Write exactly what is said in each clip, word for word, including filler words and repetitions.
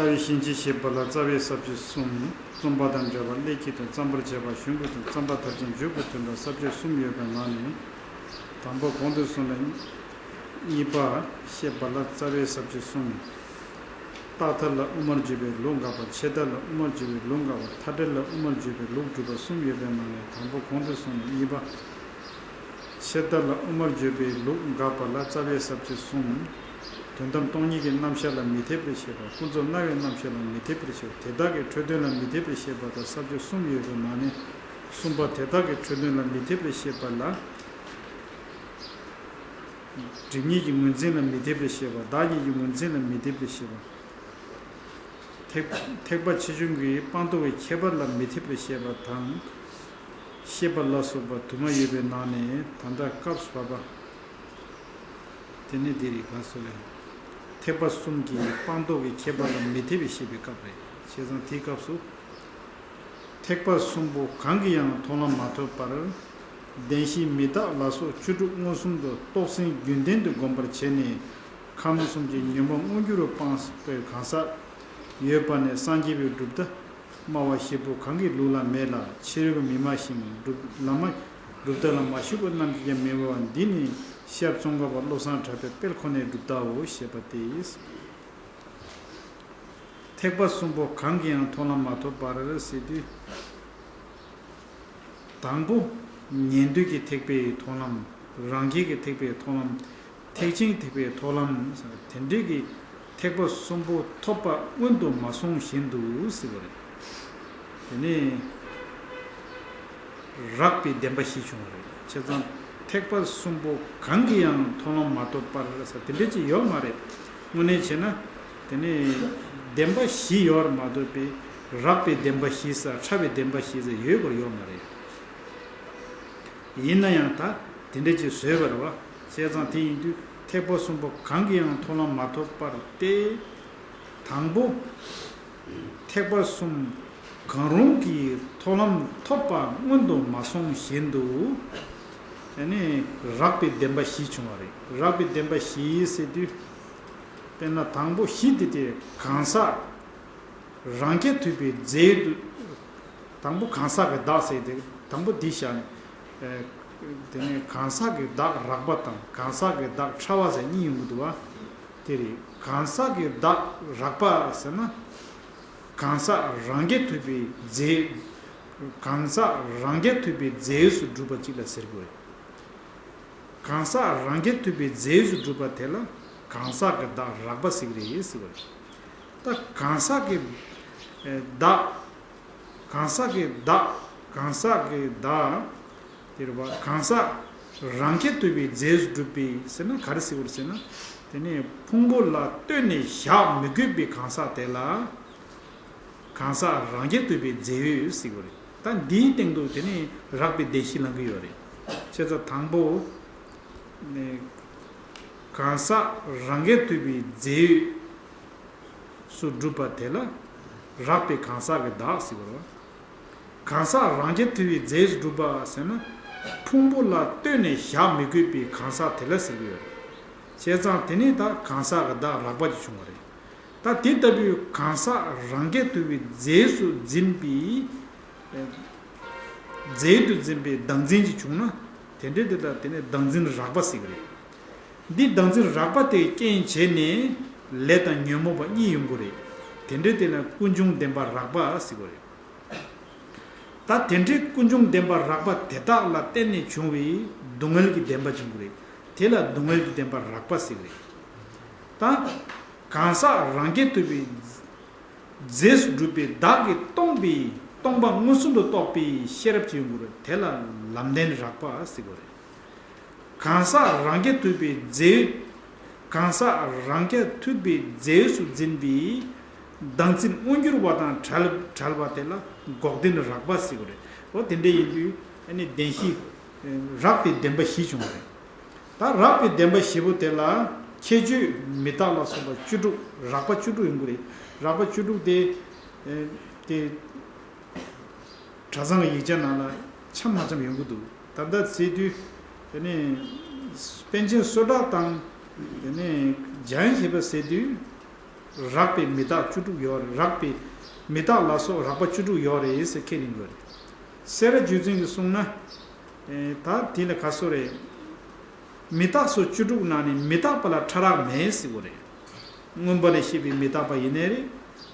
རྩ་བའི་གཤིན་རྗེ་ཞེས་པ་ལ་རྩ་བའི་ས་བཅད་གསུམ། རྩོམ་པ་དང་འབྲེལ་བ་སླད་ཀྱི་དོན་བརྩམ་པར་བྱ་བ་གཞུང་གི་དོན་བརྩམ་པ་མཐར་ཕྱིན་འཇུག་གི་དོན་ལ་ས་བཅད་གསུམ་ཡོད་པའི་ནང་ནས། དང་པོ་གོང་དུ་སོང་ནས། གཉིས་པ་ཞེས་པ་ལ་རྩ་བའི་ས་བཅད་གསུམ། རྟག་མཐར་ལ་དབུ་མར་བརྗོད་པའི་ལུགས་འགག་པ། ཆད་མཐར་ལ་དབུ་མར་བརྗོད་པའི་ལུགས་འགག་པ། མཐའ་བྲལ་ལ་དབུ་མར་བརྗོད་པའི་ལུགས་གྲུབ་པ་གསུམ་ཡོད་པའི་ནང་ནས། དང་པོ་གོང་དུ་སོང་ནས་གཉིས་པ། ཆད་མཐར་ལ་དབུ་མར་བརྗོད་པའི་ལུགས་འགག་པ་ལ་རྩ་བའི་ས་བཅད་གསུམ། དོན་དམ་སྟོང་ཉིད་ཀྱི་རྣམ་གཞག་ལ་མི་འཐད་པར་བཤད་པ། ཀུན་རྫོབ་སྣང་བའི་རྣམ་གཞག་ལ་མི་འཐད་པར་བཤད་པ། དེ་དག་གི་འཕྲོས་དོན་ལ་མི་འཐད་པར་བཤད་པ་དང་ས་བཅད་གསུམ་ཡོད་པའི་ནང་ནས། གསུམ་པ་དེ་དག་གི་འཕྲོས་དོན་ལ་མི་འཐད་པར་བཤད་པ་ལ། སྒྲིབ་གཉིས་ཀྱི་ངོས་འཛིན་ལ་མི་འཐད་པར་བཤད་པ། བདག་གཉིས་ཀྱི་ངོས་འཛིན་ལ་མི་འཐད་པར་བཤད་པ། ཐེག་ཐེག་པ་ཆེ་ཆུང་གི་སྤངས་རྟོགས་ཀྱི་ཁྱད་པར་ལ་མི་འཐད་པར་བཤད་པ་དང་། ཞེས་པ་ལ་སོགས་པ་དུ་མ་ཡོད་པའི་ནང་ནས། ད་ལྟ་སྐབས་སུ་བབ་པ། དེ་ནི་འདི་རེད། ག་སོ་རེད། ཐེག་པ་གསུམ་གྱི་སྤངས་རྟོགས་ཀྱི་ཁྱད་པར་ལ་མི་འཐད་པར་བཤད་པའི་སྐབས་རེད། བྱས་ཙང་དེའི་སྐབས་སུ། ཐེག་པ་གསུམ་པོ་གང་གིས་ཡང་མཐོང་ལམ་མ་ཐོབ་པར། བདེན་བཞི་མི་རྟག་ལ་སོགས་བཅུ་དྲུག་མངོན་སུམ་དུ་རྟོགས་ཟིན་རྒྱུན་ལྡན་དུ་བསྒོམ་པར་བྱས་ནས། ཁམས་གསུམ་གྱི་ཉོན་མོངས་མངོན་གྱུར་རུ་སྤངས་པའི་གང་ཟག་ཡོད་པ་ནི་སངས་རྒྱས་པའི་གྲུབ་མཐའ་སྨྲ་བ་བཞི་པོ་གང་གི་ལུགས་ལ་མེད་ལ། ཕྱི་རོལ་པས་མི་སྨྲ་ཞིང་། གྲུབ་བླ་མ་གྲུབ་མཐའ་ལ་མ་ཞུགས་པ་རྣམས་ཀྱིས་ཀྱང་མི་སྨྲ་བ་འདི་ནི། ཤར་ཙོང་ཁ་པ་བློ་བཟང་གྲགས་པའི་དཔལ་ཁོ་ནའི་གྲུབ་མཐའོ། ཞེས་པ་སྟེ། ཐེག་པ་གསུམ་པོ་གང་གིས་ཡང་མཐོང་ལམ་མ་ཐོབ་པར་ཟེར་དུས། དང་པོ་ཉན་ཐོས་ཀྱི་ཐེག་པའི་མཐོང་ལམ། རང་རྒྱལ་གྱི་ཐེག་པའི་མཐོང་ལམ། ཐེག་ཆེན་ཐེག་པའི་མཐོང་ལམ། དེ་འདྲའི་གི་ཐེག་པ་གསུམ་པོ་ཐོབ་པ་སྔོན་དུ་མ་སོང་བཞིན་དུ་ཟེར་བ་རེད། དེ་ནས་རགས་པའི་བདེན་པ་བཞི་བྱུང་བ་རེད། བྱས་ཙང་ཐེག་པ་གསུམ་པོ་གང་གིས་ཡང་མཐོང་ལམ་མ་ཐོབ་པར་ཟེར་དེ་འདྲ་ཅིག་ཡོད་མ་རེད། དངོས་གནས་བྱས་ན་དེ་ནས་བདེན་པ་བཞི་ཡོད་མ་གཏོགས་པའི་རགས་པའི་བདེན་པ་བཞི་ཟེར་ཕྲ་བའི་བདེན་པ་བཞི་ཟེར་ཡོད་དགོས་ཡོད་མ་རེད། ཡིན་ན་ཡང་ད་དེ་འདྲ་ཅིག་བཟོས་པ་རེད་བ། བྱས་ཙང་དེ་ཡིན་དུས་ཐེག་པ་གསུམ་པོ་གང་གིས་ཡང་མཐོང་ལམ་མ་ཐོབ་པར་ཏེ། དང་པོ། ཐེག་པ་གསུམ་གང་རུང་གིས་མཐོང་ལམ་ཐོབ་པ་སྔོན་དུ་མ་སོང་བཞིན་དུ། ཨ་ནི་རགས་པའི་བདེན་པ་བཞི་བྱུང་བ་རེད། རགས་པའི་བདེན་པ་བཞི་ཟེར་དུས། དཔེར་ན་དང་པོ་བཞི་དེ་དེ་གང་ཟག་རང་རྐྱ་ཐུབ་པའི་རྫས་དུ། དང་པོ་གང་ཟག་གི་བདག་ཟེར་དེ་དང་པོ་འདི་བཞག་ནས། ཨ། དེ་ནས་གང་ཟག་གི་བདག་རགས་པ་དང་གང་ཟག་གི་བདག་ཕྲ་བ་ཟེར་གཉིས་ཡོང་གི་འདུག་བ། དེ་རེད། གང་ཟག་གི་བདག་རགས་པ་ཟེར་ན། གང་ཟག་རང་རྐྱ་ཐུབ་པའི་རྫས། གང་ཟག་རང་རྐྱ་ཐུབ་པའི་རྫས་སུ་གྲུབ་པ་གཅིག་ལ་ཟེར་དགོས། གང་ཟག་རང་རྐྱ་ཐུབ་པའི་རྫས་སུ་གྲུབ་པ་དེ་ལ་གང་ཟག་གི་བདག་རགས་པ་ཟེར་གྱི་རེད་ཟེར་བ་རེད། ད་གང་ཟག་གི་བདག་གང་ཟག་གི་བདག་གང་ཟག་གི་བདག་དེ་རེད་བ། གང་ཟག་རང་རྐྱ་ཐུབ་པའི་རྫས་སུ་གྲུབ་པའི་ཟེར་ན་ག་རེ་ཟེར་བ་རེད་ཟེར་ན། དེ་ནས་ཕུང་པོ་ལ་ལྟོས་ནས་བཞག་མི་དགོས་པའི་གང་ཟག་དེ་ལ་གང་ཟག་རང་རྐྱ་ཐུབ་པའི་རྫས་ཡོད་ཟེར་བ་རེད། ད་འདིའི་སྟེང་དུ་དེ་ནས་རགས་པའི་བདེན་བཞི་ལེན་གྱི་ཡོད་རེད། བྱས་ཙང་དང་པོ། གང་ཟག་རང་རྐྱ་ཐུབ་པའི་རྫས་ཡོད། སུ་གྲུབ་པ་དེ་ལ་རགས་པའི་གང་ཟག་གི་བདག་ཟེར་བ་རེད། གང་ཟག་རང་རྐྱ་ཐུབ་པའི་རྫས་སུ་གྲུབ་པ་ཟེར་ན། ཕུང་པོ་ལ་ལྟོས་ནས་བཞག་མི་དགོས་པའི་གང་ཟག་དེ་ལ་ཟེར་གྱི་ཡོད་རེད། བྱས་ཙང་དེ་ནི་ད་གང་ཟག་གི་བདག་རགས་པ་ཅིག་བྱུང་བ་རེད། ད་དེ་ལྟ་བུའི་གང་ཟག་རང་རྐྱ་ཐུབ་པའི་རྫས་སུ་འཛིན་པའི། རྫས་དུ་འཛིན་པའི་བདག་འཛིན་ཅིག་བྱུང་ན། དེ་འདྲའི་དེ་དག་དེ་ནི་བདག་འཛིན་རགས་པ་ཟེར་གྱི་རེད། འདི་བདག་འཛིན་རགས་པ་དེ་རྐྱེན་བྱས་ནས་ལས་དང་ཉོན་མོངས་པ་གཉིས་ཡོང་གི་རེད། དེ་འདྲའི་དེ་ལ་ཀུན་འབྱུང་བདེན་པ་རགས་པ་ཟེར་གྱི་རེད། ད་དེ་འདྲའི་ཀུན་འབྱུང་བདེན་པ་རགས་པ་དེ་དག་ལ་བརྟེན་ནས་བྱུང་བའི་སྡུག་བསྔལ་གྱི་བདེན་པ་ཅིག་ཡོང་གི་རེད། དེ་ལ་སྡུག་བསྔལ་གྱི་བདེན་པ་རགས་པ་ཟེར་གྱི་རེད། ད་གང་ཟག་རང་རྐྱ་ཐུབ་པའི་རྫས་སུ་གྲུབ་པའི་བདག་གིས་སྟོང་པའི་སྟོང་པ་མངོན་སུམ་དུ་རྟོགས་པའི་ཤེས་རབ་ཅིག་ཡོང་གི་རེད། དེ་ལ་ལམ་བདེན་རགས་པ་ཟེར་གྱི་རེད། གང་ཟག་རང་རྐྱ་ཐུབ་པའི་རྫས། གང་ཟག་རང་རྐྱ་ཐུབ་པའི་རྫས་སུ་འཛིན་པའི་བདག་འཛིན་མངོན་གྱུར་བ་དང་བྲལ་བྲལ་བ་དེ་ལ་འགོག་བདེན་རགས་པ་ཟེར་གྱི་རེད། འོ་དེ་འདྲ་ཡིན་དུས་ཨ་ནི་བདེན་བཞི། རགས་པའི་བདེན་པ་བཞི་བྱུང་བ་རེད། ད་རགས་པའི་བདེན་པ་བཞི་པོ་དེ་ལ་ཁྱད་ཆོས་མི་རྟག་ལ་སོགས་པ་བཅུ་དྲུག་རགས་པ་བཅུ་དྲུག་ཡོང་གི་རེད། རགས་པ་བཅུ་དྲུག་དེ། ཨེ། དེ། གྲྭ་ཚང་གི་ཡིག་ཆ་ནང་ལ་འཆམ་མ་འཆམ་ཡོང་གི་འདུག་ད་ལྟ་ཟེར་དུས། དེ་ནས་པཎ་ཆེན་བསོད་གྲགས་དང་། དེ་ནས་འཇམ་དབྱངས་བཞད་པ་ཟེར་དུས། རགས་པའི་མི་རྟག་བཅུ་དྲུག་ཡོད་རེད། རགས་པའི་མི་རྟག་ལ་སོགས་རགས་པ་བཅུ་དྲུག་ཡོད་རེད་ཟེར་ཁས་ལེན་དགོས་རེད། སེ་ར་རྗེ་བཙུན་གྱིས་གསུངས་ན། ཨེ། ད་དེ་ལ་ག་སོ་རེད། མི་རྟག་སོགས་བཅུ་དྲུག་ནང་ནས་མི་རྟག་པ་ལ་ཕྲ་རགས་མེད་ཟེར་བ་རེད། མངོན་པ་ལ་བཤད་པའི་མི་རྟག་པ་ཡིན་ནའི་རེད།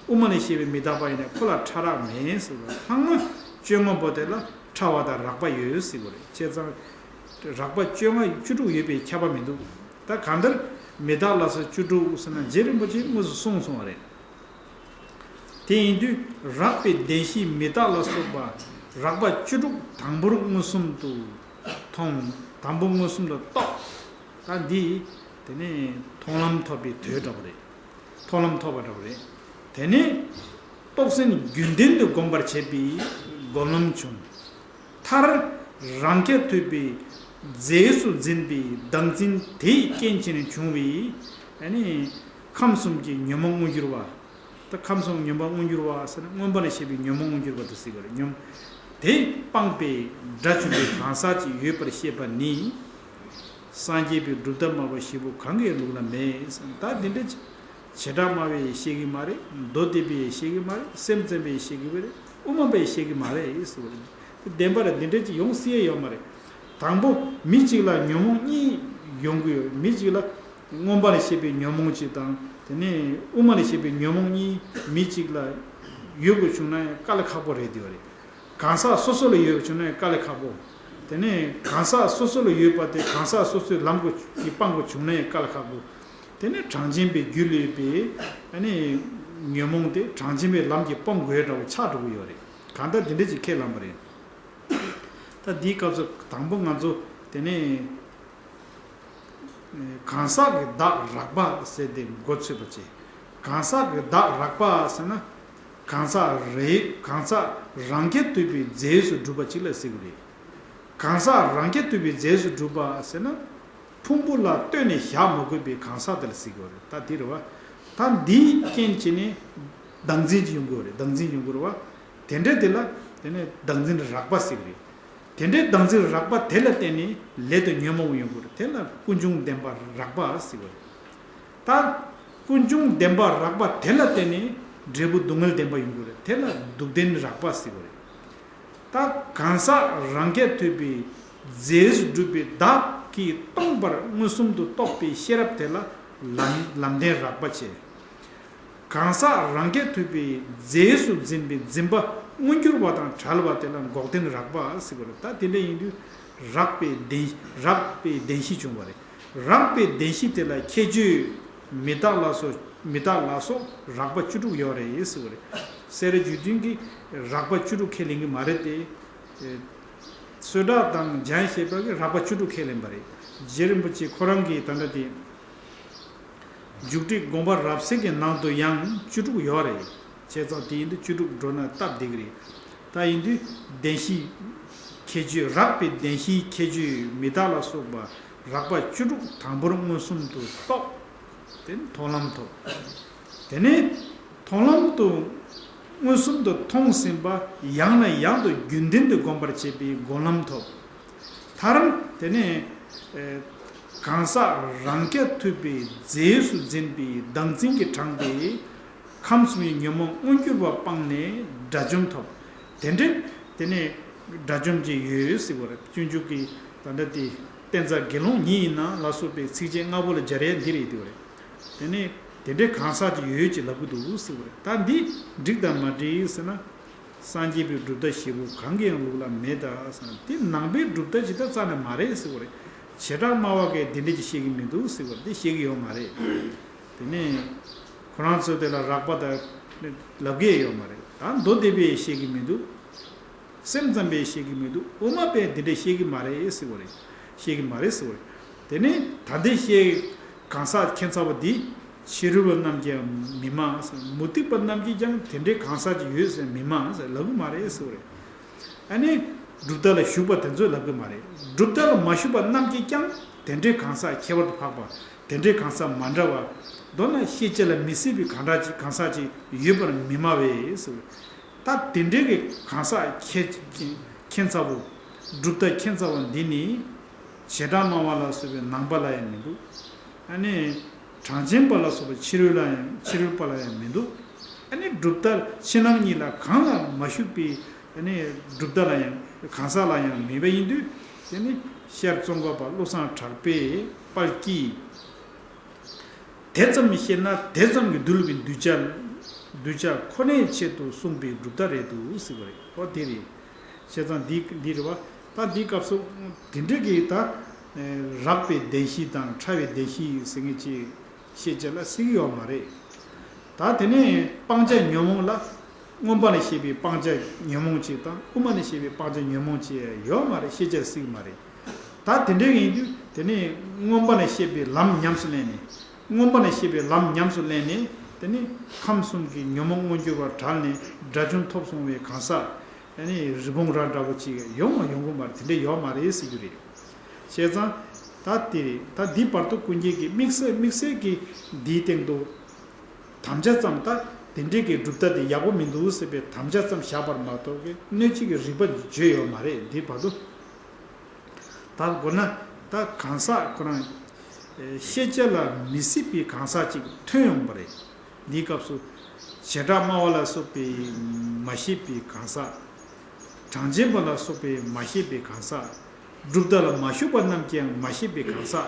དབུ་མ་ལ་བཤད་པའི་མི་རྟག་པ་ཡིན་ནའི་ཁོ་ལ་ཕྲ་རགས་མེད་ཟེར་བ། ལྷག་མ་བཅོ་ལྔ་པོ་དེ་ལ་ཕྲ་བ་དང་རགས་པ་ཡོད་ཟེར་བ་རེད། བྱས་ཙང་རགས་པ་བཅོ་ལྔ་བཅུ་དྲུག་ཡོད་པའི་ཁྱབ་པ་མི་འདུག་ད་གང་ལྟར་མི་རྟག་ལ་སོགས་བཅུ་དྲུག་ཟེར་ན་རྗེ་རིན་པོ་ཆེས་དངོས་སུ་གསུངས་སོང་བ་རེད། དེ་ཡིན་དུས་རགས་པའི་བདེན་བཞི་མི་རྟག་ལ་སོགས་པ་རགས་པ་བཅུ་དྲུག་དང་པོར་མངོན་སུམ་དུ་མཐོང་། དང་པོ་མངོན་སུམ་དུ་རྟོགས། ད་འདི་དེ་ནས་མཐོང་ལམ་ཐོབ་པའི་དོད་འདྲ་པོ་རེད། མཐོང་ལམ་ཐོབ་པ་འདྲ་པོ་རེད། དེ་ནས་རྟོགས་ཟིན་རྒྱུན་ལྡན་དུ་སྒོམ་པར་བྱེད་པའི་སྒོམ་ལམ་བྱུང་། མཐར་རང་རྐྱ་ཐུབ་པའི་རྫས་སུ་འཛིན་པའི་བདག་འཛིན་དེའི་རྐྱེན་བྱས་ནས་བྱུང་བའི་ཨ་ནི་ཁམས་གསུམ་གྱི་ཉོན་མོངས་མངོན་གྱུར་བ། ད་ཁམས་གསུམ་ཉོན་མོངས་མངོན་གྱུར་བ་ཟེར་ན་མངོན་པ་ལ་བཤད་པའི་ཉོན་མོངས་མངོན་གྱུར་བ་དེ་ཟེར་གྱི་རེད། ཉོན་དེ་སྤངས་པའི་དགྲ་བཅོམ་པའི་གང་ཟག་ཅིག་ཡོད་པར་བཤད་པ་ནི། སངས་རྒྱས་པའི་གྲུབ་མཐའ་སྨྲ་བ་བཞི་པོ་གང་གི་ལུགས་ལ་མེད་ཟེར། ད་འདི་འདྲ་བྱེ་བྲག་སྨྲ་བས་བཤད་ཀྱི་མ་རེད། མདོ་སྡེ་པས་བཤད་ཀྱི་མ་རེད། སེམས་ཙམ་པས་བཤད་ཀྱི་མ་རེད། དབུ་མ་པས་བཤད་ཀྱི་མ་རེད་ཟེར་བ་རེད། དེ་བདེན་པ་རེད། འདི་འདྲ་ཅིག་ཡོང་སྲིད་ཡ་ཡོད་མ་རེད། དང་པོ་མི་གཅིག་ལ་ཉོན་མོངས་གཉིས་ཡོང་གི་ཡོད། མི་གཅིག་ལ་མངོན་པ་ལ་བཤད་པའི་ཉོན་མོངས་གཅིག་དང་དེ་ནས་དབུ་མ་ལ་བཤད་པའི་ཉོན་མོངས་གཉིས་མི་གཅིག་ལ་ཡོད་དགོས་བྱུང་ན་ཡང་དཀའ་ལས་ཁག་པོ་རེད། དེ་བ་རེད། གང་ཟག་སོ་སོ་ལ་ཡོད་བྱུང་ན་དཀའ་ལས་ཁག་པོ། དེ་ནས་གང་ཟག་སོ་སོ་ལ་ཡོད་པ་དེ་གང་ཟག་སོ་སོའི་ལམ་གྱིས་སྤང་དགོས་བྱུང་ན་ཡང་དཀའ་ལས་ཁག་པོ། དེ་ནས་གྲངས་ཅན་པའི་རྒྱུད་ལ་ཡོད་པའི་ཨ་ནི་ཉོན་མོངས་དེ་གྲངས་ཅན་པའི་ལམ་གྱིས་སྤོང་དགོས་འདྲ་བོ་ཆགས་འགྲོ་གི་ཡོད་རེད། གང་ལྟར་དེ་འདྲ་ཅིག་ཁས་བླངས་པ་རེད། ད་འདིའི་སྐབས་སུ་དང་པོ་ང་ཚོ་དེ་ནས་གང་ཟག་གི་བདག་རགས་པ་ཟེར་དེ་མགོ་ཚོས་པ་བྱས། གང་ཟག་གི་བདག་རགས་པ་ཟེར་ན། གང་ཟག་རེ་གང་ཟག་རང་རྐྱ་ཐུབ་པའི་རྫས་སུ་གྲུབ་པ་ཅིག་ལ་ཟེར་གྱི་རེད། གང་ཟག་རང་རྐྱ་ཐུབ་པའི་རྫས་སུ་གྲུབ་པ་ཟེར་ན། ཕུང་པོ་ལ་ལྟོས་ནས་བཞག་མ་དགོས་པའི་གང་ཟག་དེ་ལ་ཟེར་གྱི་རེད། ད་དེ་རེད་བ། ད་འདིའི་རྐྱེན་བྱས་ནས་བདག་འཛིན་གྱི་ཡོང་གི་རེད། བདག་འཛིན་ཡོང་གི་རེད་བ། དེ་འདྲ་དེ་ལ་དེ་ནས་བདག་འཛིན་རགས་པ་ཟེར་གྱི་རེད། དེ་འདྲའི་བདག་འཛིན་རགས་པ་དེ་ལ་བརྟེན་ནས་ལས་དང་ཉོན་མོངས་ཡོང་གི་རེད། དེ་ལ་ཀུན་འབྱུང་བདེན་པ་རགས་པ་ཟེར་གྱི་རེད། ད་ཀུན་འབྱུང་བདེན་པ་རགས་པ་དེ་ལ་བརྟེན་ནས་འབྲས་བུ་སྡུག་བསྔལ་བདེན་པ་ཡོང་གི་རེད། དེ་ལ་སྡུག་བདེན་རགས་པ་ཟེར་གྱི་རེད། ད་གང་ཟག་རང་རྐྱ་ཐུབ་པའི་རྫས་སུ་གྲུབ་པའི་བདག་གིས་སྟོང་པར་མངོན་སུམ་དུ་རྟོགས་པའི་ཤེས་རབ་དེ་ལ་ལམ་ལམ་བདེན་རགས་པ་བྱས། གང་ཟག་རང་རྐྱ་ཐུབ་པའི་རྫས་སུ་འཛིན་པའི་འཛིན་པ་མངོན་གྱུར་བ་དང་བྲལ་བ་དེ་ལ་འགོག་བདེན་རགས་པ་ཟེར་བ་རེད། ད་དེ་འདྲ་ཡིན་དུས་རགས་པའི་བདེན་རགས་པའི་བདེན་བཞི་བྱུང་བ་རེད། རགས་པའི་བདེན་བཞི་དེ་ལ་ཁྱད་ཆོས་མི་རྟག་ལ་སོགས་མི་རྟག་ལ་སོགས་རགས་པ་བཅུ་དྲུག་ཡོད་རེད་ཟེར་བ་རེད། སེ་ར་རྗེ་བཙུན་གྱིས་རགས་པ་བཅུ་དྲུག་ཁས་ལེན་གྱི་མ་རེད་དེ། གསོལ་གྲགས་དང་འཇམ་ཞལ་པ་གིས་རགས་པ་བཅུ་དྲུག་ཁས་ལེན་པ་རེད། རྗེ་རིན་པོ་ཆེ་ཁོ་རང་གིས་ད་ལྟ་དེ། འཇུག་ཁྲིད་དགོངས་པ་རབ་གསལ་གྱི་ནང་དུ་ཡང་བཅུ་དྲུག་ཡོད་རེད། བྱས་ཙང་དེ་ཡིན་དུས་བཅུ་དྲུག་འགྲོ་ན་སྟབས་བདེ་གི་རེད། ད་ཡིན་དུས་བདེན་བཞིའི་ཁྱད་ཆོས་རགས་པའི་བདེན་བཞིའི་ཁྱད་ཆོས་མི་རྟག་ལ་སོགས་པ་རགས་པ་བཅུ་དྲུག་དང་པོར་མངོན་སུམ་དུ་རྟོགས། དེ་ནི་མཐོང་ལམ་ཐོབ། དེ་ནས་མཐོང་ལམ་དུ་མངོན་སུམ་དུ་མཐོང་ཟིན་པ་ཡང་ནས་ཡང་དུ་རྒྱུན་ལྡན་དུ་སྒོམ་པར་བྱེད་པའི་སྒོམ་ལམ་ཐོབ། མཐར་དེ་ནས་གང་ཟག་རང་རྐྱ་ཐུབ་པའི་རྫས་སུ་འཛིན་པའི་བདག་འཛིན་གྱིས་དྲངས་པའི་ཁམས་གསུམ་གྱི་ཉོན་མོངས་མངོན་གྱུར་པ་སྤངས་ནས་དགྲ་བཅོམ་ཐོབ། དེ་འདྲའི་དེ་ནས་དགྲ་བཅོམ་གྱི་ཡོད་ཟེར་བ་རེད། སྤྱོད་འཇུག་གི་ད་ལྟ་དེ་བསྟན་རྩ་དགེ་སློང་ཉིད་ཡིན་ན་ལ་སོགས་པའི་ཚིགས་བཅད་ལྔ་པོ་ལ་སྦྱར་ཡས་འདི་རེད་འདུག་རེད། དེ་ནས་དེ་འདྲའི་གང་ཟག་ཅིག་ཡོད་ཅེས་ལབ་ཀྱི་འདུག་ཟེར་བ་རེད། ད་འདི་འགྲིག་དང་མ་འགྲིག་ཟེར་ན། སངས་རྒྱས་པའི་གྲུབ་མཐའ་བཞི་པོ་གང་གི་ཡང་ལུགས་ལ་མེད་ད་ཟེར་ན། དེ་ནང་པའི་གྲུབ་མཐའ་ཇི་ལྟར་རྩ་ནས་མ་རེད་ཟེར་བ་རེད། བྱེ་བྲག་སྨྲ་བ་གིས་འདི་འདྲ་ཅིག་བཤད་ཀྱི་མི་འདུག་ཟེར་བ་རེད། དེ་བཤད་ཀྱི་ཡོད་མ་རེད། དེ་ནས་ཁོ་རང་ཚོ་དེ་ལ་རགས་པ་དང་ལབ་ཀྱི་ཡོད་མ་རེད། ད་མདོ་སྡེ་པས་བཤད་ཀྱི་མི་འདུག་སེམས་ཙམ་པས་བཤད་ཀྱི་མི་འདུག་དབུ་མ་པས་འདི་འདྲ་བཤད་ཀྱི་མ་རེད་ཟེར་བ་རེད། བཤད་ཀྱི་མ་རེད་ཟེར་བ་རེད། དེ་ནས་ད་ལྟའི་བཤད་གང་ཟག་ཁྱད་མཚར་བ་འདི་ཕྱི་རོལ་པ་རྣམས་ཀྱིས་མི་སྨྲ། མུ་སྟེགས་པ་རྣམས་ཀྱིས་ཀྱང་དེ་འདྲའི་གང་ཟག་ཅིག་ཡོད་ཟེར་མི་སྨྲ་ཟེར་ལབ་ཀྱི་མ་རེད་ཟེར་བ་རེད། ཨ་ནི་གྲུབ་མཐའ་ལ་ཞུགས་པ་དེ་ཚོས་ལབ་ཀྱི་མ་རེད། གྲུབ་མཐའ་ལ་མ་ཞུགས་པ་རྣམས་ཀྱིས་ཀྱང་དེ་འདྲའི་གང་ཟག་ཁྱད་པར་དུ་འཕགས་པ། དེ་འདྲའི་གང་ཟག་མ་འདྲ་བ། མདོར་ན་ཤེས་བྱ་ལ་མི་སྲིད་པའི་གང་ཟག་ཅིག་གང་ཟག་ཅིག་ཡོད་པར་མི་སྨྲ་བས་ཟེར་བ་རེད། ད་དེ་འདྲའི་གི་གང་ཟག་ཁྱད་ཁྱད་མཚར་པོ། གྲུབ་མཐའ་ཁྱད་མཚར་བ་འདི་ནི་བྱེ་བྲག་སྨྲ་བ་ལ་སོགས་པའི་ནང་པ་ལ་ཡང་མི་འདུག་ཨ་ནི་ གྲངས་ཅན་པ་ལ་སོགས་པ་ཕྱི་རོལ་ལ་ཡང་ཕྱི་རོལ་པ་ལ་ཡང་མི་འདུག་ཨ་ནི་གྲུབ་མཐའ་ཕྱི་ནང་གཉིས་ལ་གང་ལ་མ་ཞུགས་པའི་ཨ་ནི་གྲུབ་མཐའ་ལ་ཡང་གང་ཟག་ལ་ཡང་མེད་པ་ཡིན་དུས། དེ་ནི་ཤར་ཙོང་ཁ་པ་བློ་བཟང་གྲགས་པས་དཔལ་གྱིས། དེ་ཙམ་ཤེས་ན་དེ་ཙམ་གྱིས་འདུལ་བའི་གདུལ་བྱ། གདུལ་བྱ་ཁོ་ནའི་ཆེད་དུ་གསུངས་པའི་གྲུབ་མཐའ་རེད་འདུག་ཟེར་བ་རེད། ཨོ་དེ་རེད། བྱས་ཙང་འདི་འདི་རེད་བ། ད་འདི་སྐབས་སུ་དེ་འདྲའི་གི་ད་རགས་པའི་བདེན་བཞི་དང་ཕྲ་བའི་བདེན་བཞི་ཟེར་མཁན་ཅིག་ཤེས་བྱ་ལ་སྲིད་ཀྱི་ཡོད་མ་རེད། ད་དེ་ནས་སྤང་བྱ་ཉོན་མོངས་ལ། མངོན་པ་ནས་བཤད་པའི་སྤང་བྱ་ཉོན་མོངས་ཅིག་དང་དབུ་མ་ནས་བཤད་པའི་སྤང་བྱ་ཉོན་མོངས་ཅིག་ཡོད་མ་རེད། ཤེས་བྱ་སྲིད་ཀྱི་མ་རེད། ད་དེ་འདྲ་ཡིན་དུས་དེ་ནས་མངོན་པ་ནས་བཤད་པའི་ལམ་ཉམས་སུ་ལེན་ནས། མངོན་པ་ནས་བཤད་པའི་ལམ་ཉམས་སུ་ལེན་ནས། དེ་ནས་ཁམས་གསུམ་གྱི་ཉོན་མོངས་མངོན་གྱུར་བར་བྲལ་ནས་དགྲ་བཅོམ་ཐོབ་སོང་བའི་གང་ཟག་ཨ་ནི་རི་བོང་རྭ་འདྲ་བོ་ཅིག་ཡོང་བ་ཡོང་གི་མ་རེད། དེ་འདྲ་ཡོད་མ་རེད་ཟེར་རྒྱུ་རེད། བྱས་ཙང་། ད་དེ་རེད། ད་འདི་བར་དུ་ཀུན་མཁྱེན་གྱིས་དམིགས་བསལ་དམིགས་བསལ་གྱིས་འདིའི་སྟེང་དུ། དམ་བཅའ་ཙམ། ད་དེ་འདྲའི་གི་གྲུབ་མཐའ་དེ་ཡག་པོ་མི་འདུག་ཟེར་བའི་དམ་བཅའ་ཙམ་བཞག་པར་མ་གཏོགས་ཀྱི་སྣོད་བཅུད་ཀྱི་རིགས་པ་བརྗོད་ཡོད་མ་རེད། འདི་བར་དུ། ད་དགོས་ན་ད་གང་ཟག་ཁོ་རང་ཤེས་བྱ་ལ་མི་སྲིད་པའི་གང་ཟག་ཅིག་ཐོན་ཡོང་བ་རེད། འདིའི་སྐབས་སུ་བྱེ་བྲག་སྨྲ་བ་ལ་སོགས་པས་མ་ཤེས་པའི་གང་ཟག་གྲངས་ཅན་པ་ལ་སོགས་པས་མ་ཤེས་པའི་གང་ཟག་གྲུབ་མཐའ་ལ་མ་ཞུགས་པ་རྣམས་ཀྱིས་ཡང་མ་ཤེས་པའི་གང་ཟག་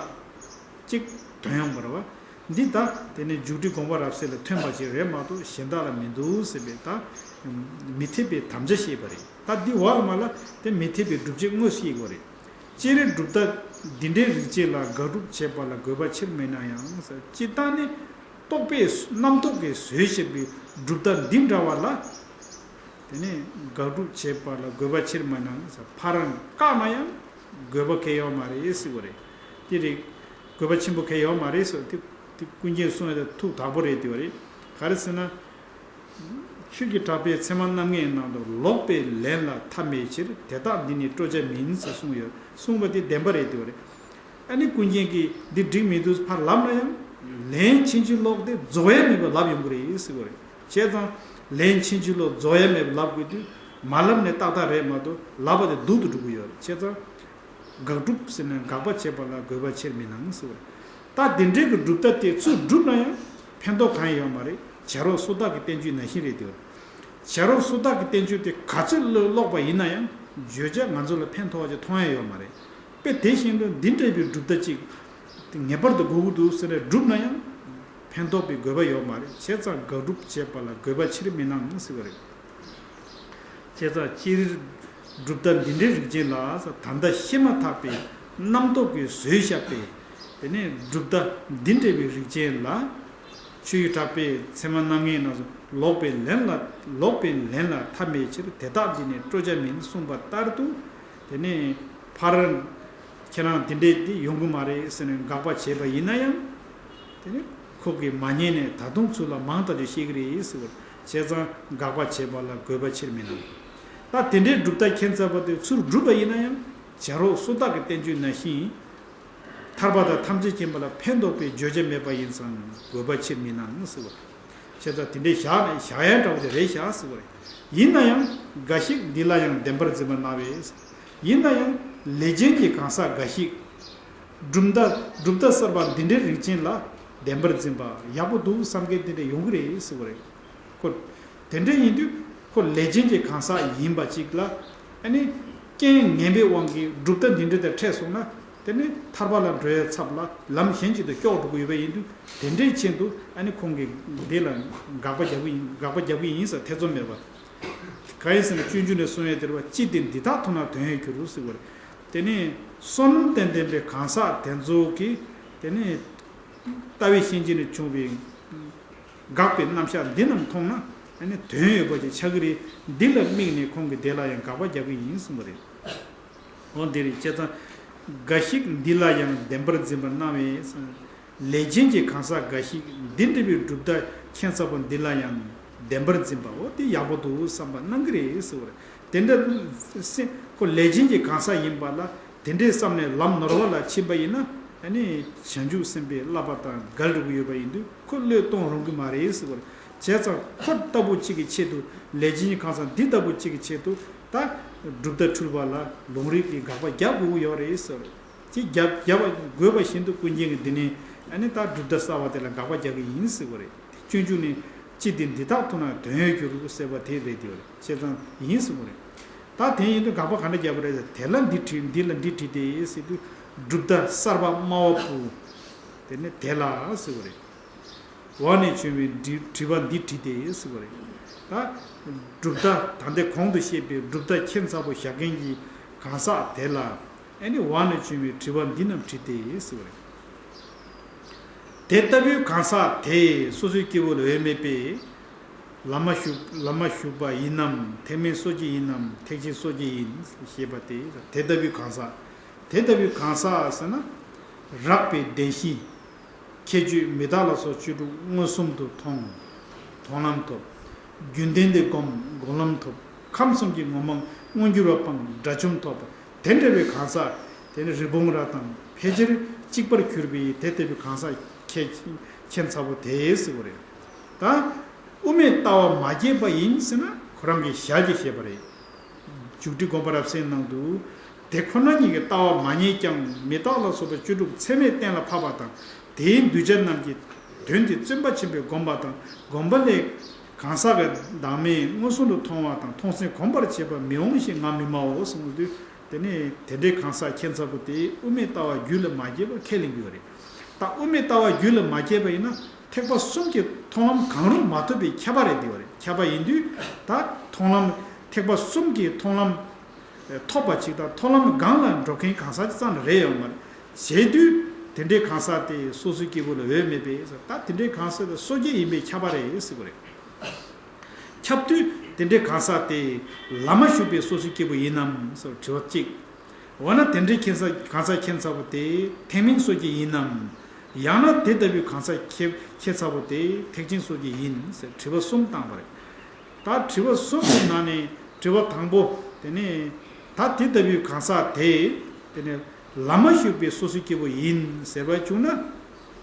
ཅིག་ཐོན་ཡོང་བ་རེད་བ། འདི་ད་དེ་ནི་མཇུག་སྒྲིལ་དགོངས་པ་རབ་གསལ་ལ་ཐོན་པ་ཅིག་རེད་མ་གཏོགས་གཞན་དག་ལ་མི་འདུག་ཟེར་བའི་ད་མི་འཐད་པའི་དམ་བཅའ་བཤད་པ་རེད། ད་འདི་བར་མ་ལ་དེ་མི་འཐད་པའི་སྒྲུབ་བྱེད་དངོས་སུ་ཡིན་དགོས་རེད། སྤྱིར་གྲུབ་མཐའ་འདི་འདྲའི་རིགས་ཅན་ལ་དགག་སྒྲུབ་བྱེད་པ་ལ་དགོས་པ་ཆེར་མིན་ན་ཡང་། སྤྱིར་བཏང་ནི་རྟོག་པས་རྣམ་རྟོག་གིས་བཟོས་བཞག་པའི་གྲུབ་མཐའ་འདི་འདྲ་བ་ལ། དེ་ནས་དགག་སྒྲུབ་བྱེད་པ་ལ་དགོས་པ་ཆེར་མིན་ན། ཕར་བཀག་ན་ཡང་དགོས་པ་གང་ཡང་ཡོད་མ་རེད་ཟེར་བ་རེད། དེ་རེད། དགོས་པ་ཆེན་པོ་གང་ཡང་ཡོད་མ་རེད་ཟེར། དེ་དེ་ཀུན་མཁྱེན་གསུང་ཡ་དེ་ཐུགས་དག་པོ་རེད། དེ་བ་རེད། ག་རེ་ཟེར་ན། ཆོས་ཀྱི་གྲགས་པས་ཚད་མ་རྣམ་ངེས་ནང་དུ་ལོག་པའི་ལན་ལ་མཐའ་མེད་ཕྱིར། དེ་དག་འདི་ནི་སྤྲོས་བྱ་མིན་ཟེར་གསུངས་ཡོད། གསུངས་པ་དེ་བདེན་པ་རེད། དེ་བ་རེད། ཨ་ནི་ཀུན་མཁྱེན་གྱིས་འདི་འགྲིག་མི་འདུག་ཕར་ལབ་ན་ཡང་། ལན་ཕྱིན་ཅི་ལོག་དེ་རྫོགས་ཡ་མེད་པར་ལབ་ཡོང་གི་རེད་ཟེར་བ་རེད། བྱས་ཙང་ལན་ཕྱིན་ཅི་ལོག་རྫོགས་ཡ་མེད་པར་ལབ་དགོས་དུས། མ་ལབ་ནས་ཏག་ཏག་རེད་མ་གཏོགས་ལབ་པ་དེ་སྡུག་ཏུ་འགྲོ་གི་ཡོད་རེད། བྱས་ཙང་། དགག་སྒྲུབ་ཟེར་ན་དགག་པ་བྱེད་པ་ལ་དགོས་པ་ཆེར་མིན་ནམ་ཟེར་བ་རེད། ད་དེ་འདྲའི་གི་གྲུབ་མཐའ་དེ་ཚུར་བསྒྲུབས་ན་ཡང་ཕན་ཐོགས་གང་ཡང་ཡོད་མ་རེད། བྱ་རོག་སུ་དག་གི་བསྟན་བཅོས་ནང་བཞིན་རེད་དེ། བྱ་རོག་སུ་དག་གི་བསྟན་བཅོས་དེ་ག་ཚོད་བློས་ཀློག་པ་ཡིན་ན་ཡང་བརྗོད་བྱ་ང་ཚོ་ལ་ཕན་ཐོགས་པ་ཅིག་མཐོང་ཡ་ཡོད་མ་རེད། དཔེ་དེ་བཞིན་དུ་འདི་འདྲ་བའི་གྲུབ་མཐའ་ཅིག་ངེས་པར་དུ་དགོས་ཀྱི་འདུག་ཟེར་ནས་བསྒྲུབས་ན་ཡང་ཕན་ཐོགས་པའི་དགོས་པ་ཡོད་མ་རེད། བྱས་ཙང་དགག་སྒྲུབ་བྱེད་པ་ལ་དགོས་པ་ཆེར་མིན་ནམ་ཟེར་བ་རེད། བྱས་ཙང་སྤྱིར་གྲུབ་མཐའ་འདི་འདྲའི་རིགས་ཅན་ལ་ད་ལྟ་བཤད་མ་ཐག་པའི་རྣམ་རྟོག་གིས་བཟོས་བཞག་པའི། དེ་ནས་གྲུབ་མཐའ་འདི་འདྲ་བའི་རིགས་ཅན་ལ། ཆོས་ཀྱི་གྲགས་པས་ཚད་མ་རྣམ་ངེས་ནང་དུ་ལོག་པའི་ལན་ལ་ལོག་པའི་ལན་ལ་མཐའ་མེད་ཕྱིར། དེ་དག་འདི་ནི་སྤྲོས་བྱ་མིན་གསུངས་པ་ལྟར་དུ། དེ་ནས་ཕར། ཁྱེད་རང་དེ་འདྲས་དེ་ཡོང་གི་མ་རེད་ཟེར་ནས་དགག་པ་བྱས་པ་ཡིན་ན་ཡང་། དེ་ནི་ཁོ་གིས་མ་ཉན་ནས་ད་དུང་ཚུར་ལ་མང་དག་ཅིག་བཤད་ཀྱི་རེད་ཟེར་བར། བྱས་ཙང་དགག་པ་བྱེད་པ་ལ་དགོས་པ་ཆེར་མིན་ནམ། ད་དེ་འདྲའི་གྲུབ་མཐའ་ཁྱད་མཚར་བ་དེ་ཚུར་བསྒྲུབས་པ་ཡིན་ན་ཡང་། བྱ་རོག་སུ་དག་གི་བསྟན་བཅོས་ནང་བཞིན། ཐར་པ་དང་ཐམས་ཅད་མཁྱེན་པ་ལ་ཕན་འདོགས་པའི་བརྗོད་བྱ་མེད་པ་ཡིན་ཙང་དགོས་པ་ཆེར་མིན་ནམ་ཟེར་བ། བྱས་ཙང་དེ་འདྲའི་བཞག་ནས་བཞག་ཡ་འདྲ་བོ་དེ་རེད་བཞག་ཟེར་བ་རེད། ཡིན་ན་ཡང་འགའ་ཞིག་འདི་ལ་ཡང་བདེན་པར་འཛིན་པ་སྣང་བས། ཡིན་ན་ཡང་ལས་ཅན་གྱི་གང་ཟག་འགའ་ཞིག་གྲུབ་མཐའ་གྲུབ་མཐའ་གསར་པ་འདི་འདྲའི་རིགས་ཅན་ལ་བདེན་པར་འཛིན་པ་ཡག་པོ་འདུག་བསམ་མཁན་དེ་འདྲ་ཡོང་གི་རེད་ཟེར་བ་རེད། ཁོ། དེ་འདྲ་ཡིན་དུས་ཁོ་ལས་ཅན་གྱི་གང་ཟག་ཡིན་པ་ཅིག་ལ། ཨ་ནི། རྐྱེན་ངན་པའི་དབང་གིས་གྲུབ་མཐའ་འདི་འདྲ་དང་འཕྲད་སོང་ན། དེ་ནི་ཐར་པ་ལ་འགྲོ་ཡའི་ཚབ་ལ་ལམ་གཞན་ཅིག་ཏུ་ཀྱོག་འགྲོ་གི་ཡོད་པ་ཡིན་དུས། དེ་འདྲའི་ཆེད་དུ་ཨ་ནི་ཁོང་གིས་འདི་ལ་དགག་པ་རྒྱག་གི་ཡིན། དགག་པ་རྒྱག་གི་ཡིན་ཟེར་ཐེ་ཚོམ་མེད་པ། གང་ཡིན་ཟེར་ན་སྤྱོད་འཇུག་ནས་གསུངས་ཡས་དེར་བ། ཅི་སྟེ་འདི་དག་མཐོང་ན་དོན་ཡོད་འགྱུར་ཟེར་བ་རེད། དེ་ནི་བསོད་ནམས་ལྡན་ལྡན་པའི་གང་ཟག་དེ་ཚོ་གིས་དེ་ནི་ལྟ་བའི་ཤེས་བྱ་ནས་བྱུང་བའི་དགག་པའི་རྣམ་གཞག་འདི་རྣམས་མཐོང་ན་ཨ་ནི་དོན་ཡོད་པ་ཅིག་ཆགས་ཀྱི་རེད། འདི་ལ་དམིགས་ནས་ཁོང་གིས་དེ་ལ་ཡང་དགག་པ་རྒྱག་གི་ཡིན་གསུངས་པ་རེད། འོ་འདི་རེད། བྱས་ཙང་། འགའ་ཞིག་འདི་ལ་ཡང་བདེན་པར་འཛིན་པ་སྣང་བས། ལས་ཅན་གྱི་གང་ཟག་འགའ་ཞིག་འདི་འདྲ་བའི་གྲུབ་མཐའ་ཁྱད་མཚར་པོ་འདི་ལ་ཡང་བདེན་པར་འཛིན་པ། འོ་དེ་ཡག་པོ་འདུག་བསམ་པ་སྣང་གི་རེད་ཟེར་བ་རེད། དེ་འདྲ་སེ་ཁོ་ལས་ཅན་གྱི་གང་ཟག་ཡིན་པ་ལ་དེ་འདྲའི་བསམ་ནས་ལམ་ནོར་བ་ལ་ཕྱིན་པ་ཡིན་ན། ཨ་ནི་བྱང་ཆུབ་སེམས་དཔའི་བསླབ་པ་དང་འགལ་འགྲོ་གི་ཡོད་པ་ཡིན་དུས་ཁོ་བློས་གཏོང་རུང་གི་མ་རེད་ཟེར་བ་རེད། བྱས་ཙང་ཁོ་ལྟ་བུ་གཅིག་གི་ཆེད་དུ་ལས་ཅན་གྱི་གང་ཟག་འདི་ལྟ་བུ་གཅིག་གི་ཆེད་དུ་ད་གྲུབ་མཐའ་འཁྲུལ་པ་ལ་ལུང་རིགས་ཀྱི་དགག་པ་རྒྱག་དགོས་ཀྱི་ཡོད་རེད་ཟེར་བ་རེད། ཅིག་རྒྱབ་རྒྱབ་པ་དགོས་པ་བཞིན་དུ་ཀུན་མཁྱེན་གྱིས་འདི་ནས་ ཨ་ནི་ད་གྲུབ་མཐའ་གསར་བ་དེ་ལ་དགག་པ་རྒྱག་གི་ཡིན་ཟེར་བ་རེད། སྤྱོད་འཇུག་ནི་སྤྱི་དེ་འདི་དག་མཐོང་ན་དོན་ཡོད་འགྱུར་ཟེར་བ་དེ་རེད་དེ་བ་རེད། བྱས་ཙང་ཡིན་ཟེར་བ་རེད། ད་དེ་ཡིན་དུས་དགག་པ་ག་འདྲ་རྒྱག་པ་རེད་ཟེར། དེ་ལ་འདི་བྲིས། འདི་ལ་འདི་བྲིས་ཏེ་ཟེར་དུས་གྲུབ་མཐའ་གསར་པ་སྨྲ་བ་པོ། དེ་ནི་དེ་ལ་ཟེར་བ་རེད། བ་ནས་བྱུང་བའི་དྲི་དྲི་བ་འདི་བྲིས་ཏེ་ཟེར་བ་རེད། ད་གྲུབ་མཐའ་ད་ལྟའི་གོང་དུ་བཤད་པའི་གྲུབ་མཐའ་ཁྱད་མཚར་པོ་བཞག་མཁན་གྱི་གང་ཟག་དེ་ལ། ཨ་ནི་བ་ནས་བྱུང་བའི་དྲི་བ་འདི་རྣམས་དྲིས་ཏེ་ཟེར་བ་རེད། དེ་ལྟ་བུའི་གང་ཟག་དེས་སོ་སོའི་སྐྱེ་བོ་ལ་འོས་མེད་པས། ལམ་མ་ཞུགས་ལམ་མ་ཞུགས་པ་ཡིན་ནམ། ཐེག་དམན་སོ་སྐྱེ་ཡིན་ནམ། ཐེག་ཆེན་སོ་སྐྱེ་ཡིན་ཞེས་པ་སྟེ། དེ་ལྟ་བུའི་གང་ཟག་དེ་ལྟ་བུའི་གང་ཟག་ཟེར་ན། རགས་པའི་བདེན་བཞི། ཁྱད་ཆོས་མི་རྟག་ལ་སོགས་བཅུ་དྲུག་མངོན་སུམ་དུ་མཐོང་། མཐོང་ལམ་ཐོབ། རྒྱུན་ལྡན་དུ་སྒོམ། སྒོམ་ལམ་ཐོབ། ཁམས་གསུམ་གྱི་ངོ་མ་མངོན་གྱུར་བ་སྤང་། དགྲ་བཅོམ་ཐོབ། དེ་འདྲ་བའི་གང་ཟག་དེ་ནི་རི་བོང་རྭ་དང་ཕལ་ཆེར་གཅིག་པར་གྱུར་པའི་དེ་ལྟ་བུའི་གང་ཟག་ཁྱད་ཁྱད་མཚར་པོ་དེ་ཟེར་བ་རེད། ད་དབུ་མའི་ལྟ་བ་མ་སྐྱེས་པ་ཡིན་ཟེར་ན་ཁོ་རང་གི་ཞལ་གྱིས་བཤད་པ་རེད། མཇུག་སྒྲིལ་དགོངས་པ་རབ་གསལ་ནང་དུ། དེ་ཁོ་ན་ཉིད་ཀྱི་ལྟ་བ་མ་རྙེད་ཀྱང་མི་རྟག་ལ་སོགས་པ་བཅུ་དྲུག་ཚད་མས་གཏན་ལ་ཕབ་པ་དང་། དེའི་གདུལ་བྱ་རྣམས་ཀྱི་དོན་དེ་བརྩོན་པ་ཆེན་པོས་བསྒོམས་པ་དང་བསྒོམས་པ་ལས། གང་ཟག་གི་བདག་མེད་མངོན་སུམ་དུ་མཐོང་བ་དང་མཐོང་སེམས་གོམས་པར་བྱེད་པ་མི་འོང་ཞེས་ང་མི་སྨྲའོ་གསུངས་དུས། དེ་ནས་དེ་འདྲའི་གང་ཟག་ཁྱད་མཚར་པོ་དེ་དབུ་མའི་ལྟ་བ་རྒྱུད་ལ་མ་སྐྱེས་པར་ཁས་ལེན་གྱི་ཡོད་རེད། ད་དབུ་མའི་ལྟ་བ་རྒྱུད་ལ་མ་སྐྱེས་པ་ཡིན་ན་ཐེག་པ་གསུམ་གྱི་མཐོང་ལམ་གང་རུང་མ་ཐོབ་པའི་ཁྱབ་པ་རེད་དེ་བ་རེད། ཁྱབ་པ་ཡིན་དུས་ད་མཐོང་ལམ་ཐེག་པ་གསུམ་གྱི་མཐོང་ལམ་ཐོབ་པ་ཅིག་དང་མཐོང་ལམ་སྒང་ལ་འགྲོ་མཁན་གང་ཟག་ཅིག་ཙམ་རེད་ཡོད་མ་རེད། བྱས་དུས་དེ་འདྲའི་གང་ཟག་དེ་སོ་སོའི་སྐྱེ་བོ་ལ་འོས་མེད་པས། ད་དེ་འདྲའི་གང་ཟག་དེ་སོ་སྐྱེ་ཡིན་པས་ཁྱབ་པ་རེད་ཟེར་བ་རེད། ཁྱབ་དུས་དེ་འདྲའི་གང་ཟག་དེ་ལམ་མ་ཞུགས་པའི་སོ་སོའི་སྐྱེ་བོ་ཡིན་ནམ་ཟེར་དྲི་བ་གཅིག་འོ་ན་དེ་འདྲའི་ཁྱད་མཚར་གང་ཟག་ཁྱད་མཚར་པོ་དེ་ཐེག་དམན་སོ་སྐྱེ་ཡིན་ནམ། ཡང་ན་དེ་ལྟ་བུའི་གང་ཟག་ཁྱད་ཁྱད་མཚར་པོ་དེ་ཐེག་ཆེན་སོ་སྐྱེ་ཡིན་ཟེར་དྲི་བ་གསུམ་བཏང་བ་རེད། ད་དྲི་བ་གསུམ་གྱི་ནང་ནས་དྲི་བ་དང་པོ་དེ་ནི། ད་དེ་ལྟ་བུའི་གང་ཟག་དེ་དེ་ནི་ལམ་མ་ཞུགས་པའི་སོ་སོའི་སྐྱེ་བོ་ཡིན་ཟེར་བ་བྱུང་ན།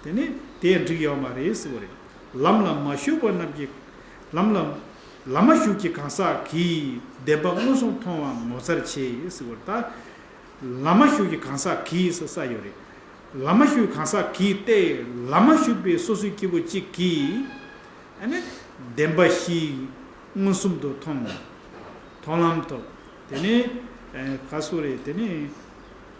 དེ་ནི་དེ་འགྲིག་ཡོད་མ་རེད་ཟེར་བ་རེད། ལམ་ལ་མ་ཞུགས་པ་རྣམས་ཀྱི་ལམ་ལ་ལམ་མ་ཞུགས་ཀྱི་གང་ཟག་གིས་བདེན་པ་མངོན་སུམ་མཐོང་བ་ངོ་མཚར་ཆེ་ཟེར་བ་རེད། ད་ལམ་མ་ཞུགས་ཀྱི་གང་ཟག་གིས་ཟེར་ས་ཡོད་རེད། ལམ་མ་ཞུགས་གང་ཟག་གིས་ཏེ་ལམ་མ་ཞུགས་པའི་སོ་སོའི་སྐྱེ་བོ་གཅིག་གིས། ཨ་ནི་བདེན་པ་བཞི་མངོན་སུམ་དུ་མཐོང་། མཐོང་ལམ་ཐོབ། དེ་ནས་ཨ་ག་སུ་རེད། དེ་ནས་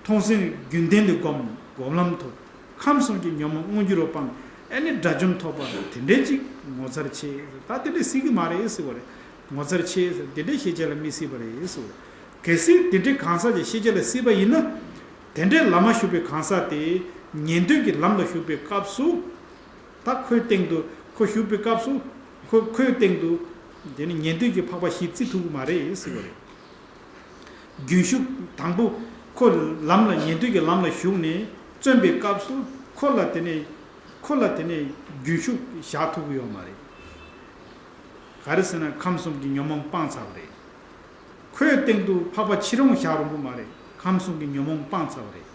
མཐོང་སེམས་རྒྱུན་ལྡན་དུ་སྒོམ། སྒོམ་ལམ་ཐོབ། ཁམས་གསུམ་གྱི་ཉོན་མོངས་མངོན་གྱུར་བ་སྤངས། ཨ་ནི་དགྲ་བཅོམ་ཐོབ་པ་དེ་འདྲའི་ཅིག་ངོ་མཚར་ཆེ། ད་དེ་འདྲའི་སྲིད་ཀྱི་མ་རེད་ཟེར་བ་རེད། ངོ་མཚར་ཆེ་ཟེར། དེ་འདྲའི་ཤེས་བྱ་ལ་མི་སྲིད་པ་རེད་ཟེར་བ་རེད། གལ་སྲིད་དེ་འདྲའི་གང་ཟག་ཅིག་ཤེས་བྱ་ལ་སྲིད་པ་ཡིན་ན། དེ་འདྲའི་ལམ་མ་ཞུགས་པའི་གང་ཟག་དེ་ཉན་ཐོས་ཀྱི་ལམ་ལ་ཞུགས་པའི་སྐབས་སུ། ད་ཁོའི་སྟེང་དུ་ཁོ་ཞུགས་པའི་སྐབས་སུ་ཁོ་ཁོའི་སྟེང་དུ་དེ་ནི་ཉན་ཐོས་ཀྱི་འཕགས་པ་བཞི་བརྩི་ཐུབ་ཀྱི་མ་རེད་ཟེར་བ་རེད། རྒྱུན་ཞུགས་དང་པོ་ཁོ་ལམ་ལ་ཉན་ཐོས་ཀྱི་ལམ་ལ་ཞུགས་ནས་བརྩོན་པའི་སྐབས་སུ་ཁོ་ལ་དེ་ནི་ཁོ་ལ་དེ་ནི་རྒྱུན་ཞུགས་བཞག་ཐུབ་ཀྱི་ཡོད་མ་རེད། ག་རེ་ཟེར་ན་ཁམས་གསུམ་གྱི་ཉོན་མོངས་སྤངས་ཚར་བ་རེད། ཁོའི་སྟེང་དུ་འཕགས་པ་ཕྱིར་འོང་བཞག་རུང་གི་མ་རེད། ཁམས་གསུམ་གྱི་ཉོན་མོངས་སྤངས་ཚར་བ་རེད།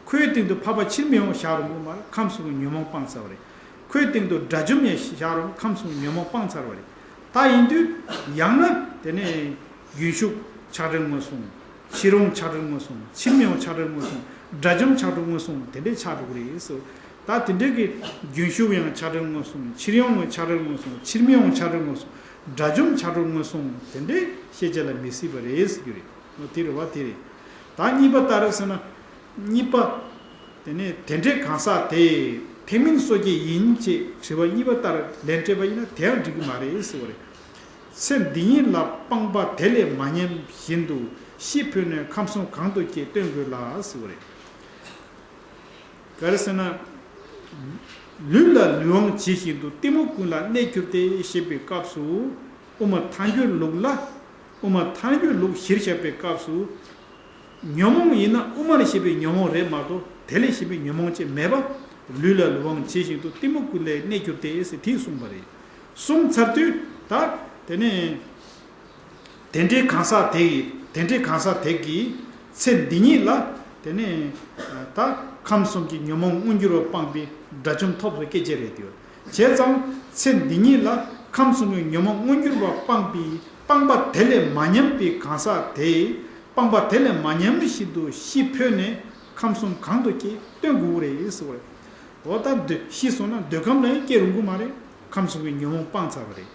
ཁོའི་སྟེང་དུ་འཕགས་པ་ཕྱིར་མི་འོང་བཞག་རུང་གི་མ་རེད། ཁམས་གསུམ་གྱི་ཉོན་མོངས་སྤངས་ཚར་བ་རེད། ཁོའི་སྟེང་དུ་དགྲ་བཅོམ་ཡང་བཞག་རུང་ཁམས་གསུམ་གྱི་ཉོན་མོངས་སྤངས་ཚར་བ་རེད། ད་ཡིན་དུས་ཡང་ན་དེ་ནས་རྒྱུན་ཞུགས་ཆགས་བྲལ་མངོན་སུམ། ཕྱིར་འོང་ཆགས་བྲལ་མངོན་སུམ། ཕྱིར་མི་འོང་ཆགས་བྲལ་མངོན་སུམ། དགྲ་བཅོམ་ཆགས་བྲལ་མངོན་སུམ་དེ་འདྲས་ཆགས་འགྲོ་གི་རེད་ཟེར། ད་དེ་འདྲས་ཀྱི་རྒྱུན་ཞུགས་ཡང་ཆགས་བྲལ་མངོན་སུམ། ཕྱིར་འོང་ཡང་ཆགས་བྲལ་མངོན་སུམ། ཕྱིར་མི་འོང་ཆགས་བྲལ་མངོན་སུམ། དགྲ་བཅོམ་ཆགས་བྲལ་མངོན་སུམ་དེ་འདྲས་ཤེས་བྱ་ལ་མི་སྲིད་པ་རེད་ཟེར་རྒྱུ་རེད། འོ་དེ་རེད་བ། དེ་རེད། ད་གཉིས་པ་ལྟར་ཟེར་ན། གཉིས་པ། དེ་ནས་དེ་འདྲའི་གང་ཟག་དེ་ཐེག་དམན་སོ་སྐྱེ་ཡིན་ཅེས་དྲི་བ་གཉིས་པ་ལྟར་ལན་སྤྲད་པ་ཡིན་ན་དེའང་འགྲིག་གི་མ་རེད་ཟེར་བ་རེད། ཚེ་འདི་ཉིད་ལ་སྤངས་པ་དེ་ལས་མ་ཉམས་བཞིན་དུ་ཤི་འཕོས་ནས་ཁམས་གསུམ་གང་དུ་སྐྱེ་སྟོན་དགོས་ལ་ཟེར་བ་རེད། ག་རེ་ཟེར་ན། ལུས་ལ་ལུས་དབང་ཇི་བཞིན་དུ་གཏི་མུག་ཀུན་ལ་གནས་གྱུར་ཏེ་ཞེས་པའི་སྐབས་སུ་དབུ་མ་ཐལ་འགྱུར་ལུགས་ལ། དབུ་མ་ཐལ་འགྱུར་ལུགས་གཞིར་བཞག་པའི་སྐབས་སུ། ཉོན་མོངས་ཡིན་ན་དབུ་མར་བཤད་པའི་ཉོན་མོངས་རེད་མ་གཏོགས་དེ་ལས་གཞན་པའི་ཉོན་མོངས་ཅིག་མེད་པ། ལུས་ལ་ལུས་དབང་ཇི་བཞིན་དུ་གཏི་མུག་ཀུན་ལས་གནས་གྱུར་ཏེ་ཟེར་དེས་གསུངས་པ་རེད། གསུངས་ཚར་དུས་ད་དེ་ནས། དེ་འདྲའི་གང་ཟག་དེ་ཡིས་དེ་འདྲའི་གང་ཟག་དེ་གིས་ཚེ་འདི་ཉིད་ལ་དེ་ནས་ད་ཁམས་གསུམ་གྱི་ཉོན་མོངས་མངོན་གྱུར་བ་སྤངས་པའི་དགྲ་བཅོམ་ཐོབ་པའི་སྐད་ཆ་རེད་དེ། བྱས་ཙང་ཚེ་འདི་ཉིད་ལ་ཁམས་གསུམ་གྱི་ཉོན་མོངས་མངོན་གྱུར་བ་སྤངས་པའི་སྤངས་པ་དེ་ལས་མ་ཉམས་པའི་གང་ཟག་དེས་སྤངས་པ་དེ་ལས་མ་ཉམས་བཞིན་དུ་ཤི་འཕོས་ནས་ཁམས་གསུམ་གང་དུ་སྐྱེ་སྟོན་དགོས་རེད་ཟེར་བ་རེད། འོ་ད་འདོད་ཤི་སོང་ན་འདོད་ཁམས་ལ་ཡང་སྐྱེ་རུང་གི་མ་རེད། ཁམས་གསུམ་གྱི་ཉོན་མོངས་སྤངས་ཚར་བ་རེད།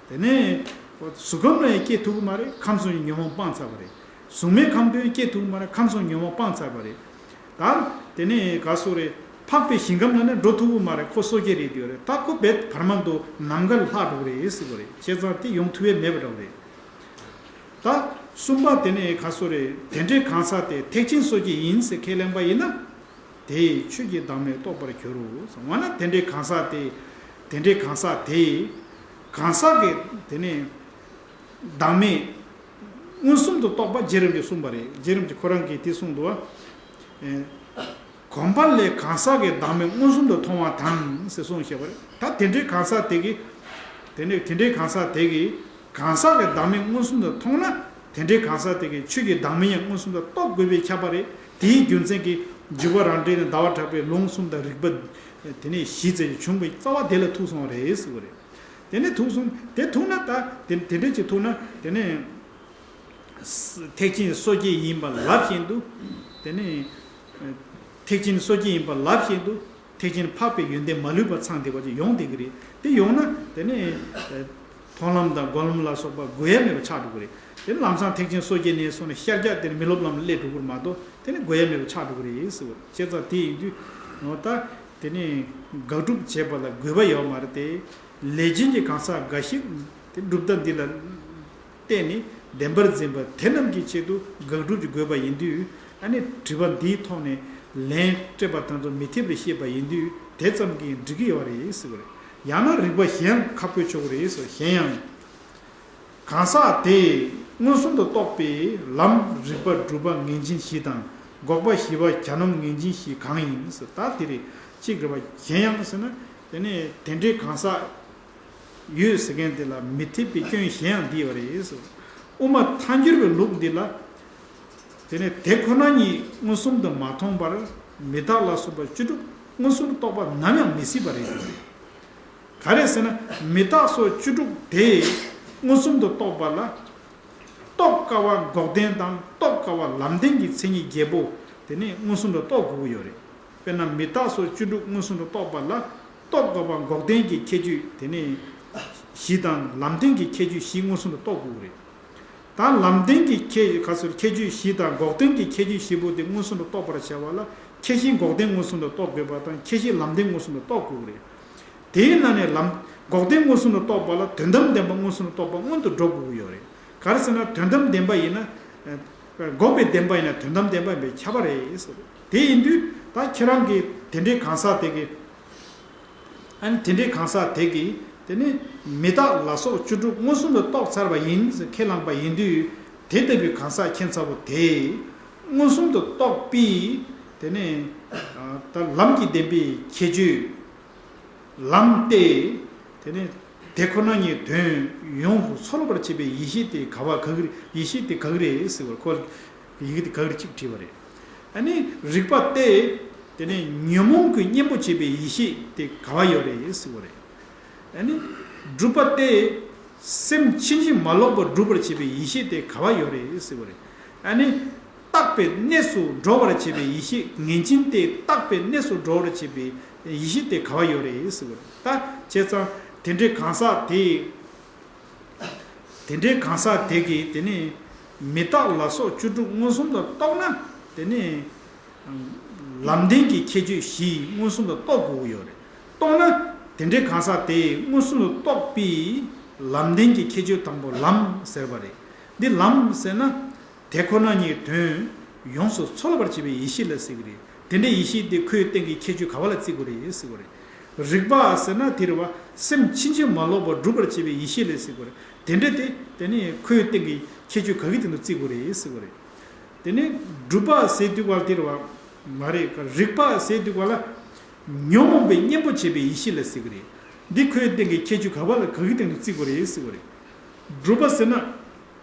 དེ་ནས་གཟུགས་ཁམས་ལ་ཡང་སྐྱེ་ཐུབ་ཀྱི་མ་རེད། ཁམས་གསུམ་གྱི་ཉོན་མོངས་སྤངས་ཚར་བ་རེད། གཟུགས་མེད་ཁམས་དུ་ཡང་སྐྱེ་ཐུབ་ཀྱི་མ་རེད། ཁམས་གསུམ་ཉོན་མོངས་སྤངས་ཚར་བ་རེད། ད་དེ་ནས་ག་སོ་རེད། འཕགས་པའི་ཞིང་ཁམས་ལ་ནི་འགྲོ་ཐུབ་ཀྱི་མ་རེད། ཁོ་སོ་སྐྱེ་རེད་དེ་རེད། ད་ཁོ་བེད་བར་མ་དུ་ནམ་མཁའ་ལ་ལྷག་འགྲོ་གི་རེད་ཟེར་གི་རེད། བྱས་ཙང་དེ་ཡོང་ཐུབ་ཡས་མེད་པ་འདྲ་བ་རེད། ད་གསུམ་པ་དེ་ནས་ག་སོ་རེད། དེ་འདྲའི་གང་ཟག་དེ་ཐེག་ཆེན་སོ་སྐྱེ་ཡིན་ཟེར་ཁས་ལེན་པ་ཡིན་ན། དེས་ཆོས་ཀྱི་བདག་མེད་རྟོགས་པར་འགྱུར་རོ། འོ་ན་དེ་འདྲའི་གང་ཟག་དེ། དེ་འདྲའི་གང་ཟག་དེས། གང་ཟག་གི་དེ་ནས་བདག་མེད་མངོན་སུམ་དུ་རྟོགས་པ་རྗེ་རིན་པོ་ཆེས་གསུངས་པ་རེད། རྗེ་རིན་པོ་ཆེ་ཁོ་རང་གིས་དེ་གསུངས་འདུག་བ། ཨེ། གོམས་པ་ལས་གང་ཟག་གི་བདག་མེད་མངོན་སུམ་དུ་མཐོང་བ་དང་ཟེར་གསུངས་བཞག་པ་རེད། ད་དེ་འདྲའི་གང་ཟག་དེ་གིས། དེ་ནས་དེ་འདྲའི་གང་ཟག་དེ་གིས། གང་ཟག་གི་བདག་མེད་མངོན་སུམ་དུ་མཐོང་ན། དེ་འདྲའི་གང་ཟག་དེ་གིས་ཆོས་ཀྱི་བདག་མེད་ཡང་མངོན་སུམ་དུ་རྟོགས་དགོས་པས་ཁྱབ་པ་རེད། དེའི་རྒྱུ་མཚན་གྱིས་འཇུག་པ་རང་འགྲེལ་ནས་ཟླ་བ་གྲགས་པའི་ལུང་གསུམ་དང་རིགས་པ་དེ་ནས་བཞི་བཙལ་བྱུང་བའི་རྩ་བ་དེ་ལ་ཐུག་སོང་བ་རེད་ཟེར་བ་རེད། དེ་ནས་ཐུག་སོང་། དེ་ཐུག་ན་ད་དེ་དེ་འདྲས་ཅིག་ཐུག་ན་དེ་ནས་ཐེག་ཆེན་སོ་སྐྱེ་ཡིན་པ་ལབ་བཞིན་དུ། དེ་ནས་ཐེག་ཆེན་སོ་སྐྱེ་ཡིན་པ་ལབ་བཞིན་དུ། ཐེག་ཆེན་འཕགས་པའི་ཡོན་ཏན་མ་ལུས་པ་ཚང་བསྡད་པ་ཅིག་ཡོང་བསྡད་ཀྱི་རེད། དེ་ཡོང་ན་དེ་ནས་མཐོང་ལམ་དང་སྒོམ་ལམ་ལ་སོགས་པ་དགོས་ཡ་མེད་པ་ཆགས་འགྲོ་གི་རེད། དེ་ནས་ལམ་སང་ཐེག་ཆེན་སོ་སྐྱེ་ནས་སོང་ནས་ཤར་རྒྱག་དེ་ནས་མི་སློབ་ལམ་ལ་སླེབས་འགྲོ་གི་རེད་མ་གཏོགས་དེ་ནས་དགོས་ཡ་མེད་པ་ཆགས་འགྲོ་གི་རེད་ཟེར་བ། བྱས་ཙང་དེ་ཡིན་དུས་འོ་ད་དེ་ནས་དགག་སྒྲུབ་བྱེད་པ་ལ་དགོས་པ་ཡོད་མ་རེད་དེ། ལས་ཅན་གྱི་གང་ཟག་འགའ་ཞིག་དེ་གྲུབ་མཐའ་འདི་ལ་བརྟེན་ནས་བདེན་པར་འཛིན་པ་དེ་རྣམས་ཀྱི་ཆེད་དུ་དགག་སྒྲུབ་ཀྱི་དགོས་པ་ཡིན་དུས། ཨ་ནི་དྲི་བ་འདིའི་ཐོག་ནས་ལན་སྤྲད་པ་དེ་ཚོ་མི་འཐད་པར་བཤད་པ་ཡིན་དུས་དེ་ཙམ་གྱིས་འགྲིག་གི་ཡོད་རེད་ཟེར་བ་རེད། ཡང་ན་རིགས་པ་གཞན་ཡང་ཁ་བཀོད་ཆོག་གི་རེད་ཟེར། གཞན་ཡང་། གང་ཟག་དེས་མངོན་སུམ་དུ་རྟོགས་པའི་ལམ་རིགས་པ་སྒྲུབ་པ་ངེས་འབྱིན་བཞི་དང་འགོག་པ་ཞི་བ་གྱ་ནོམ་ངེས་འབྱིན་བཞི་གང་ཡིན་ཟེར། ད་དེ་རེད། གཅིག་རེད་བ། གཞན་ཡང་ཟེར་ན། དེ་ནས་དེ་འདྲའི་གང་ཟག་ཡོད་ཟེར་མཁན་དེ་ལ་མི་འཐད་པའི་སྐྱོན་གཞན་ཡང་འདི་ཡོད་རེད་ཟེར། དབུ་མ་ཐལ་འགྱུར་བའི་ལུགས་འདི་ལ། དེ་ནས་དེ་ཁོ་ན་ཉིད་མངོན་སུམ་དུ་མ་མཐོང་བར་མི་རྟག་ལ་སོགས་པ་བཅུ་དྲུག་མངོན་སུམ་རྟོགས་པ་ནམ་ཡང་མི་སྲིད་པ་རེད། ག་རེ་ཟེར་ན་མི་རྟག་སོགས་བཅུ་དྲུག་དེ་མངོན་སུམ་དུ་རྟོགས་པ་ལ། རྟོགས་དཀའ་བ་འགོག་བདེན་དང་རྟོགས་དཀའ་བ་ལམ་བདེན་གྱི་མཚན་ཉིད་བརྒྱད་པོ་དེ་ནས་མངོན་སུམ་དུ་རྟོགས་དགོས་ཀྱི་ཡོད་རེད། དཔེར་ན་མི་རྟག་སོགས་བཅུ་དྲུག་མངོན་སུམ་དུ་རྟོགས་པ་ལ་རྟོགས་དཀའ་བ་འགོག་བདེན་གྱི་ཁྱད་ཆོས་དེ་ནས་བཞི་དང་ལམ་བདེན་གྱི་ཁྱད་ཆོས་བཞི་མངོན་སུམ་དུ་རྟོགས་དགོས་ཀྱི་རེད། ད་ལམ་བདེན་གྱི་ཁྱད་ག་ཚོད་ཁྱད་ཆོས་བཞི་དང་འགོག་བདེན་གྱི་ཁྱད་ཆོས་བཞི་པོ་དེ་མངོན་སུམ་དུ་རྟོགས་པར་བྱ་བ་ལ་ཁྱད་གཞི་འགོག་བདེན་མངོན་སུམ་དུ་རྟོགས་དགོས་པ་དང་ཁྱད་གཞི་ལམ་བདེན་མངོན་སུམ་དུ་རྟོགས་དགོས་ཀྱི་རེད། དེའི་ནང་ནས་ལམ་འགོག་བདེན་མངོན་སུམ་དུ་རྟོགས་པ་ལ་དོན་དམ་བདེན་པ་མངོན་སུམ་དུ་རྟོགས་པ་སྔོན་དུ་འགྲོ་དགོས་ཀྱི་ཡོད་རེད། ག་རེ་ཟེར་ན་དོན་དམ་བདེན་པ་ཡིན་ན། འགོག་པའི་བདེན་པ་ཡིན་ན་དོན་དམ་བདེན་པ་ཡིན་པས་ཁྱབ་པ་རེད་ཟེར། དེ་ཡིན་དུས་ད་ཁྱེད་རང་གིས་དེ་འདྲའི་གང་ཟག་དེ་གིས། ཨ་ནི་དེ་འདྲའི་གང་ཟག་དེ་གིས་དེ་ནི་མི་རྟག་ལ་སོགས་བཅུ་དྲུག་མངོན་སུམ་དུ་རྟོགས་ཚར་བ་ཡིན་ཟེར་ཁས་བླངས་པ་ཡིན་དུས། དེ་ལྟ་བུའི་གང་ཟག་ཁྱད་མཚར་པོ་དེས་མངོན་སུམ་དུ་རྟོགས་པའི་དེ་ནི་ད་ལམ་གྱི་བདེན་པའི་ཁྱད་ཆོས། ལམ་སྟེ། དེ་ནི་དེ་ཁོ་ན་ཉིད་དོན་ཡོངས་སུ་ཚོལ་བར་བྱེད་པའི་ཡེ་ཤེས་དེ་ག་བ་ག་གི་ཡེ་ཤེས་དེ་ག་གི་རེད་ཟེར་བར་ཁོ་ཡི་གེ་དེ་ག་གི་རེད་གཅིག་བྲིས་པ་རེད། ཨ་ནི་རིགས་པ་སྟེ། དེ་ནི་ཉོན་མོངས་ཀྱི་གཉེན་པོ་བྱེད་པའི་ཡེ་ཤེས་དེ་ག་བ་ཡོད་རེད་ཟེར་བ་རེད། ཨ་ནི་སྒྲུབ་པ་སྟེ། སེམས་ཕྱིན་ཅི་མ་ལོག་པར་སྒྲུབ་པར་བྱེད་པའི་ཡེ་ཤེས་དེ་ག་བ་ཡོད་རེད་ཟེར་བ་རེད། ཨ་ནི། རྟག་པའི་གནས་སུ་འགྲོ་བར་བྱེད་པའི་ཡེ་ཤེས་ངེས་འབྱིན་ཏེ་རྟག་པའི་གནས་སུ་འགྲོ་བར་བྱེད་པའི་ཡེ་ཤེས་དེ་ག་བ་ཡོད་རེད་ཟེར་བ་རེད། ད་བྱས་ཙང་དེ་འདྲའི་གང་ཟག་དེ། དེ་འདྲའི་གང་ཟག་དེ་གིས་དེ་ནི་མི་རྟག་ལ་སོགས་བཅུ་དྲུག་མངོན་སུམ་དུ་རྟོགས་ན་དེ་ནི་ལམ་བདེན་གྱི་ཁྱད་ཆོས་བཞི་མངོན་སུམ་དུ་རྟོགས་དགོས་ཀྱི་ཡོད་རེད། རྟོགས་ན་དེ་འདྲའི་གང་ཟག་དེས་མངོན་སུམ་དུ་རྟོགས་པའི་ལམ་བདེན་གྱི་ཁྱད་ཆོས་དང་པོ་ལམ་ཟེར་བ་རེད། འདི་ལམ་ཟེར་ན། དེ་ཁོ་ན་ཉིད་དོན་ཡོངས་སུ་ཚོལ་བར་བྱེད་པའི་ཡེ་ཤེས་ལ་ཟེར་གྱི་རེད། དེ་འདྲའི་ཡེ་ཤེས་དེ་ཁོའི་སྟེང་གི་ཁྱད་ཆོས་ག་བ་ལ་བརྩི་དགོས་རེད་ཟེར་གྱི་རེད། རིགས་པ་ཟེར་ན་དེ་རེད་བ། སེམས་ཕྱིན་ཅི་མ་ལོག་པར་སྒྲུབ་པར་བྱེད་པའི་ཡེ་ཤེས་ལ་ཟེར་གྱི་རེད། དེ་འདྲ་དེ་དེ་ནི་ཁོའི་སྟེང་གི་ཁྱད་ཆོས་ག་གི་སྟེང་དུ་བརྩི་དགོས་རེད་ཟེར་གྱི་རེད། དེ་ནི་སྒྲུབ་པ་ཟེར་དུས་བ་དེ་རེད་བ། མ་རེད། རིགས་པ་ཟེར་དུས་བ་ལ། ཉོན་མོངས་པའི་གཉེན་པོ་བྱེད་པའི་ཡེ་ཤེས་ལ་ཟེར་གྱི་རེད། འདི་ཁོའི་སྟེང་གི་ཁྱད་ཆོས་ག་བ་ལ་ག་གི་སྟེང་དུ་བརྩི་དགོས་རེད་ཟེར་གྱི་རེད། སྒྲུབ་པ་ཟེར་ན།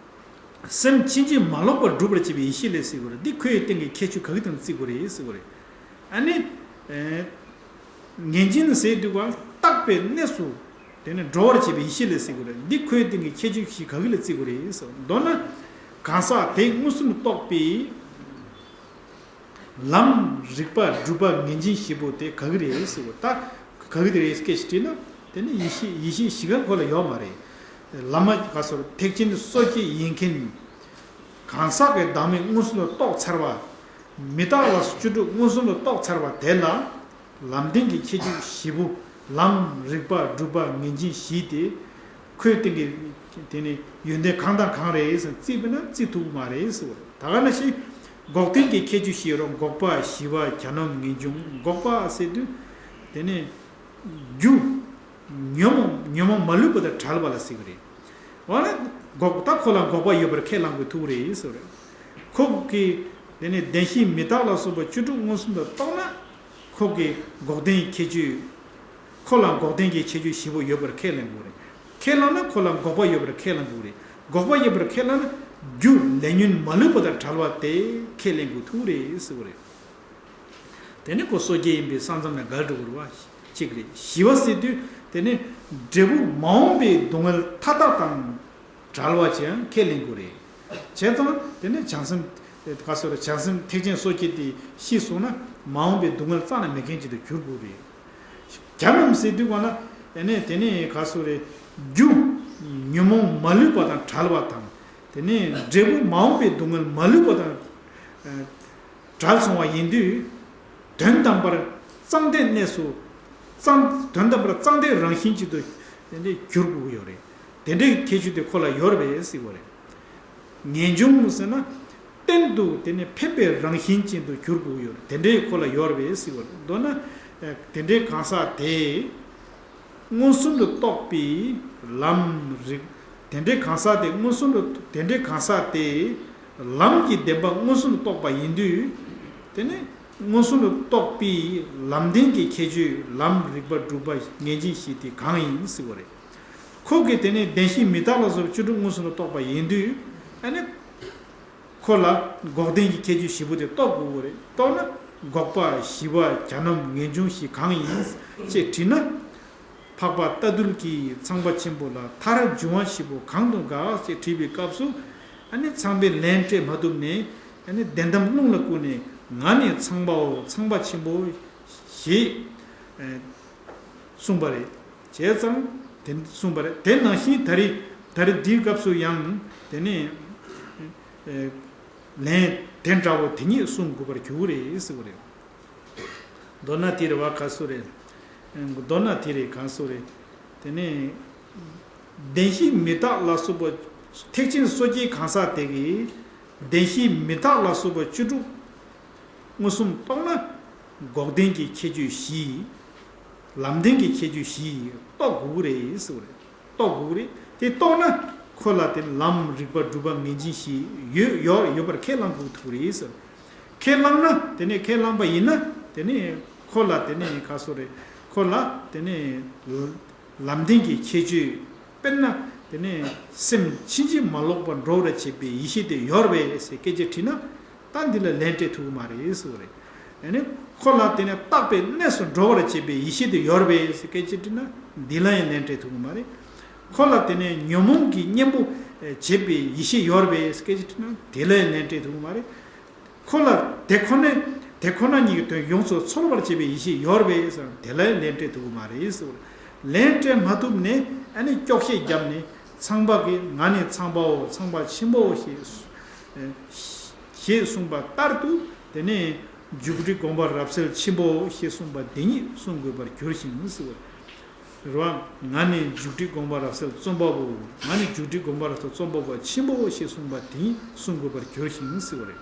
སེམས་ཕྱིན་ཅི་མ་ལོག་པར་སྒྲུབ་པར་བྱེད་པའི་ཡེ་ཤེས་ལ་ཟེར་དགོས་རེད། འདི་ཁོའི་སྟེང་གི་ཁྱད་ཆོས་ག་གི་སྟེང་དུ་བརྩི་དགོས་རེད་ཟེར་དགོས་རེད། ཨ་ནི། ཨེ། ངེས་འབྱིན་ཟེར་དུས་བ་རྟག་པའི་གནས་སུ་དེ་ནི་འགྲོ་བར་བྱེད་པའི་ཡེ་ཤེས་ལ་ཟེར་དགོས་རེད། འདི་ཁོའི་སྟེང་གི་ཁྱད་ཆོས་ཤིག་ག་གི་ལ་བརྩི་དགོས་རེད་ཟེར། མདོར་ན། གང་ཟག་དེ་མངོན་སུམ་རྟོགས་པའི་ ལམ་རིག་པ་སྒྲུབ་པ་ངེས་འབྱིན་བཞི་པོ་དེ་ག་གི་རེད་ཟེར་བ། ད་ག་གི་དེ་རེད་སྐད་ཅིག་དྲིས་ན། དེ་ནི་ཡེ་ཤེས་ཡེ་ཤེས་བཞི་ཀ་ཁོ་ལ་ཡོད་མ་རེད། བླ་མ་ག་སོར་ཐེག་ཆེན་སོ་སྐྱེ་ཡིན་མཁན། གང་ཟག་གི་བདག་མེད་མངོན་སུམ་དུ་རྟོགས་ཚར་བ། མི་རྟག་ལ་སོགས་བཅུ་དྲུག་མངོན་སུམ་དུ་རྟོགས་ཚར་བ་དེ་ལ། ལམ་བདེན་གྱི་ཁྱད་ཆོས་བཞི་པོ། ལམ་རིག་པ་སྒྲུབ་པ་ངེས་འབྱིན་བཞི་དེ། ཁོའི་སྟེང་གི་དེ་ནི་ཡོན་ཏན་གང་དང་གང་རེད་ཟེར་བརྩིས་པ་ན་བརྩི་ཐུབ་མ་རེད་ཟེར་བ་རེད། ད་ག་ནང་བཞིན་འགོག་བདེན་གྱི་ཁྱད་ཆོས་བཞི་རོ། འགོག་པ་ཞི་བ་གྱ་ནོམ་ངེས་འབྱུང་། འགོག་པ་ཟེར་དུས་དེ་ནི་རྒྱུ་ཉོན་མོངས་ཉོན་མོངས་མ་ལུས་པ་དང་བྲལ་བ་ལ་ཟེར་གི་རེད། འོ་ན་འགོག་ད་ཁོ་ལ་འགོག་པ་ཡོད་པར་ཁས་བླང་དགོས་ཐུག་རེད་ཟེར་བ་རེད། ཁོ་གི་དེ་ནི་བདེན་བཞི་མི་རྟག་ལ་སོགས་པ་བཅུ་དྲུག་མངོན་སུམ་དུ་རྟོགས་ན། ཁོ་གི་འགོག་བདེན་ཁྱད་ཆོས། ཁོ་ལ་འགོག་བདེན་གྱི་ཁྱད་ཆོས་བཞི་པོ་ཡོད་པར་ཁས་ལེན་དགོས་རེད། ཁས་བླངས་ན་ཁོ་ལ་འགོག་པ་ཡོད་པར་ཁས་བླང་དགོས་རེད། འགོག་པ་ཡོད་པར་ཁས་བླངས་ན་རྒྱུ་ལས་ཉོན་མ་ལུས་པ་དང་བྲལ་བ་དེ་ཁས་ལེན་དགོས་ཐུག་རེད་ཟེར་བ་རེད། དེ་ནི་ཁོ་སོ་སྐྱེ་ཡིན་པའི་ས་མཚམས་ནས་བརྒལ་འགྲོ་དགོས་རེད་བ། གཅིག་རེད། བཞི་བ་ཟེར་དུས་དེ་ནི་འབྲས་བུ་མ་འོངས་པའི་སྡུག་བསྔལ་མཐའ་དག་དང་། བྲལ་བ་ཅན་ཁས་ལེན་དགོས་རེད། བྱས་ཙང་དེ་ནི་བྱང་སེམས། ག་སོ་རེད། བྱང་སེམས་ཐེག་ཆེན་སོ་སྐྱེ་དེ་ཤེས་སོང་ན་མ་འོངས་པའི་སྡུག་བསྔལ་རྩ་ནས་མེད་མཁན་ཅིག་ཏུ་གྱུར་དགོས་རེད། གྱ་ནོམ་ཟེར་དུས་ག་ལ་དེ་ནི་དེ་ནི་ག་སོ་རེད། རྒྱུ་ཉོན་མོངས་མ་ལུས་པ་དང་བྲལ་བ་དང་། དེ་ནི་འབྲས་བུ་མ་འོངས་པའི་སྡུག་བསྔལ་མ་ལུས་པ་དང་། བྲལ་སོང་བ་ཡིན་དུས། དོན་དམ་པར་གཙང་བདེའི་གནས་སུ། གཙང་དོན་དམ་པར་གཙང་བདེའི་རང་བཞིན་ཅིག་ཏུ་དེ་འདྲའི་གྱུར་དགོས་ཀྱི་ཡོད་རེད། དེ་འདྲའི་ཁྱད་ཆོས་དེ་ཁོ་ལ་ཡོད་རེད་པས་ཟེར་བ་རེད། ངེས་འབྱུང་ཟེར་ན། གཏན་དུ་དེ་ནི་ཕན་པའི་རང་བཞིན་ཅན་དུ་གྱུར་དགོས་ཀྱི་ཡོད་རེད། དེ་འདྲའི་ཁོ་ལ་ཡོད་རེད་པས་ཟེར་བ་རེད། མདོར་ན། དེ་འདྲའི་གང་ཟག་དེ། མངོན་སུམ་དུ་རྟོགས་པའི་ལམ་རིག་དེ་འདྲའི་གང་ཟག་དེ་མངོན་སུམ་དུ་དེ་འདྲའི་གང་ཟག་དེ་ལམ་གྱི་བདེན་པ་མངོན་སུམ་དུ་རྟོགས་པ་ཡིན་དུས། དེ་ནི་མངོན་སུམ་དུ་རྟོགས་པའི་ལམ་བདེན་གྱི་ཁྱད་ཆོས་ལམ་རིག་པ་སྒྲུབ་པ་ངེས་འབྱིན་བཞི་དེ་གང་ཡིན་ཟེར་བ་རེད། ཁོ་གིས་དེ་ནི་བདེན་བཞི་མི་རྟག་ལ་སོགས་བཅུ་དྲུག་མངོན་སུམ་དུ་རྟོགས་པ་ཡིན་དུས། ཨ་ནི། ཁོ་ལ་འགོག་བདེན་གྱི་ཁྱད་ཆོས་བཞི་པོ་དེ་རྟོགས་དགོས་ཀྱི་རེད། རྟོགས་ན་འགོག་པ་ཞི་བ་གྱ་ནོམ་ངེས་འབྱུང་བཞི་གང་ཡིན་ཅེས་དྲིས་ན། འཕགས་པ་རྟ་ཐུལ་གྱིས་ཚངས་པ་ཆེན་པོ་ལ་མཐར་འབྱུང་བ་བཞི་པོ་གང་དང་གང་ཞེས་དྲིས་པའི་སྐབས་སུ། ཨ་ནི་ཚངས་པས་ལན་སྤྲད་མ་ཐུབ་ནས། ཨ་ནི་བདེན་གཏམ་རླུང་ལ་བསྐུར་ནས་ང་ནི་ཚངས་པའོ་ཚངས་པ་ཆེན་པོ་ཞེས་གསུངས་པ་རེད། བྱས་ཙང་དེ་གསུངས་པ་རེད། དེ་ནང་བཞིན་ད་རེས་ད་རེས་འདིའི་སྐབས་སུ་ཡང་དེ་ནས་ལན་དེ་འདྲ་བོ་དེ་ཉིད་གསུང་དགོས་པར་གྱུར་རེད་ཟེར་བ་རེད། མདོར་ན་དེ་རེད་བ་ག་སུ་རེད། མདོར་ན་དེ་རེད་ག་སུ་རེད། དེ་ནས་བདེན་བཞི་མི་རྟག་ལ་སོགས་པ་ཐེག་ཆེན་སོ་སྐྱེའི་གང་ཟག་དེ་གིས་བདེན་བཞི་མི་རྟག་ལ་སོགས་པ་བཅུ་དྲུག་མངོན་སུམ་རྟོགས་ན། འགོག་བདེན་གྱི་ཁྱད་ཆོས་བཞི། ལམ་བདེན་གྱི་ཁྱད་ཆོས་བཞི་རྟོགས་དགོས་ཀྱི་རེད་ཟེར་བ་རེད། རྟོགས་དགོས་ཀྱི་རེད། དེ་རྟོགས་ན་ཁོ་ལ་དེ་ལམ་རིག་པ་སྒྲུབ་པ་ངེས་འབྱིན་བཞི་ཡོད་ཡོད་ཡོད་པར་ཁས་བླངས་དགོས་ཐུག་རེད་ཟེར། ཁས་བླངས་ན་དེ་ནས་ཁས་བླངས་པ་ཡིན་ན་དེ་ནས་ཁོ་ལ་དེ་ནས་ག་སོ་རེད། ཁོ་ལ་དེ་ནས་ལམ་བདེན་གྱི་ཁྱད་ཆོས། དཔེར་ན་དེ་ནས་སེམས་ཕྱིན་ཅི་མ་ལོག་པར་འགྲོ་བར་བྱེད་པའི་ཡེ་ཤེས་དེ་ཡོད་པས་ཟེར་སྐད་ཆ་དྲིས་ན། ད་འདི་ལ་ལན་སྤྲད་ཐུབ་ཀྱི་མ་རེད་ཟེར་བ་རེད། ཡང་ན་ཁོ་ལ་དེ་ནས་རྟག་པའི་གནས་སུ་འགྲོ་བར་བྱེད་པའི་ཡེ་ཤེས་དེ་ཡོད་པས་ཟེར་སྐད་ཆ་དྲིས་ན་འདི་ལ་ཡང་ལན་སྤྲད་ཐུབ་ཀྱི་མ་རེད། ཁོ་ལ་དེ་ནས་ཉོན་མོངས་ཀྱི་གཉེན་པོ་བྱེད་པའི་ཡེ་ཤེས་ཡོད་པས་ཟེར་སྐད་ཆ་དྲིས་ན་དེ་ལ་ཡང་ལན་སྤྲད་ཐུབ་ཀྱི་མ་རེད། ཁོ་ལ་དེ་ཁོ་ན་དེ་ཁོ་ན་ཉིད་ཀྱི་དོན་ཡོངས་སུ་ཚོལ་བར་བྱེད་པའི་ཡེ་ཤེས་ཡོད་པས་ཟེར་དེ་ལ་ཡང་ལན་སྤྲད་ཐུབ་ཀྱི་མ་རེད་ཟེར་བ་རེད། ལན་སྤྲད་མ་ཐུབ་ནས་ཨ་ནི་སྐྱོ་བཤད་བརྒྱབ་ནས་ཚངས་པ་གིས་ང་ནི་ཚངས་པའོ་ཚངས་པ་ཆེན་པོའོ་ཞེས་ཞེས་གསུངས་པ་ལྟར་དུ་དེ་ནས་འཇུག་སྒྲིབ་སྒོམ་པ་རབ་གསལ་ཆེན་པོའོ་ཞེས་གསུངས་པ་འདི་ཉིད་གསུང་དགོས་པར་གྱུར་ཞིང་ཟེར་བ་རེད་བ། ང་ནི་འཇུག་སྒྲིབ་སྒོམ་པ་རབ་གསལ་རྩོམ་པ་པོ། ང་ནི་འཇུག་སྒྲིབ་སྒོམ་པ་རབ་གསལ་རྩོམ་པ་པོ་ཆེན་པོའོ་ཞེས་གསུངས་པ་དེ་ཉིད་གསུང་དགོས་པར་གྱུར་ཞིང་ཟེར་བ་རེད།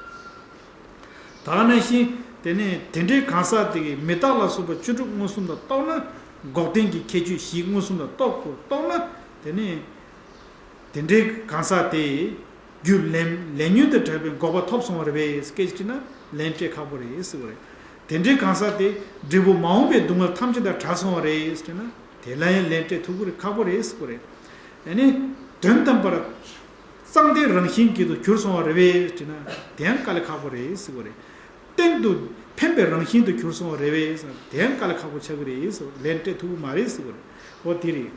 ད་ག་ནང་བཞིན་དེ་ནས་དེ་འདྲའི་གང་ཟག་དེ་གིས་མི་རྟག་ལ་སོགས་པ་བཅུ་དྲུག་མངོན་སུམ་དུ་རྟོགས་ན་འགོག་བདེན་གྱི་ཁྱད་ཆོས་བཞི་མངོན་སུམ་དུ་རྟོགས་དགོས། རྟོགས་ན་དེ་ནས་དེ་འདྲའི་གང་ཟག་དེ་རྒྱུ་ལས་ལས་ཉོན་དང་བྲལ་བའི་འགོག་པ་ཐོབ་སོང་བ་རེད་པས་སྐད་ཅིག་ན་ལན་སྤྲད་ཁག་པོ་རེད་ཟེར་བ་རེད། དེ་འདྲའི་གང་ཟག་དེ་འབྲས་བུ་མ་འོངས་པའི་སྡུག་བསྔལ་ཐམས་ཅད་དང་བྲལ་སོང་བ་རེད་ཟེར་ན་དེ་ལ་ཡང་ལན་སྤྲད་ཐུབ་ཀྱི་རེད། ཁག་པོ་རེད་ཟེར་བ་རེད། ཡང་ན་དོན་དམ་པར་གཙང་བདེའི་རང་བཞིན་གྱི་དུ་གྱུར་སོང་བ་རེད་པས་དྲིས་ན་དེ་ཡང་དཀའ་ལས་ཁག་པོ་རེད་ཟེར་བ་རེད། གཏན་དུ་ཕན་པའི་རང་བཞིན་དུ་གྱུར་སོང་བ་རེད་པས་ཟེར་ན་དེ་ཡང་དཀའ་ལས་ཁག་པོ་ཆགས་ཀྱི་རེད་ཟེར་བ་ལན་སྤྲད་ཐུབ་ཀྱི་མ་རེད་ཟེར་བ་རེད། འོ་དེ་རེད།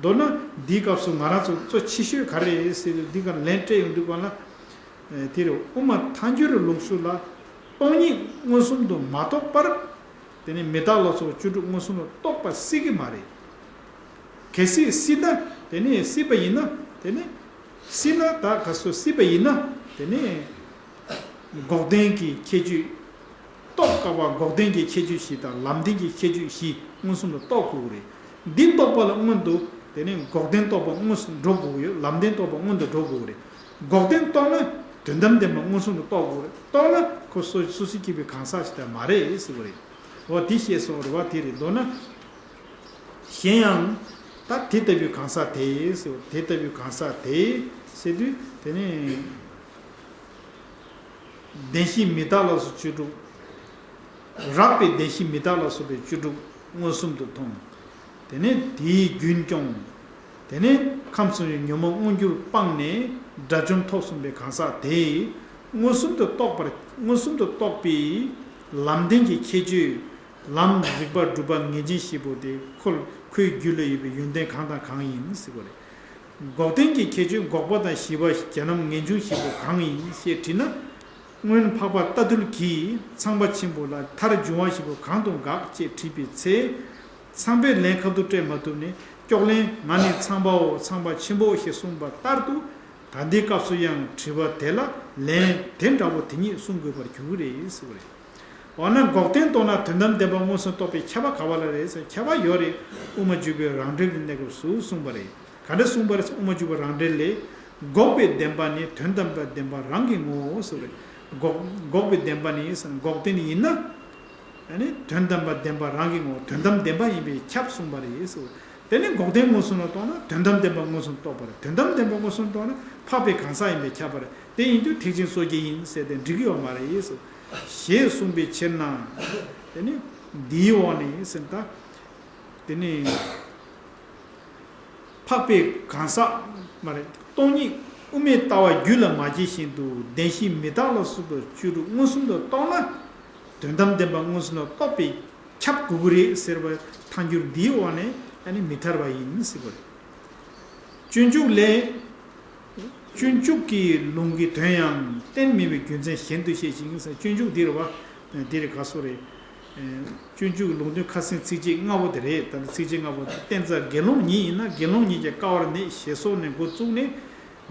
མདོར་ན་འདིའི་སྐབས་སུ་ང་རང་ཚོ་གཙོ་ཆེ་ཤོས་ག་རེ་རེད་ཟེར་དུས་འདི་གར་ལན་སྤྲད་ཡོང་དུས་གང་ལ། དེ་རེད། དབུ་མ་ཐལ་འགྱུར་ལུགས་སྲོལ་ལ། སྟོང་ཉིད་མངོན་སུམ་དུ་མ་རྟོགས་པར། དེ་ནི་མི་རྟག་ལ་སོགས་བཅུ་དྲུག་མངོན་སུམ་དུ་རྟོགས་པ་སྲིད་ཀྱི་མ་རེད། གལ་སྲིད་སྲིད་ན། དེ་ནི་སྲིད་པ་ཡིན་ན། དེ་ནི་སྲིད་ན་ད་ག་སོ་སྲིད་པ་ཡིན་ན། དེ་ནི་འགོག་བདེན་གྱི་ཁྱད་ཆོས། རྟོགས་དཀའ་བ་འགོག་བདེན་གྱི་ཁྱད་ཆོས་བཞི་དང་ལམ་བདེན་གྱི་ཁྱད་ཆོས་བཞི་མངོན་སུམ་དུ་རྟོགས་དགོས་ཀྱི་རེད། འདི་རྟོགས་པ་ལ་སྔོན་དུ། དེ་ནི་འགོག་བདེན་རྟོགས་པ་སྔོན་དུ་འགྲོ་དགོས་ཀྱི་ཡོད། ལམ་བདེན་རྟོགས་པ་སྔོན་དུ་འགྲོ་དགོས་ཀྱི་རེད། འགོག་བདེན་རྟོགས་ན་དོན་དམ་བདེན་པ་མངོན་སུམ་དུ་རྟོགས་དགོས་རེད། རྟོགས་ན་ཁོ་སོ་སོ་སྐྱེ་བོའི་གང་ཟག་ཅིག་ད་མ་རེད་ཟེར་བ་རེད། འོ་དེ་ཤེས་སོང་རེད་བ། དེ་རེད་འདོད་ན། གཞན་ཡང་། ད་དེ་ལྟ་བུའི་གང་ཟག་དེ་ཟེར་བ། དེ་ལྟ་བུའི་གང་ཟག་དེ་ཟེར་དུས་དེ་ནི། བདེན་བཞི་མི་རྟག་ལ་སོགས་བཅུ་དྲུག་རགས་པའི་བདེན་བཞི་མི་རྟག་ལ་སོགས་པའི་བཅུ་དྲུག་མངོན་སུམ་དུ་མཐོང་། དེ་ནས་དེའི་རྒྱུན་སྐྱོང་། དེ་ནས་ཁམས་གསུམ་གྱི་ཉོན་མོངས་མངོན་གྱུར་སྤངས་ནས་དགྲ་བཅོམ་ཐོབ་གསུངས་པའི་གང་ཟག་དེས་མངོན་སུམ་དུ་རྟོགས་པར། མངོན་སུམ་དུ་རྟོགས་པའི་ལམ་བདེན་གྱི་ཁྱད་ཆོས། ལམ་རིགས་པ་སྒྲུབ་པ་ངེས་ཅན་བཞི་པོ་དེ་ཁོ། ཁོའི་རྒྱུད་ལ་ཡོད་པའི་ཡོན་ཏན་གང་དང་གང་ཡིན་ཟེར་བ་རེད། འགོག་བདེན་གྱི་ཁྱད་ཆོས་འགོག་པ་དང་ཞི་བ་བྱ་རྣམ་ངེས་འབྱུང་བཞི་པོ་གང་ཡིན་ཞེས་དྲིས་ན། སྔོན་འཕགས་པ་རྟ་ཐུལ་གྱིས་ཚངས་པ་ཆེན་པོ་ལ་མཐར་འབྱུང་བ་བཞི་པོ་གང་དུ་འགག་ཅེས་དྲིས་པའི་ཚེ། ཚངས་པས་ལན་ཁ་ཐུག་སྤྲད་མ་ཐུབ་ནས། སྐྱོགས་ལན། ང་ནི་ཚངས་པའོ། ཚངས་པ་ཆེན་པོའོ་ཞེས་གསུངས་པ་ལྟར་དུ། ད་ལྟའི་སྐབས་སུ་ཡང་དྲི་བ་དེ་ལ་ལན་དེ་འདྲ་བོ་དེ་ཉིད་གསུང་དགོས་པར་གྱུར་གྱི་རེད་ཟེར་བ་རེད། འོ་ན་འགོག་བདེན་རྟོགས་ན་དོན་དམ་བདེན་པ་མངོན་སུམ་རྟོགས་པའི་ཁྱབ་པ་ག་བ་ལ་རེད་ཟེར། ཁྱབ་པ་ཡོད་རེད། དབུ་མ་འཇུག་པའི་རང་འགྲེལ་གྱི་གནས་སྐབས་སུ་གསུངས་པ་རེད། ག་འདྲ་གསུངས་པ་རེད་ཟེར། དབུ་མ་འཇུག་པའི་རང་འགྲེལ་ལས། འགོག་པའི་བདེན་པ་ནི་དོན་དམ་པའི་བདེན་པ་རང་གི་ངོ་བོ་ཟེར་བ་རེད། འགོག་འགོག་པའི་བདེན་པ་ནི་ཟེར་ན་འགོག་བདེན་ཡིན་ན། ཨ་ནི་དོན་དམ་པ་བདེན་པ་རང་གི་ངོ་བོ། དོན་དམ་བདེན་པ་ཡིན་པས་ཁྱབ་གསུངས་པ་རེད་ཟེར། དེ་ནི་འགོག་བདེན་མངོན་སུམ་ལ་རྟོགས་ན་དོན་དམ་བདེན་པ་མངོན་སུམ་རྟོགས་པ་རེད། དོན་དམ་བདེན་པ་མངོན་སུམ་རྟོགས་ན་འཕགས་པའི་གང་ཟག་ཡིན་པས་ཁྱབ་པ་རེད། དེ་ཡིན་དུས་ཐེག་ཆེན་སོ་བརྒྱད་ཡིན་ཟེར་ཏེ་འགྲིག་གི་ཡོད་མ་རེད་ཟེར། ཞེས་གསུངས་པའི་ཕྱིར་ན། དེ་ནི་འདིའི་འོག་ནས་ཟེར་ད། དེ་ནི་འཕགས་པའི་གང་ཟག་མ་རེད། སྟོང་ཉིད་དབུ་མའི་ལྟ་བ་རྒྱུད་ལ་མ་སྐྱེས་བཞིན་དུ་བདེན་བཞི་མི་རྟག་ལ་སོགས་པ་བཅུ་དྲུག་མངོན་སུམ་དུ་རྟོགས་ན། དོན་དམ་བདེན་པ་མངོན་སུམ་དུ་རྟོགས་པས་ཁྱབ་དགོས་ཀྱི་རེད་ཟེར་བའི་ཐལ་འགྱུར་འདིའི་འོག་ནས་ཨ་ནི་མི་ཐར་བ་ཡིན་ཟེར་བ་རེད། སྤྱོད་འཇུག་ལས། སྤྱོད་འཇུག་གི་ལུང་གི་དོན་ཡང་རྟེན་མིན་པའི་རྒྱུ་མཚན་གཞན་དུ་བཤད་ཅིང་ཟེར། སྤྱོད་འཇུག་འདི་རེད་བ། འདི་རེད་ག་སོ་རེད། སྤྱོད་འཇུག་ལུང་དོན་ཁ་སེང་ཚིགས་བཅད་ལྔ་པོ་དེ་རེད། ད་ནི་ཚིགས་བཅད་ལྔ་པོ་དེ། བསྟན་རྩ་དགེ་སློང་ཉིད་ཡིན་ན། དགེ་སློང་ཉིད་ཀྱི་དཀའ་བར་གནས་ཞེས་སོགས་ནས་འགོ་བཙུགས་ནས།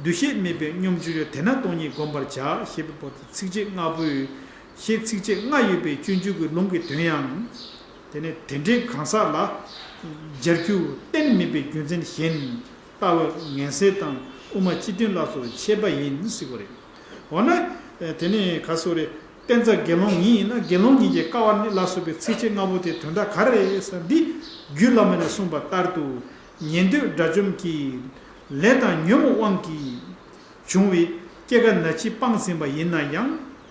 འདུ་ཤེས་མེད་པའི་སྙོམས་འཇུག་ཡོད། དེས་ན་སྟོང་ཉིད་བསྒོམ་པར་བྱ་ཞེས་པའི་བར་དུ་ཚིགས་བཅད་ལྔ་པོའི། ཞེས་ཚིགས་བཅད་ལྔ་ཡོད་པའི་སྤྱོད་འཇུག་གི་ལུང་གི་དོན་ཡང་། དེ་ནས་དེ་འདྲའི་གང་ཟག་ལ་སྦྱར་རྒྱུ་གཏན་མིན་པའི་རྒྱུ་མཚན་གཞན། ལྟ་བའི་ངན་སེལ་དང་དབུ་མ་སྤྱི་དོན་ལ་སོགས་འཆད་པ་ཡིན་ཟེར་བ་རེད། འོ་ན། དེ་ནས་ག་སོ་རེད། བསྟན་རྩ་དགེ་སློང་ཉིད་ཡིན་ན། དགེ་སློང་ཉིད་ཀྱི་དཀའ་བར་གནས་ལ་སོགས་པའི་ཚིགས་བཅད་ལྔ་པོ་དེ་དོན་དག་ག་རེ་རེད་ཟེར་ན། འདི་རྒྱུད་བླ་མ་ནས་གསུངས་པ་ལྟར་དུ། ཉན་ཐོས་དགྲ་བཅོམ་གྱི་ལས་དང་ཉོན་མོངས་དབང་གིས་བྱུང་བའི་སྐྱེ་རྒ་ན་འཆི་སྤངས་ཟིན་པ་ཡིན་ན་ཡང་།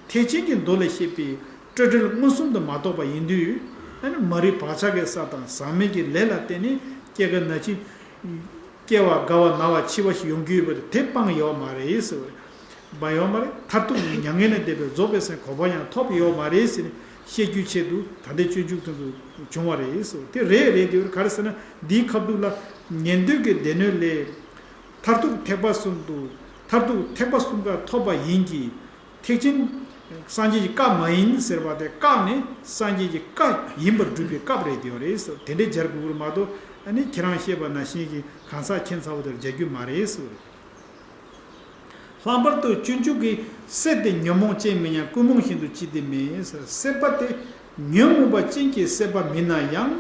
ཐེག་ཆེན་གྱི་མདོ་ལས་བཤད་པའི་སྤྲོས་བྲལ་མངོན་སུམ་དུ་མ་རྟོགས་པ་ཡིན་དུས། ཨ་ནི་མ་རིག་བག་ཆགས་ཀྱི་ས་དང་ཟག་མེད་ཀྱི་ལས་ལ་བརྟེན་ནས་སྐྱེ་རྒ་ན་འཆི། སྐྱེ་བ་རྒ་བ་ན་བ་འཆི་བ་ཞིག་ཡོང་གི་ཡོད་པ་དེ་དེ་སྤངས་ཡོད་མ་རེད་ཟེར་བ་རེད། མ་ཡོད་མ་རེད། མཐར་ཐུག་མྱ་ངན་ལས་འདས་པའི་རྫོགས་པའི་སངས་གོ་འཕང་ཡང་ཐོབ་ཡོད་མ་རེད་ཟེར་ནས་བཤད་རྒྱུའི་ཆེད་དུ་ད་ལྟའི་སྤྱོད་འཇུག་དེ་ཚོ་བྱུང་བ་རེད་ཟེར་བ་དེ་རེད། རེད་དེ་ག་རེ་ཟེར་ན། འདིའི་ཁ་ཐུག་ལ་ཉན་ཐོས་ཀྱི་སྡེ་སྣོད་ལས། མཐར་ཐུག་ཐེག་པ་གསུམ་དུ། མཐར་ཐུག་ཐེག་པ་གསུམ་ཀ་ཐོབ་པ་ཡིན་གྱི། ཐེག་ཆེན་སངས་རྒྱས་ཀྱི་བཀའ་མ་ཡིན་ཟེར་བ་དེ། བཀའ་ནི་སངས་རྒྱས་ཀྱི་བཀའ་ཡིན་པར་སྒྲུབ་པའི་སྐབས་རེད་དེ་ཡོད་རེད་ཟེར། དེ་འདྲའི་སྦྱར་དགོས་ཀྱི་རེད་མ་གཏོགས། ཨ་ནི་ཁྱེད་རང་བཤད་པ་ནང་བཞིན་གྱི་གང་ཟག་ཁྱད་མཚར་བོ་དེར་སྦྱར་རྒྱུ་མ་རེད་ཟེར། ལྷག་པར་དུ་སྤྱོད་འཇུག་གི་སྲེད་དེ་ཉོན་མོངས་ཅན་མིན་ཡང་ཀུན་རྨོངས་བཞིན་དུ་ཅི་སྟེ་མེད་ཟེར། སྲེད་པ་དེ་ཉོན་མོངས་པ་ཅན་གྱི་སྲེད་པ་མིན་ན་ཡང་།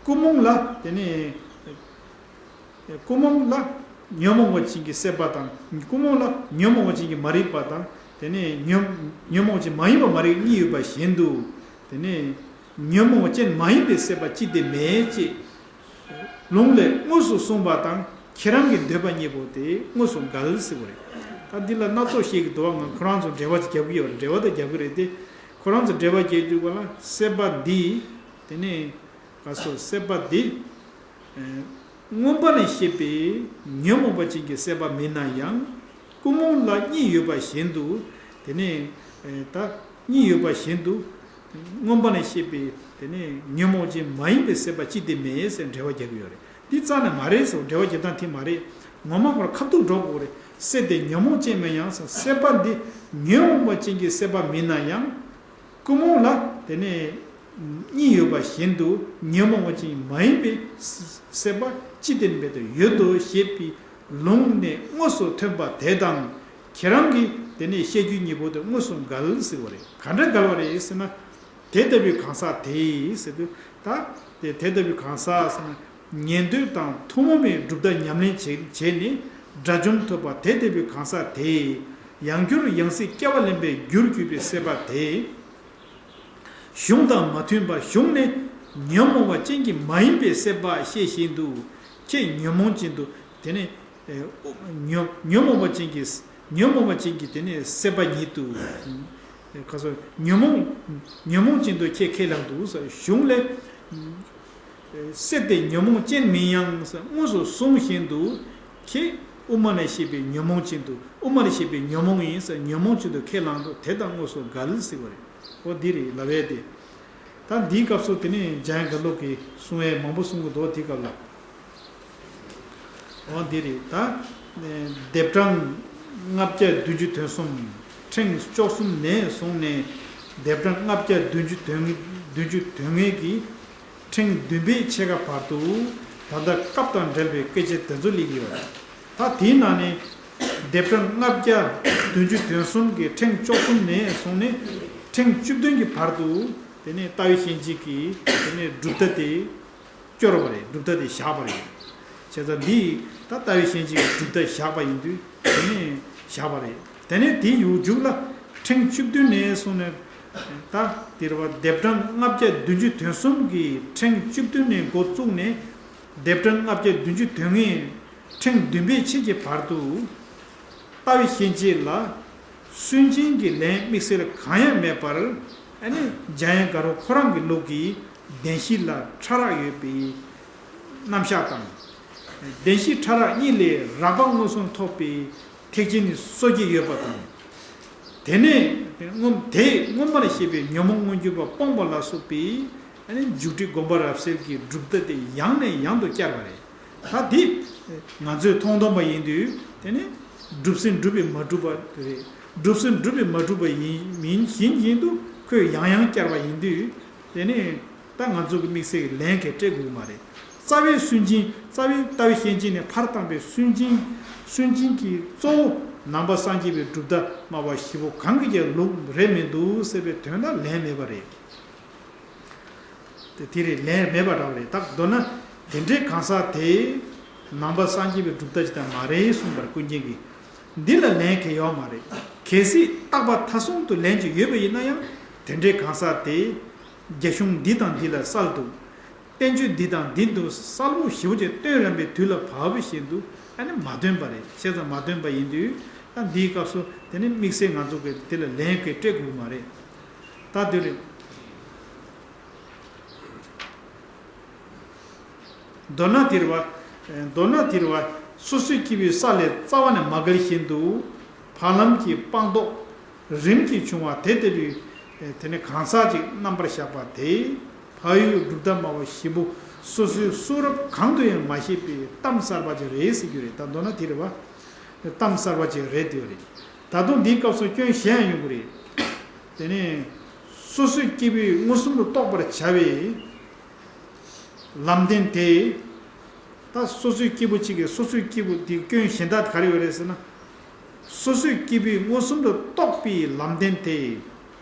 ཀུན་རྨོངས་ལ་དེ་ནི། ཀུན་རྨོངས་ལ་ཉོན་མོངས་པ་ཅན་གྱི་སྲེད་པ་དང་། ཀུན་རྨོངས་ལ་ཉོན་མོངས་པ་ཅན་གྱི་མ་རིག་པ་དང་། དེ་ནས་ཉོན་ཉོན་མོངས་ཅན་མ་ཡིན་པ་མ་རིག་གཉིས་ཡོད་པ་བཞིན་དུ། དེ་ནས་ཉོན་མོངས་ཅན་མ་ཡིན་པའི་སྲེད་པ་ཅི་སྟེ་མེད་ཅེས་ལུང་ལས་དངོས་སུ་གསུངས་པ་དང་ཁྱེད་རང་གི་འདོད་པ་གཉིས་པོ་དེ་དངོས་སུ་འགལ་ཟེར་བ་རེད། ད་འདི་ལ་སྣ་ཚོགས་བཤད་ཀྱི་འདུག་བ། ང་ཁོ་རང་ཚོ་འགྲེལ་བ་ཅིག་རྒྱབ་ཀྱི་ཡོད་རེད། འགྲེལ་བ་ད་རྒྱབ་ཀྱི་རེད་དེ། ཁོ་རང་ཚོ་འགྲེལ་བ་རྒྱག་དུས་ག་ལ་སྲེད་པ་འདི། དེ་ནས། ག་སོ་སྲེད་པ་འདི། ཨེ། མངོན་པ་ནས་བཤད་པའི་ཉོན་མོངས་པ་ཅན་གྱི་སྲེད་པ་མིན་ན་ཡང་། ཀུན་རྨོངས་ལ་གཉིས་ཡོད་པ་བཞིན་དུ། དེ་ནས། ཨེ། ད་གཉིས་ཡོད་པ་བཞིན་དུ། མངོན་པ་ནས་བཤད་པའི་དེ་ནས་ཉོན་མོངས་ཅན་མ་ཡིན་པའི་སྲེད་པ་ཅི་སྟེ་མེད་ཟེར་འགྲེལ་བ་རྒྱག་གི་ཡོད་རེད། འདི་རྩ་ནས་མ་རེད་ཟེར། འགྲེལ་བ་རྒྱག་སྟངས་དེ་མ་རེད། ངོ་མ་ཁོ་རང་ཁ་ཐུག་འགྲོ་དགོས་རེད། སྲེད་དེ་ཉོན་མོངས་ཅན་མིན་ཡང་ཟེར། སྲེད་པ་འདི་ཉོན་མོངས་པ་ཅན་གྱི་སྲེད་པ་མིན་ན་ཡང་ ཀུན་རྨོངས་ལ་དེ་ནས་གཉིས་ཡོད་པ་བཞིན་དུ་ཉོན་མོངས་པ་ཅན་མ་ཡིན་པའི་སྲེད་པ་ཅི་བདེན་མེད་དུ་ཡོད་དོ་ཞེས་པའི་ལུང་ནས་དངོས་སུ་ཐོན་པ་དེ་དང་། ཁྱེད་རང་གིས་དེ་ནས་བཤད་རྒྱུད་གཉིས་པོ་དེ་དངོས་སུ་འགལ་ཟེར་བ་རེད། ག་འདྲ་འགལ་བ་རེད་ཟེར་ན། དེ་ལྟ་བུའི་གང་ཟག་དེས་ཟེར་དུས་ད། དེ་དེ་ལྟ་བུའི་གང་ཟག་ཟེར་ན། ཉན་ཐོས་དང་ཐུན་མོང་མའི་གྲུབ་མཐའ་ཉམས་ལེན་བྱས་བྱས་ནས་དགྲ་བཅོམ་ཐོབ་པ་དེ་ལྟ་བུའི་གང་ཟག་དེས་ཡང་བསྐྱར་ཡང་སྲིད་སྐྱེ་བ་ལེན་པའི་རྒྱུར་གྱུར་པའི་སྲེད་པ་དེ། གཞུང་དང་མ་མཐུན་པར་གཞུང་ནས་ཉོན་མོངས་པ་ཅན་གྱི་མ་ཡིན་པའི་སྲེད་པ་བཤད་བཞིན་དུ། ཁྱེད་ཉོན་མོངས་ཅན་དུ་དེ་ནས། ཨེ། ཉོན་ཉོན་མོངས་པ་ཅན་གྱི་ཉོན་མོངས་པ་ཅན་གྱི་དེ་ནས་སྲེད་པ་ཉིད་དུ། ཁ་སོ་ཉོན་མོངས་ཉོན་མོངས་ཅན་དུ་ཁྱེད་ཁས་བླངས་འདུག་ཟེར། གཞུང་ལས། སྲེད་དེ་ཉོན་མོངས་ཅན་མིན་ཡང་ཟེར་དངོས་སུ་གསུངས་བཞིན་དུ། ཁྱེད་དབུ་མ་ལས་བཤད་པའི་ཉོན་མོངས་ཅན་དུ། དབུ་མ་ལས་བཤད་པའི་ཉོན་མོངས་ཡིན་ཟེར་ཉོན་མོངས་ཅན་དུ་ཁས་བླངས་འདུག། དེ་དང་དངོས་སུ་འགལ་ཟེར་བ་རེད། འོ་འདི་རེད་ལབ་ཡས་དེ། ད་འདིའི་སྐབས་སུ་དེ་ནས་འཇམ་དབྱངས་དགེ་ལུགས་ཀྱིས་གསུང་ཡས་མང་པོ་གསུང་གི་འདུག། དེའི་སྐབས་ལ། འོ་འདི་རེད་ད། ལྡེབ་གྲངས་ལྔ་བརྒྱ་བདུན་ཅུ་དོན་གསུམ། ཕྲེང་བཅུ་གསུམ་ནས་བཟུང་ནས་ལྡེབ་གྲངས་ལྔ་བརྒྱ་བདུན་ཅུ་དོན་བདུན་ཅུ་དོན་ལྔའི་གི་ཕྲེང་བདུན་པའི་ཕྱེད་ཀ་བར་དུ་ད་ལྟ་སྐབས་དང་འབྲེལ་བའི་སྐད་ཆ་དེ་ཚོ་སླེབས་ཡོད། ད་དེའི་ནང་ནས་ལྡེབ་གྲངས་ལྔ་བརྒྱ་བདུན་ཅུ་དོན་གསུམ་གྱི་ཕྲེང་བཅུ་གསུམ་ནས་བཟུང་ནས་ཕྲེང་བཅུ་བདུན་གྱི་བར་དུ་དེ་ནས་ལྟ་བའི་གཞན་བརྗོད་ཀྱི་དེ་ནས་གྲུབ་མཐའ་དེ་སྐྱོར་བ་རེད། གྲུབ་མཐའ་དེ་བཞག་པ་རེད། བྱས་ཙང་འདི་ད་ལྟ་བའི་གཞན་བརྗོད་ཀྱི་གྲུབ་མཐའ་བཞག་པ་ཡིན་དུས་དེ་ནས་བཞག་པ་རེད། དེ་ནས་དེའི་མཇུག་ལ་ཕྲེང་བཅུ་བདུན་ནས་བཟུང་ནས་ད་དེ་རེད་བ། ལྡེབ་གྲངས་ལྔ་བརྒྱ་བདུན་ཅུ་དོན་གསུམ་གྱི་ཕྲེང་བཅུ་བདུན་ནས་འགོ་བཙུགས་ནས་ལྡེབ་གྲངས་ལྔ་བརྒྱ་བདུན་ཅུ་དོན་ལྔའི་ཕྲེང་བདུན་པའི་ཕྱེད་ཀྱི་བར་དུ། ལྟ་བའི་གཞན་བརྗོད་ལ་སུན་འབྱིན་གྱི་ལན་དམིགས་བསལ་གང་ཡང་མེད་པར། ཨ་ནི་འཇམ་དབྱངས་དགའ་རབ་ཁོ་རང་གི་ལུགས་ཀྱི་བདེན་བཞི་ལ་ཕྲ་རགས་ཡོད་པའི་རྣམ་གཞག་དང་། བདེན་བཞི་ཕྲ་རགས་གཉིས་ལས་རགས་པ་མངོན་སུམ་ཐོབ་པའི་ཐེག་ཆེན་ནི་སོ་སྐྱེ་ཡོད་པ་དང་། དེ་ནས་སྔོན་དེས་སྔོན་མར་བཤད་པའི་ཉོན་མོངས་མངོན་གྱུར་པ་སྤོང་བ་ལ་སོགས་པའི་ཨ་ནི་འཇུག་སྒྲིབ་སྒོམ་པ་རབ་གསལ་གྱི་གྲུབ་མཐའ་དེ་ཡང་ནས་ཡང་དུ་བསྐྱར་བ་རེད། ད་འདི་ང་ཚོས་མཐོང་སྟོན་པ་ཡིན་དུས་དེ་ནི་གྲུབ་ཟིན་གྲུབ་པས་མ་གྲུབ་པ་རེད། གྲུབ་ཟིན་གྲུབ་པས་མ་གྲུབ་པ་ཡིན་མིན་བཞིན་བཞིན་དུ་ཁོས་ཡང་ཡང་བསྐྱར་བ་ཡིན་དུས་དེ་ནི་ད་ང་ཚོ་གི་དམིགས་བསལ་གྱི་ལན་གྱིས་སྤྲད་དགོས་ཀྱི་མ་རེད། རྩ་བའི་སུན་འབྱིན་རྩ་བའི་ལྟ་བའི་གཞན་བརྗོད་ནས་ཕར་བཏང་པའི་སུན་འབྱིན་སུན་འབྱིན་གྱི་གཙོ་བོ་ནང་པ་སངས་རྒྱས་པའི་གྲུབ་མཐའ་སྨྲ་བ་བཞི་པོ་གང་གི་ཀྱང་ལུགས་རེད་མི་འདུག་ཟེར་བའི་དོན་ལ་ལན་མེད་པ་རེད། དེ་དེ་རེད། ལན་མེད་པ་འདྲ་བ་རེད། ད་མདོར་ན་དེ་འདྲའི་གང་ཟག་དེ་ནང་པ་སངས་རྒྱས་པའི་གྲུབ་མཐའ་ཅིག་དང་མ་རེད་གསུངས་པར་ཀུན་མཁྱེན་གྱིས་འདི་ལ་ལན་གང་ཡང་ཡོད་མ་རེད། གལ་སྲིད་རྟག་པ་མཐའ་གསུམ་དུ་ལན་ཅིག་ཡོད་པ་ཡིན་ན་ཡང་དེ་འདྲའི་གང་ཟག་དེ་རྒྱ་གཞུང་འདི་དང་འདི་ལ་གསལ་འདུག། བསྟན་བཅོས་འདི་དང་འདི་འདུག་གསལ་པོ་ཞེ་པོ་ཅིག་སྟོན་རན་པའི་དུས་ལ་བབ་བཞིན་དུ་ཨ་ནི་མ་སྟོན་པ་རེད། བྱས་ཙང་མ་སྟོན་པ་ཡིན་དུས་ད་འདིའི་སྐབས་སུ་དེ་ནི་དམིགས་བསལ་ང་ཚོ་གི་དེ་ལ་ལན་གང་ཡང་སྤྲད་དགོས་མ་རེད། ད་དེ་རེད། མདོར་ན་དེ་རེད་བ། མདོར་ན་དེ་རེད་བ། སོ་སོའི་སྐྱེས་བུའི་ས་ལས་རྩ་བ་ནས་མ་འགལ་བཞིན་དུ། བར་ལམ་གྱི་སྤངས་རྟོགས་རིམ་གྱིས་བྱུང་བ་དེ་ལྟ་བུའི་དེ་ནི་གང་ཟག་ཅིག་རྣམ་པར་གཞག་པ་དེ། བག་ཡོད་གྲུབ་མཐའ་སྨྲ་བ་བཞི་པོ་སོ་སོའི་གསུང་རབ་གང་དུ་ཡང་མ་བཤད་པའི་གཏམ་གསར་པ་ཅིག་རེད་ཟེར་རྒྱུ་རེད། ད་མདོར་ན་དེ་རེད་བ། གཏམ་གསར་པ་ཅིག་རེད་དེ་རེད། ད་དུང་འདིའི་སྐབས་སུ་སྐྱོན་གཞན་ཡང་ཡོང་གི་རེད། དེ་ནི་སོ་སོའི་སྐྱེས་བུས་མངོན་སུམ་དུ་རྟོགས་པར་བྱ་བའི་ལམ་བདེན་དེ། ད་སོ་སོའི་སྐྱེས་བུ་གཅིག་གིས་སོ་སོའི་སྐྱེས་བུ་དེ་སྐྱོན་གཞན་དག་ག་རེ་ཡོད་རེད་ཟེར་ན། སོ་སོའི་སྐྱེས་བུས་མངོན་སུམ་དུ་རྟོགས་པའི་ལམ་བདེན་དེ།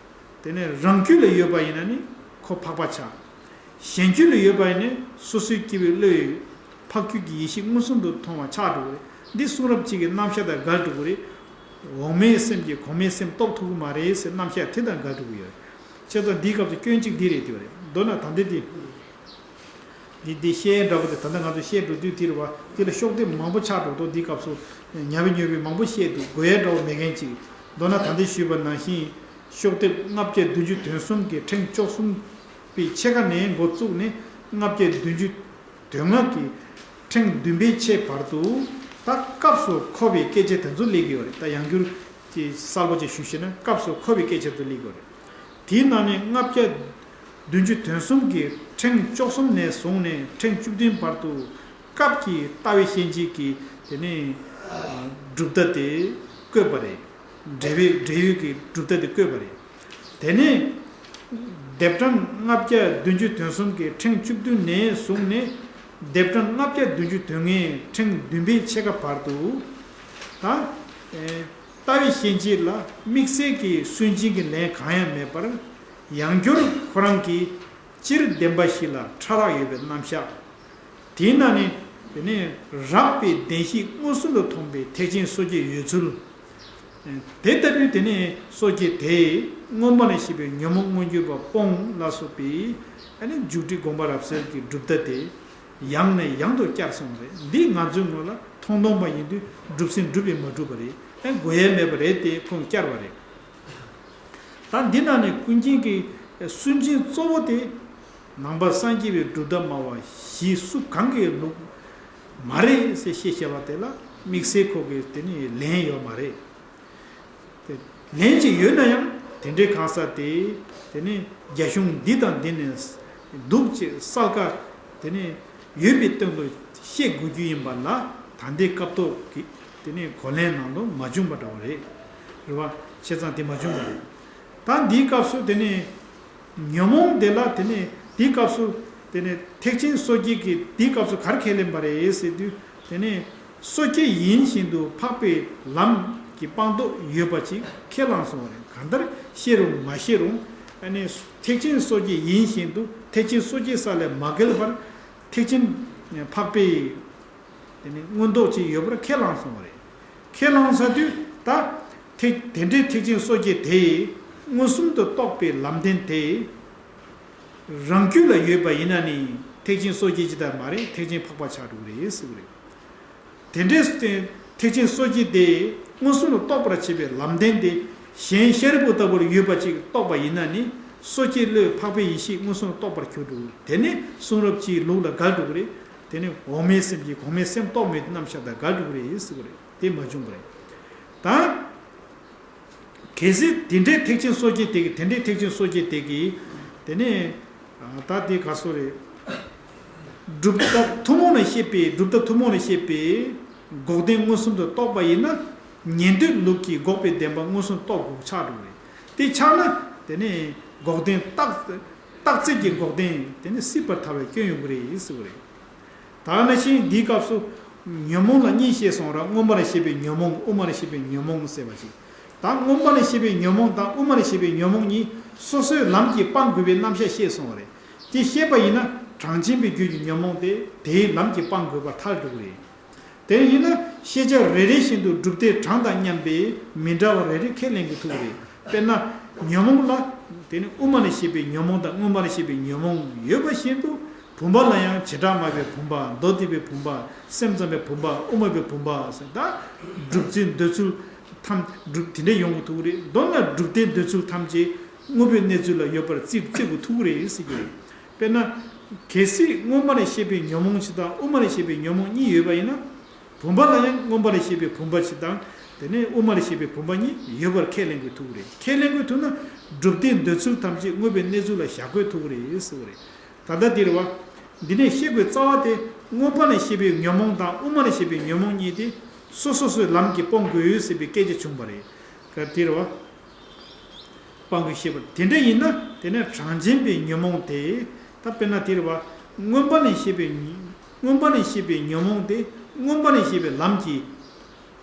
དེ་ནས་རང་རྒྱུད་ལ་ཡོད་པ་ཡིན་ན་ནི་ཁོ་འཕགས་པ་ཆགས། གཞན་རྒྱུད་ལ་ཡོད་པ་ཡིན་ན་སོ་སོའི་སྐྱེས་བུའི་བློས་འཕགས་རྒྱུད་ཀྱི་ཡེ་ཤེས་མངོན་སུམ་དུ་མཐོང་བ་ཆགས་འགྲོ་གི་རེད། འདི་གསུང་རབ་གཅིག་གི་རྣམ་གཞག་དང་འགལ་འགྲོ་གི་རེད། འོག་མའི་སེམས་ཀྱིས་གོང་མའི་སེམས་རྟོགས་ཐུབ་ཀྱི་མ་རེད་ཟེར་རྣམ་གཞག་དེ་དང་འགལ་འགྲོ་གི་ཡོད་རེད། བྱས་ཙང་འདིའི་སྐབས་སུ་སྐྱོན་གཅིག་འདི་རེད་དེ་བ་རེད། མདོར་ན་ད་འདི་འདི། འདི་འདི་བཤད་འདྲ་པོ་དེ་ད་ལྟ་ང་ཚོ་བཤད་འགྲོ་དུས་དེ་རེད་བ། འདི་ལ་ཤོག་ལྡེབ་མང་པོ་ཆགས་འགྲོ་འདུག། འདིའི་སྐབས་སུ་ཉབ་བེ་ཉོབ་བེ་མང་པོ་བཤད་འདུག། དགོས་ཡ་འདྲ་པོ་མེད་མཁན་ཅིག། མདོར་ན་ད་འདི་ཞུས་པ་ནང་བཞིན་ཤོག་ལྡེབ་ལྔ་བརྒྱ་བདུན་ཅུ་དོན་གསུམ་གྱི་ཕྲེང་བཅུ་གསུམ་པའི་ཕྱེད་ཀ་ནས་འགོ་བཙུགས་ནས་ལྔ་བརྒྱ་བདུན་ཅུ་དོན་ལྔ་གི་ཕྲེང་བདུན་པའི་ཕྱེད་བར་དུ་ད་སྐབས་སུ་མཁོ་བའི་སྐད་ཆ་དེ་ཚོ་སླེབས་ཀྱི་ཡོད་རེད། ད་ཡང་བསྐྱར་གྱི་གསལ་པོ་ཅིག་ཞུ་ཤེས་ན་སྐབས་སུ་མཁོ་བའི་སྐད་ཆ་དེ་སླེབས་ཀྱི་ཡོད་རེད། དེའི་ནང་ནས་ལྔ་བརྒྱ་བདུན་ཅུ་དོན་གསུམ་གྱི་ཕྲེང་བཅུ་གསུམ་ནས་བཟུང་ནས་ཕྲེང་བཅུ་བདུན་བར་དུ་སྐབས་ཀྱི་ལྟ་བའི་ཤན་འབྱེད་ཀྱི་དེ་ནས་གྲུབ་མཐའ་དེ་བཀོད་པ་རེད། འབྲས་བུའི་འབྲས་ཡུལ་གྱི་གྲུབ་མཐའ་དེ་བཀོད་པ་རེད། དེ་ནས་ ལྡེབ་གྲངས་ལྔ་བརྒྱ་བདུན་ཅུ་དོན་གསུམ་གྱི་ཕྲེང་བཅུ་བདུན་ནས་བཟུང་ནས་ལྡེབ་གྲངས་ལྔ་བརྒྱ་བདུན་ཅུ་དོན་ལྔའི་ཕྲེང་བདུན་པའི་ཕྱེད་ཀ་བར་དུ། ད་ལྟ་བའི་ཤན་འབྱེད་ལ་དམིགས་བསལ་གྱི་སུན་འབྱིན་གྱི་ལན་གང་ཡང་མེད་པར། ཡང་བསྐྱར་ཁོ་རང་གི་སྤྱིར་བདེན་པ་བཞི་ལ་ཕྲ་རགས་ཡོད་པའི་རྣམ་གཞག་དེའི་ནང་ནས་དེ་ནས་རགས་པའི་བདེན་བཞི་མངོན་སུམ་དུ་མཐོང་བའི་ཐེག་ཆེན་སོ་སྐྱེ་ཡོད་ཚུལ། དེ་ལྟ་བུའི་དེ་ནས་སོ་སྐྱེ་དེས་མངོན་པ་ནས་བཤད་པའི་ཉོན་མོངས་མངོན་གྱུར་པ་སྤོང་ལ་སོགས་པའི་ཨ་ནི་འཇུག་འགྲེལ་དགོངས་པ་རབ་གསལ་གྱི་གྲུབ་མཐའ་དེ་ཡང་ནས་ཡང་དུ་བསྐྱར་གསུངས་པ་རེད། འདི་ང་ཚོའི་ངོས་ལ་མཐོང་སྟོང་པ་ཡིན་དུས་གྲུབ་ཟིན་གྲུབ་པས་མ་གྲུབ་པ་རེད། ཨ་དགོས་ཡས་མེད་པ་རེད་དེ་ཁོང་བསྐྱར་བ་རེད། ད་འདི་ནང་ནས་ཀུན་མཁྱེན་གྱི་སུན་འབྱིན་གཙོ་བོ་དེ། ནང་པ་སངས་རྒྱས་པའི་གྲུབ་མཐའ་སྨྲ་བ་བཞི་སུ་གང་གིས་ལུགས་མ་རེད་ཟེར་བཤད་བྱ་བ་དེ་ལ་དམིགས་བསལ་ཁོ་གིས་དེ་ནི་ལན་ཡོད་མ་རེད། དེ་ལན་ཅིག་ཡོད་ན་ཡང་དེ་འདྲའི་གང་ཟག་དེ་དེ་ནི་རྒྱ་གཞུང་འདི་དང་འདི་ནས་འདུག་ཅེས་གསལ་ཁ་དེ་ནི་ཡོད་པའི་སྟེང་དུ་བཤད་དགོས་རྒྱུ་ཡིན་པ་ལ། ད་ལྟའི་སྐབས་ཐོག་གི་དེ་ནི་གོ་ལན་ནང་དུ་མ་བྱུང་བ་འདྲ་བ་རེད། རེད་བ། བྱས་ཙང་དེ་མ་བྱུང་བ་རེད། ད་འདིའི་སྐབས་སུ་དེ་ནི་ཉོན་མོངས་དེ་ལ་དེ་ནི་དེའི་སྐབས་སུ་དེ་ནི་ཐེག་ཆེན་སོ་སྐྱེ་གིས་དེའི་སྐབས་སུ་ག་རེ་ཁས་ལེན་པ་རེད་ཟེར་དུས། དེ་ནི་སོ་སྐྱེ་ཡིན་བཞིན་དུ་འཕགས་པའི་ལམ་གྱི་སྤངས་རྟོགས་ཡོད་པ་ཅིག་ཁས་བླངས་སོང་བ་རེད། གང་ལྟར་ཤེས་རུང་མ་ཤེས་རུང་ཨ་ནི་ཐེག་ཆེན་སོ་སྐྱེ་ཡིན་བཞིན་དུ་ཐེག་ཆེན་སོ་སྐྱེ་ས་ལས་མ་བརྒལ་བར་ཐེག་ཆེན་འཕགས་པའི་དེ་ནི་མངོན་རྟོགས་ཅིག་ཡོད་པར་ཁས་བླངས་སོང་བ་རེད། ཁས་བླངས་ས་དུས་ད་ཐེག་དེ་འདྲའི་ཐེག་ཆེན་སོ་སྐྱེ་དེས་མངོན་སུམ་དུ་རྟོགས་པའི་ལམ་བདེན་དེ་རང་རྒྱུད་ལ་ཡོད་པ་ཡིན་ན་ནི་ཐེག་ཆེན་སོ་སྐྱེ་ཇི་ལྟར་མ་རེད། ཐེག་ཆེན་འཕགས་པ་ཆགས་འགྲོ་གི་རེད་ཟེར་བ་རེད། དེ་འདྲའི་ཐེག་ཆེན་སོ་སྐྱེ་དེ་མངོན་སུམ་དུ་རྟོགས་པར་བྱེད་པའི་ལམ་བདེན་དེ་གཞན་ཤཱ་རིའི་བུ་ལྟ་བུར་ཡོད་པ་ཅིག་རྟོགས་པ་ཡིན་ན་ནི་སོ་སྐྱེ་བློས་འཕགས་པའི་ཡེ་ཤེས་མངོན་སུམ་དུ་རྟོགས་པར་འགྱུར་འགྲོ་གི་རེད། དེ་ནི་གསུང་རབ་སྤྱིའི་ལུགས་ལ་འགལ་འགྲོ་གི་རེད། དེ་ནི་འོག་མིན་སེམས་ཀྱིས་གོང་མའི་སེམས་རྟོགས་མེད་དེ་རྣམ་གཞག་དང་འགལ་འགྲོ་གི་རེད་ཟེར་བ་རེད། དེ་མ་བྱུང་བ་རེད། ད། གལ་སྲིད་དེ་འདྲའི་ཐེག་ཆེན་སོ་སྐྱེ་དེ་གིས་དེ་འདྲའི་ཐེག་ཆེན་སོ་སྐྱེ་དེ་གིས་དེ་ནས་ད་དེ་ག་སོ་རེད། གྲུབ་མཐའ་ཐུན་མོང་ལ་བཤད་པའི་གྲུབ་མཐའ་ཐུན་མོང་ལ་བཤད་པའི་འགོག་བདེན་མངོན་སུམ་དུ་རྟོགས་པ་ཡིན་ན། ཉན་ཐོས་ལུགས་ཀྱི་འགོག་པའི་བདེན་པ་མངོན་སུམ་རྟོགས་དགོས་ཆགས་འགྲོ་གི་རེད། དེ་ཆགས་ན་དེ་ནས་འགོག་བདེན་རྟག་རྟག་རྩལ་གྱི་འགོག་བདེན་དེ་ནི་སྲིད་པར་ཐལ་བའི་སྐྱོན་ཡོང་གི་རེད་ཟེར་བ་རེད། ད་ནང་བཞིན་འདིའི་སྐབས་སུ་ཉོན་མོངས་ལ་གཉིས་བཤད་སོང་ར། མངོན་པར་ཤེས་པའི་ཉོན་མོངས། དབུ་མར་ཤེས་པའི་ཉོན་མོངས་ཟེར་བ་ཞིག་ད་མངོན་པར་ཤེས་པའི་ཉོན་མོངས་དང་དབུ་མར་ཤེས་པའི་ཉོན་མོངས་གཉིས་སོ་སོའི་ལམ་གྱིས་སྤང་དགོས་པའི་རྣམ་གཞག་བཤད་སོང་བ་རེད། དེ་བཤད་པ་ཡིན་ན་གྲངས་ཅན་པའི་རྒྱུད་ཀྱི་ཉོན་མོངས་དེ་དེའི་ལམ་གྱིས་སྤང་དགོས་པར་ཐལ་འགྲོ་གི་རེད། དེ་ཡིན་ན་ཤེས་བྱ་རེ་རེ་བཞིན་དུ་གྲུབ་མཐའི་གྲངས་དང་མཉམ་པའི་མི་འདྲ་བ་རེ་རེ་ཁས་ལེན་དགོས་ཐུག་རེད། དཔེར་ན། ཉོན་མོངས་ལ་དེ་ནི་དབུ་མར་བཤད་པའི་ཉོན་མོངས་དང་དབུ་མར་བཤད་པའི་ཉོན་མོངས་ཡོད་པ་བཞིན་དུ་བུམ་པ་ལ་ཡང་བྱེ་བྲག་སྨྲ་བའི་བུམ་པ། མདོ་སྡེ་པའི་བུམ་པ། སེམས་ཙམ་པའི་བུམ་པ། དབུ་མ་པའི་བུམ་པ་ཟེར། ད་སྒྲུབ་ཚུལ་འདོད་ཚུལ་ཐམས་སྒྲུབ་དེ་འདྲ་ཡོང་གི་ཐུག་རེད། མདོར་ན་སྒྲུབ་མཐའི་འདོད་ཚུལ་ཐམས་ཅད་དངོས་པོའི་གནས་ཚུལ་ལ་ཡོད་པར་རྩིས་རྩིས་དགོས་ཐུག་རེད་ཟེར་གྱི་རེད། དཔེར་ན། གལ་སྲིད་མངོན་པར་ཤེས་པའི་ཉོན་མོངས་གཅིག་དང་དབུ་མར་ཤེས་པའི་ཉོན་མོངས་གཉིས་ཡོད་པ་ཡིན་ན། བུམ་པ་ལ་ཡང་མངོན་པར་ཤེས་པའི་བུམ་པ་གཅིག་དང་། དེ་ནས་དབུ་མར་ཤེས་པའི་བུམ་པ་གཉིས་ཡོད་པར་ཁས་ལེན་དགོས་ཐུག་རེད། ཁས་ལེན་དགོས་ཐུག་ན། སྒྲུབ་མཐའི་འདོད་ཚུལ་ཐམས་ཅད་དངོས་པོའི་གནས་ཚུལ་ལ་བཞག་དགོས་ཐུག་རེད་ཟེར་བ་རེད། ད་ལྟ་འདིར་བ། འདི་ནས་བཤད་དགོས་རྩ་བ་དེ་མངོན་པ་ལ་ཤེས་པའི་ཉོན་མོངས་དང་དབུ་མ་ལ་ཤེས་པའི་ཉོན་མོངས་གཉིས་དེ་སོ་སོ་སོའི་ལམ་གྱིས་སྤོང་དགོས་ཟེར་བའི་སྐད་ཆ་བྱུང་བ་རེད། ག་འདིར་བ། སྤང་དགོས་ཤེས་པ་དེ་འདྲ་ཡིན་ན་དེ་ནས་གྲངས་ཅན་པའི་ཉོན་མོངས་དེ་ད་དཔེར་ན་དེར་བ། མངོན་པ་ལ་ཤེས་པའི་མངོན་པ་ལ་ཤེས་པའི་ཉོན་མོངས་དེ་མངོན་པ་ལ་ཤེས་པའི་ལམ་གྱིས།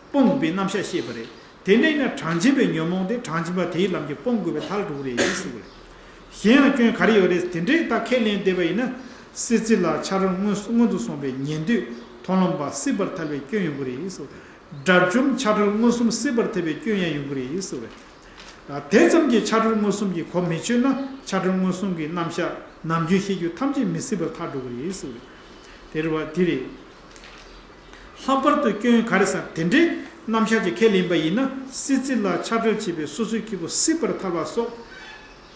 སྤོང་བའི་རྣམ་གཞག་བཤད་པ་རེད། དེ་འདྲ་ཡིན་ན་གྲངས་ཅན་པའི་ཉོན་མོངས་དེ་གྲངས་ཅན་པ་དེའི་ལམ་གྱིས་སྤོང་དགོས་པའི་ཐལ་འགྲོ་གི་རེད་ཟེར་བ་རེད། གཞན་ཡང་སྐྱོན་ག་རེ་ཡོད་རེད། དེ་འདྲའི་ད་ཁས་ལེན་བསྡད་པ་ཡིན་ན། སྲིད་རྩེ་ལ་ཆགས་བྲལ་མངོན་མངོན་དུ་སོང་བའི་ཉན་ཐོས་མཐོང་ལམ་པ་སྲིད་པར་ཐལ་བའི་སྐྱོན་ཡོང་གི་རེད་ཟེར་བ་རེད། དགྲ་བཅོམ་ཆགས་བྲལ་མངོན་སུམ་སྲིད་པར་ཐལ་བའི་སྐྱོན་ཡང་ཡོང་གི་རེད་ཟེར་བ་རེད། དེ་ཙམ་གྱིས་ཆགས་བྲལ་མངོན་སུམ་གྱི་གོ་མི་ཆོད་ན་ཆགས་བྲལ་མངོན་སུམ་གྱི་རྣམ་གཞག་ནམ་རྒྱུན་ཤེས་རྒྱུད་ཐམས་ཅད་མི་སྲིད་པར་ཐལ་འགྲོ་གི་རེད་ཟེར་བ་རེད། དེ་རེད་བ། དེ་རེད། ལྷག་པར་དུ་སྐྱོན་ག་རེ་ཟེར། དེ་འདྲའི་རྣམ་གཞག་ཅིག་ཁས་ལེན་པ་ཡིན་ན། སྲིད་རྩེ་ལ་ཆགས་བྲལ་བྱེད་པའི་སོ་སོའི་སྐྱེ་བོ་སྲིད་པར་ཐལ་བ་སོགས་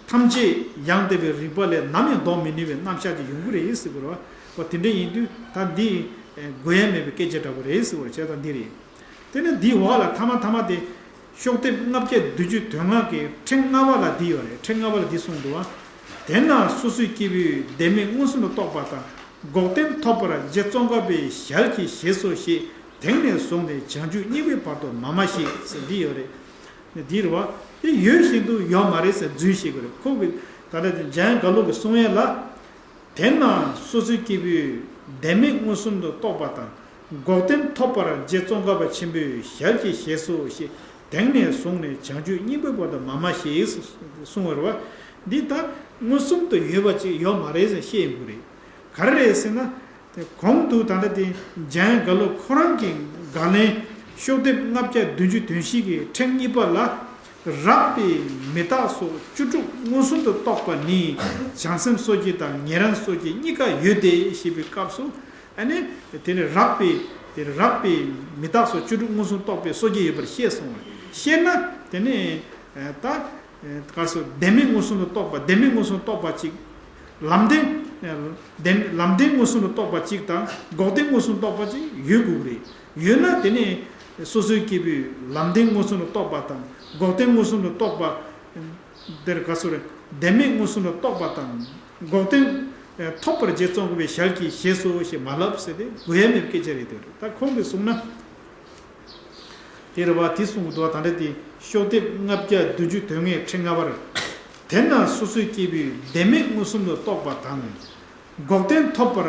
ཐམས་ཅད་ཡང་དག་པའི་རིག་པ་ལས་ནམ་ཡང་ལྡོག་མི་ནུས་པའི་རྣམ་གཞག་ཅིག་ཡོང་གི་རེད་ཟེར་དགོས་རེད་བ། དེ་འདྲ་ཡིན་དུས་ད་འདི་དགོས་ཡ་མེད་པའི་སྐད་ཆ་འདྲ་པོ་རེད་ཟེར་བ་བྱས་ཙང་འདི་རེད། དེ་ནས་འདིའི་འོག་ལ་ཐ་མ་ཐ་མ་དེ། ཤོག་ལྡེབ་ལྔ་བརྒྱ་བདུན་ཅུ་དོན་ལྔ་གི་ཕྲེང་ལྔ་པ་ལ་འདི་ཡོད་རེད། ཕྲེང་ལྔ་པ་ལ་འདི་གསུངས་འདུག་བ། དེས་ན་སོ་སོའི་སྐྱེ་བོས་བདེན་མེད་མངོན་སུམ་དུ་རྟོགས་པ་དང་། འགོག་བདེན་ཐོབ་པར་རྗེ་ཙོང་ཁ་པའི་ཞལ་གྱིས་བཞེས་སོ་ཞེས། དེང་ནས་བཟུང་སྟེ་བྱང་ཆུབ་བརྙེས་པའི་བར་དུ་མ་སྨྲ་ཞེས་ཟེར་འདི་ཡོད་རེད། འདི་རེད་བ། དེ་ཡོད་བཞིན་དུ་ཡོད་མ་རེད་ཟེར་རྫུན་བཤད་ཀྱི་རེད། ཁོ་གི་ ད་ལྟ་དེ་འཇམ་དབྱངས་དགའ་ལུ་གིས་གསུང་ཡས་ལ། དེས་ན་སོ་སོའི་སྐྱེས་བུས་བདེན་མེད་མངོན་སུམ་དུ་རྟོགས་པ་དང་། འགོག་བདེན་ཐོབ་པར་རྗེ་ཙོང་ཁ་པ་ཆེན་པོས་ཞལ་གྱིས་བཞེས་སོ་ཞེས། དེང་ནས་བཟུང་ནས་བྱང་ཆུབ་སྙིང་པོའི་བར་དུ་མ་སྨྲ་ཞེས་གསུངས་པ་རེད་བ། འདི་ལྟར་མངོན་སུམ་དུ་ཡོད་པ་ཅིག་ཡོད་མ་རེད་ཟེར་བཤད་ཡོང་གི་རེད། ག་རེ་རེད་ཟེར་ན། དེ་གོང་དུ་ད་ལྟ་དེ་འཇམ་དབྱངས་དགའ་ལུ་ཁོ་རང་གི་དགག་ལན། ཤོག་ལྡེབ་ལྔ་བརྒྱ་བདུན་ཅུ་དོན་བཞི་གི་ཕྲེང་གཉིས་པ་ལ། རགས་པས་མི་རྟག་སོགས་བཅུ་དྲུག་མངོན་སུམ་དུ་རྟོགས་པ་ནི། བྱང་སེམས་སོ་སྐྱེ་དང་ཉན་རང་སོ་སྐྱེ་གཉིས་ཀ་ཡོད་དེ་ཞེས་པའི་སྐབས་སུ། ཨ་ནི། དེ་ནི་རགས་པས། དེ་རགས་པས་མི་རྟག་སོགས་བཅུ་དྲུག་མངོན་སུམ་རྟོགས་པའི་སོ་སྐྱེ་ཡོད་པར་བཤད་སོང་བ། བཤད་ན་དེ་ནི། ད། ག་སོ་བདེན་མེད་མངོན་སུམ་དུ་རྟོགས་པ། བདེན་མེད་མངོན་སུམ་དུ་རྟོགས་པ་གཅིག། ལམ་བདེན། བདེན། ལམ་བདེན་མངོན་སུམ་དུ་རྟོགས་པ་གཅིག་དང་། འགོག་བདེན་མངོན་སུམ་དུ་རྟོགས་པ་གཅིག་ཡོད་དགོས་ཀྱི་རེད། ཡོད་ན་དེ་ནི་སོ་སོའི་སྐྱེས་བུས་ལམ་བདེན་མངོན་སུམ་དུ་རྟོགས་པ་དང་། འགོག་བདེན་མངོན་སུམ་དུ་རྟོགས་པ། དེར་ག་སོ་རེད། བདེན་མེད་མངོན་སུམ་དུ་རྟོགས་པ་དང་། འགོག་བདེན་ཐོབ་པར་རྗེ་ཙོང་ཁ་པའི་ཞལ་གྱིས་བཞེས་སོ་ཞེས་མ་ལབ་ཟེར་ཏེ་དགོས་ཡ་མེད་པའི་སྐད་ཆ་རེད་དེ། ད་ཁོང་གིས་གསུངས་ན། དེ་རེད་བ། དེ་གསུངས་འདུག་ད་ལྟ་དེ་ཤོག་ལྡེབ་ལྔ་བརྒྱ་བདུན་ཅུ་དོན་ལྔའི་ཕྲེང་ལྔ་པར། དེས་ན་སོ་སོའི་སྐྱེས་བུས་བདེན་མེད་མངོན་སུམ་དུ་རྟོགས་པ་དང་། འགོག་བདེན་ཐོབ་པར་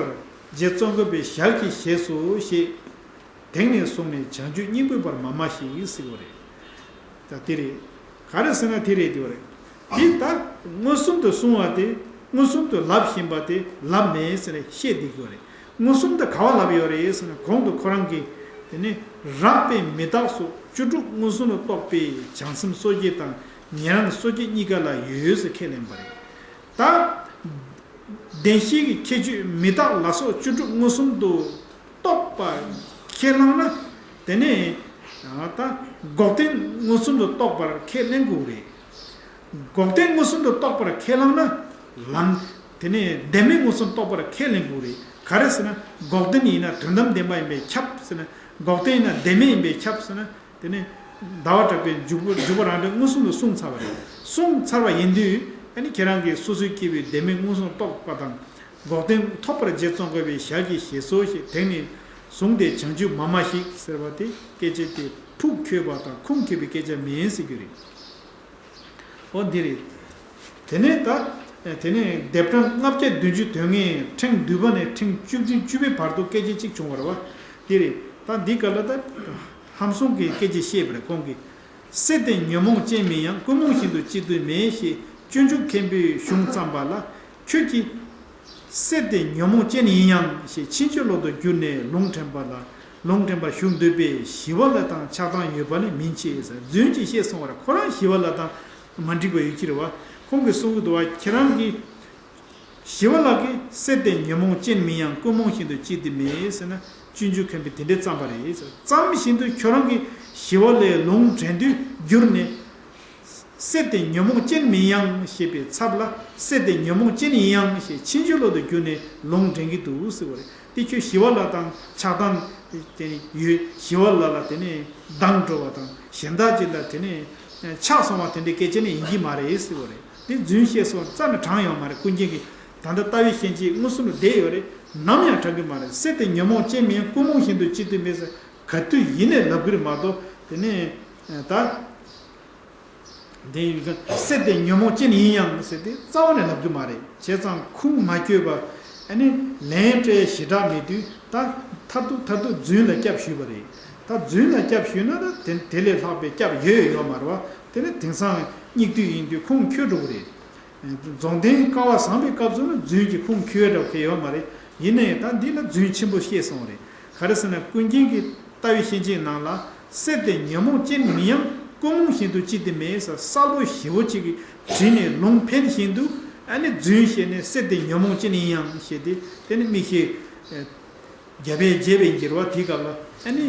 རྗེ་ཙོང་ཁ་པའི་ཞལ་གྱིས་བཞེས་སོ་ཞེས། དེང་ནས་བཟུང་ནས་བྱང་ཆུབ་སྙིང་པོའི་བར་མ་སྨྲ་ཞེས་ཟེར་བ་རེད། ད་དེ་རེད། ག་རེ་ཟེར་ན་དེ་རེད་དེ་བ་རེད། དེ་ལྟར་མངོན་སུམ་དུ་གསུང་བ་དེ། མངོན་སུམ་དུ་ལབ་བཞིན་པ་དེ་ལབ་མེད་ཟེར་ནས་བཤད་བསྡད་ཀྱི་ཡོད་རེད། མངོན་སུམ་དུ་ག་བ་ལབ་ཡོད་རེད་ཟེར་ན། གོང་དུ་ཁོ་རང་གིས་དེ་ནི་རགས་པས་མི་རྟག་སོགས་བཅུ་དྲུག་མངོན་སུམ་དུ་རྟོགས་པའི་བྱང་སེམས་སོ་སྐྱེ་དང་ཉན་རང་སོ་སྐྱེ་གཉིས་ཀ་ལ་ཡོད་ཟེར་ཁས་ལེན་པ་རེད། ད། བདེན་བཞིའི་ཁྱད་ཆོས་མི་རྟག་ལ་སོགས་བཅུ་དྲུག་མངོན་སུམ་དུ་རྟོགས་པ་ཁས་བླངས་ན། དེ་ནས་ད་འགོག་བདེན་མངོན་སུམ་དུ་རྟོགས་པར་ཁས་ལེན་དགོས་རེད། འགོག་བདེན་མངོན་སུམ་དུ་རྟོགས་པར་ཁས་བླངས་ན། ལམ། དེ་ནས་བདེན་མེད་མངོན་སུམ་རྟོགས་པར་ཁས་ལེན་དགོས་རེད། ག་རེ་ཟེར་ན། འགོག་བདེན་ཡིན་ན་དོན་དམ་བདེན་པ་ཡིན་པས་ཁྱབ་ཟེར་ན། འགོག་བདེན་ཡིན་ན་བདེན་མེད་ཡིན་པས་ཁྱབ་ཟེར་ན། དེ་ནས་ཟླ་བ་གྲགས་པས་འཇུག་པ་འཇུག་པ་རང་འགྲེལ་མངོན་སུམ་དུ་གསུངས་ཚར་བ་རེད། གསུངས་ཚར་བ་ཡིན་དུས། ཨ་ནི་ཁྱེད་རང་གིས་སོ་སོའི་སྐྱེ་བོའི་བདེན་མེད་མངོན་སུམ་རྟོགས་པ་དང་། འགོག་བདེན་ཐོབ་པར་རྗེ་ཙོང་ཁ་པའི་ཞལ་གྱིས་བཞེས་སོ་ཞེས། དེང་ནས་བཟུང་སྟེ་བྱང་ཆུབ་མ་སྨྲ་ཞིག་ཟེར་བ་དེ་སྐད་ཆ་དེ་ཕུགས་འཁྱོལ་བ་དང་ཁུངས་འཁྱོལ་བའི་སྐད་ཆ་མིན་ཟེར་རྒྱུ་རེད། ཨོ་འདི་རེད། དེ་ནས་ད། དེ་ནས་ལྡེབ་གྲངས་ལྔ་བརྒྱ་བདུན་ཅུ་དོན་ལྔའི་ཕྲེང་བདུན་པ་ནས་ཕྲེང་བཅུ་བདུན་བཅུ་པའི་བར་དུ་སྐད་ཆ་གཅིག་བྱུང་བ་རེད་བ། འདི་རེད། ད་འདི་ག་ལ་ད། ཧམ་སོང་གི་སྐད་ཆ་བཤད་པ་རེད་ཁོང་གིས། སྲེད་དེ་ཉོན་མོངས་ཅན་མིན་ཡང་། ཀུན་རྨོངས་བཞིན་དུ་ཅི་སྟེ་མེད་ཞེས། སྤྱོད་འཇུག་མཁན་པོས་གཞུང་བརྩམས་པ་ལ། ཁྱོད་ཀྱིས། སྲེད་དེ་ཉོན་མོངས་ཅན་ཡིན་ཡང་ཞེས། ཕྱིན་ཅི་ལོག་ཏུ་གྱུར་ནས་ལུང་འདྲེན་པ་ལ། ལུང་འདྲེན་པར་ཞུགས་འདོད་པས་ཞི་བ་ལྷ་དང་ཆགས་སྡང་ཡོད་པ་ནི་མིན་ཕྱིར་ཟེར། རྫུན་གྱིས་བཤད་སོང་བར་ཁོ་རང་ཞི་བ་ལྷ་དང་མ་འགྲིག་པ་ཡོད་ཀྱི་རེད་བ། ཁོང་གིས་གསུང་གི་འདུག་བ། ཁྱེད་རང་གིས། ཞི་བ་ལྷ་གིས་སྲེད་དེ་ཉོན་མོངས་ཅན་མིན་ཡང་། ཀུན་རྨོངས་བཞིན་དུ་ཅི་སྟེ་མེད་ཟེར་ན། སྤྱོད་འཇུག་མཁན་པོས་དེ་འདྲས་བརྩམས་པ་རེད་ཟེར། བརྩམས་བཞིན་དུ་ཁྱོད་རང་གིས་ཞི་བ་ལྷའི་ལུང་འདྲེན་དུས་གྱུར་ནས། སྲེད་དེ་ཉོན་མོངས་ཅན་མིན་ཡང་ཞེས་པའི་ཚབ་ལ། སྲེད་དེ་ཉོན་མོངས་ཅན་ཡིན་ཡང་ཞེས་ཕྱིན་ཅི་ལོག་ཏུ་གྱུར་ནས་ལུང་འདྲེན་གྱི་འདུག་ཟེར་བ་རེད། དེ་ཁྱོད་ཞི་བ་ལྷ་དང་ཆགས་སྡང་དེ་ནི་ཡོད། ཞི་བ་ལྷ་ལ་དེ་ནི་སྡང་འགྲོ་བ་དང་། གཞན་དག་ཅིག་ལ་དེ་ནི་ཆགས་སོང་བ་དེ་འདྲའི་སྐད་ཆ་ནི་ཡིན་གྱི་མ་རེད་ཟེར་བ་རེད། དེ་རྫུན་བཤད་སོང་རྩ་ནས་དྲང་ཡོད་མ་རེད། ཀུན་མཁྱེན་གྱིས་ད་ལྟ་ལྟ་བའི་ཤན་འབྱེད་མངོན་སུམ་དུ་བསྡད་ཡོད་རེད། ནམ་ཡང་དྲང་གི་མ་རེད། སྲེད་དེ་ཉོན་མོངས་ཅན་མིན། ཀུན་རྨོངས་བཞིན་དུ་ཅི་སྟེ་མེད་ཟེར་ག་དུས་ཡིན་ནའི་ལབ་གི་རེད་མ་གཏོགས། དེ་ནི་ད། དེ་ཡིན་གྱི་སྲེད་དེ་ཉོན་མོངས་ཅན་ཡིན་ཡང་ཟེར་ཏེ་རྩ་བ་ནས་ལབ་རྒྱུ་མ་རེད། བྱས་ཙང་ཁུངས་མ་འཁྱོལ་བ། ཨ་ནི་ལན་སྤྲད་ཞེ་དྲག་མེད་དུས་ད་མཐར་ཐུག་མཐར་ཐུག་རྫུན་ལ་སྐྱབས་ཞུས་པ་རེད། ད་རྫུན་ལ་སྐྱབས་ཞུས་ན་ད་དེ་དེ་ལས་ལྷག་པའི་སྐྱབས་ཡོད་ཡོད་མ་རེད་བ། དེ་ནི་དེང་སང་སྙིགས་དུས་ཡིན་དུས་ཁུངས་འཁྱོལ་འགྲོ་གི་རེད། རྫོགས་ལྡན་སྐལ་བ་བཟང་པའི་སྐབས་སུ་ནི་རྫུན་གྱི་ཁུངས་འཁྱོལ་འདྲ་བོ་ཡོད་མ་རེད། ཡིན་ནའི་ད་འདི་ལ་རྫུན་ཆེན་པོ་བཤད་སོང་བ་རེད། ག་རེ་ཟེར་ན་ཀུན་མཁྱེན་གྱི་ལྟ་བའི་ཤན་འབྱེད་ནང་ལ། སྲེད་དེ་ཉོན་མོངས་ཅན་མིན་ཡང་། ཀུན་རྨོངས་བཞིན་དུ་ཅི་སྟེ་མེད་ཟེར། གསལ་པོ་ཞེ་པོ་ཅིག་གིས་བྲིས་ནས་ལུང་འཕེན་བཞིན་དུ། ཨ་ནི་རྫུན་བཤད་ནས་སྲེད་དེ་ཉོན་མོངས་ཅན་ཡིན་ཡང་ཞེས་ཏེ། དེ་ནི་མིག་ཤེལ་རྒྱབ་པས་བརྒྱབ་པའི་འགྱུར་བ་དེའི་སྐབས་ལ། ཨ་ནི་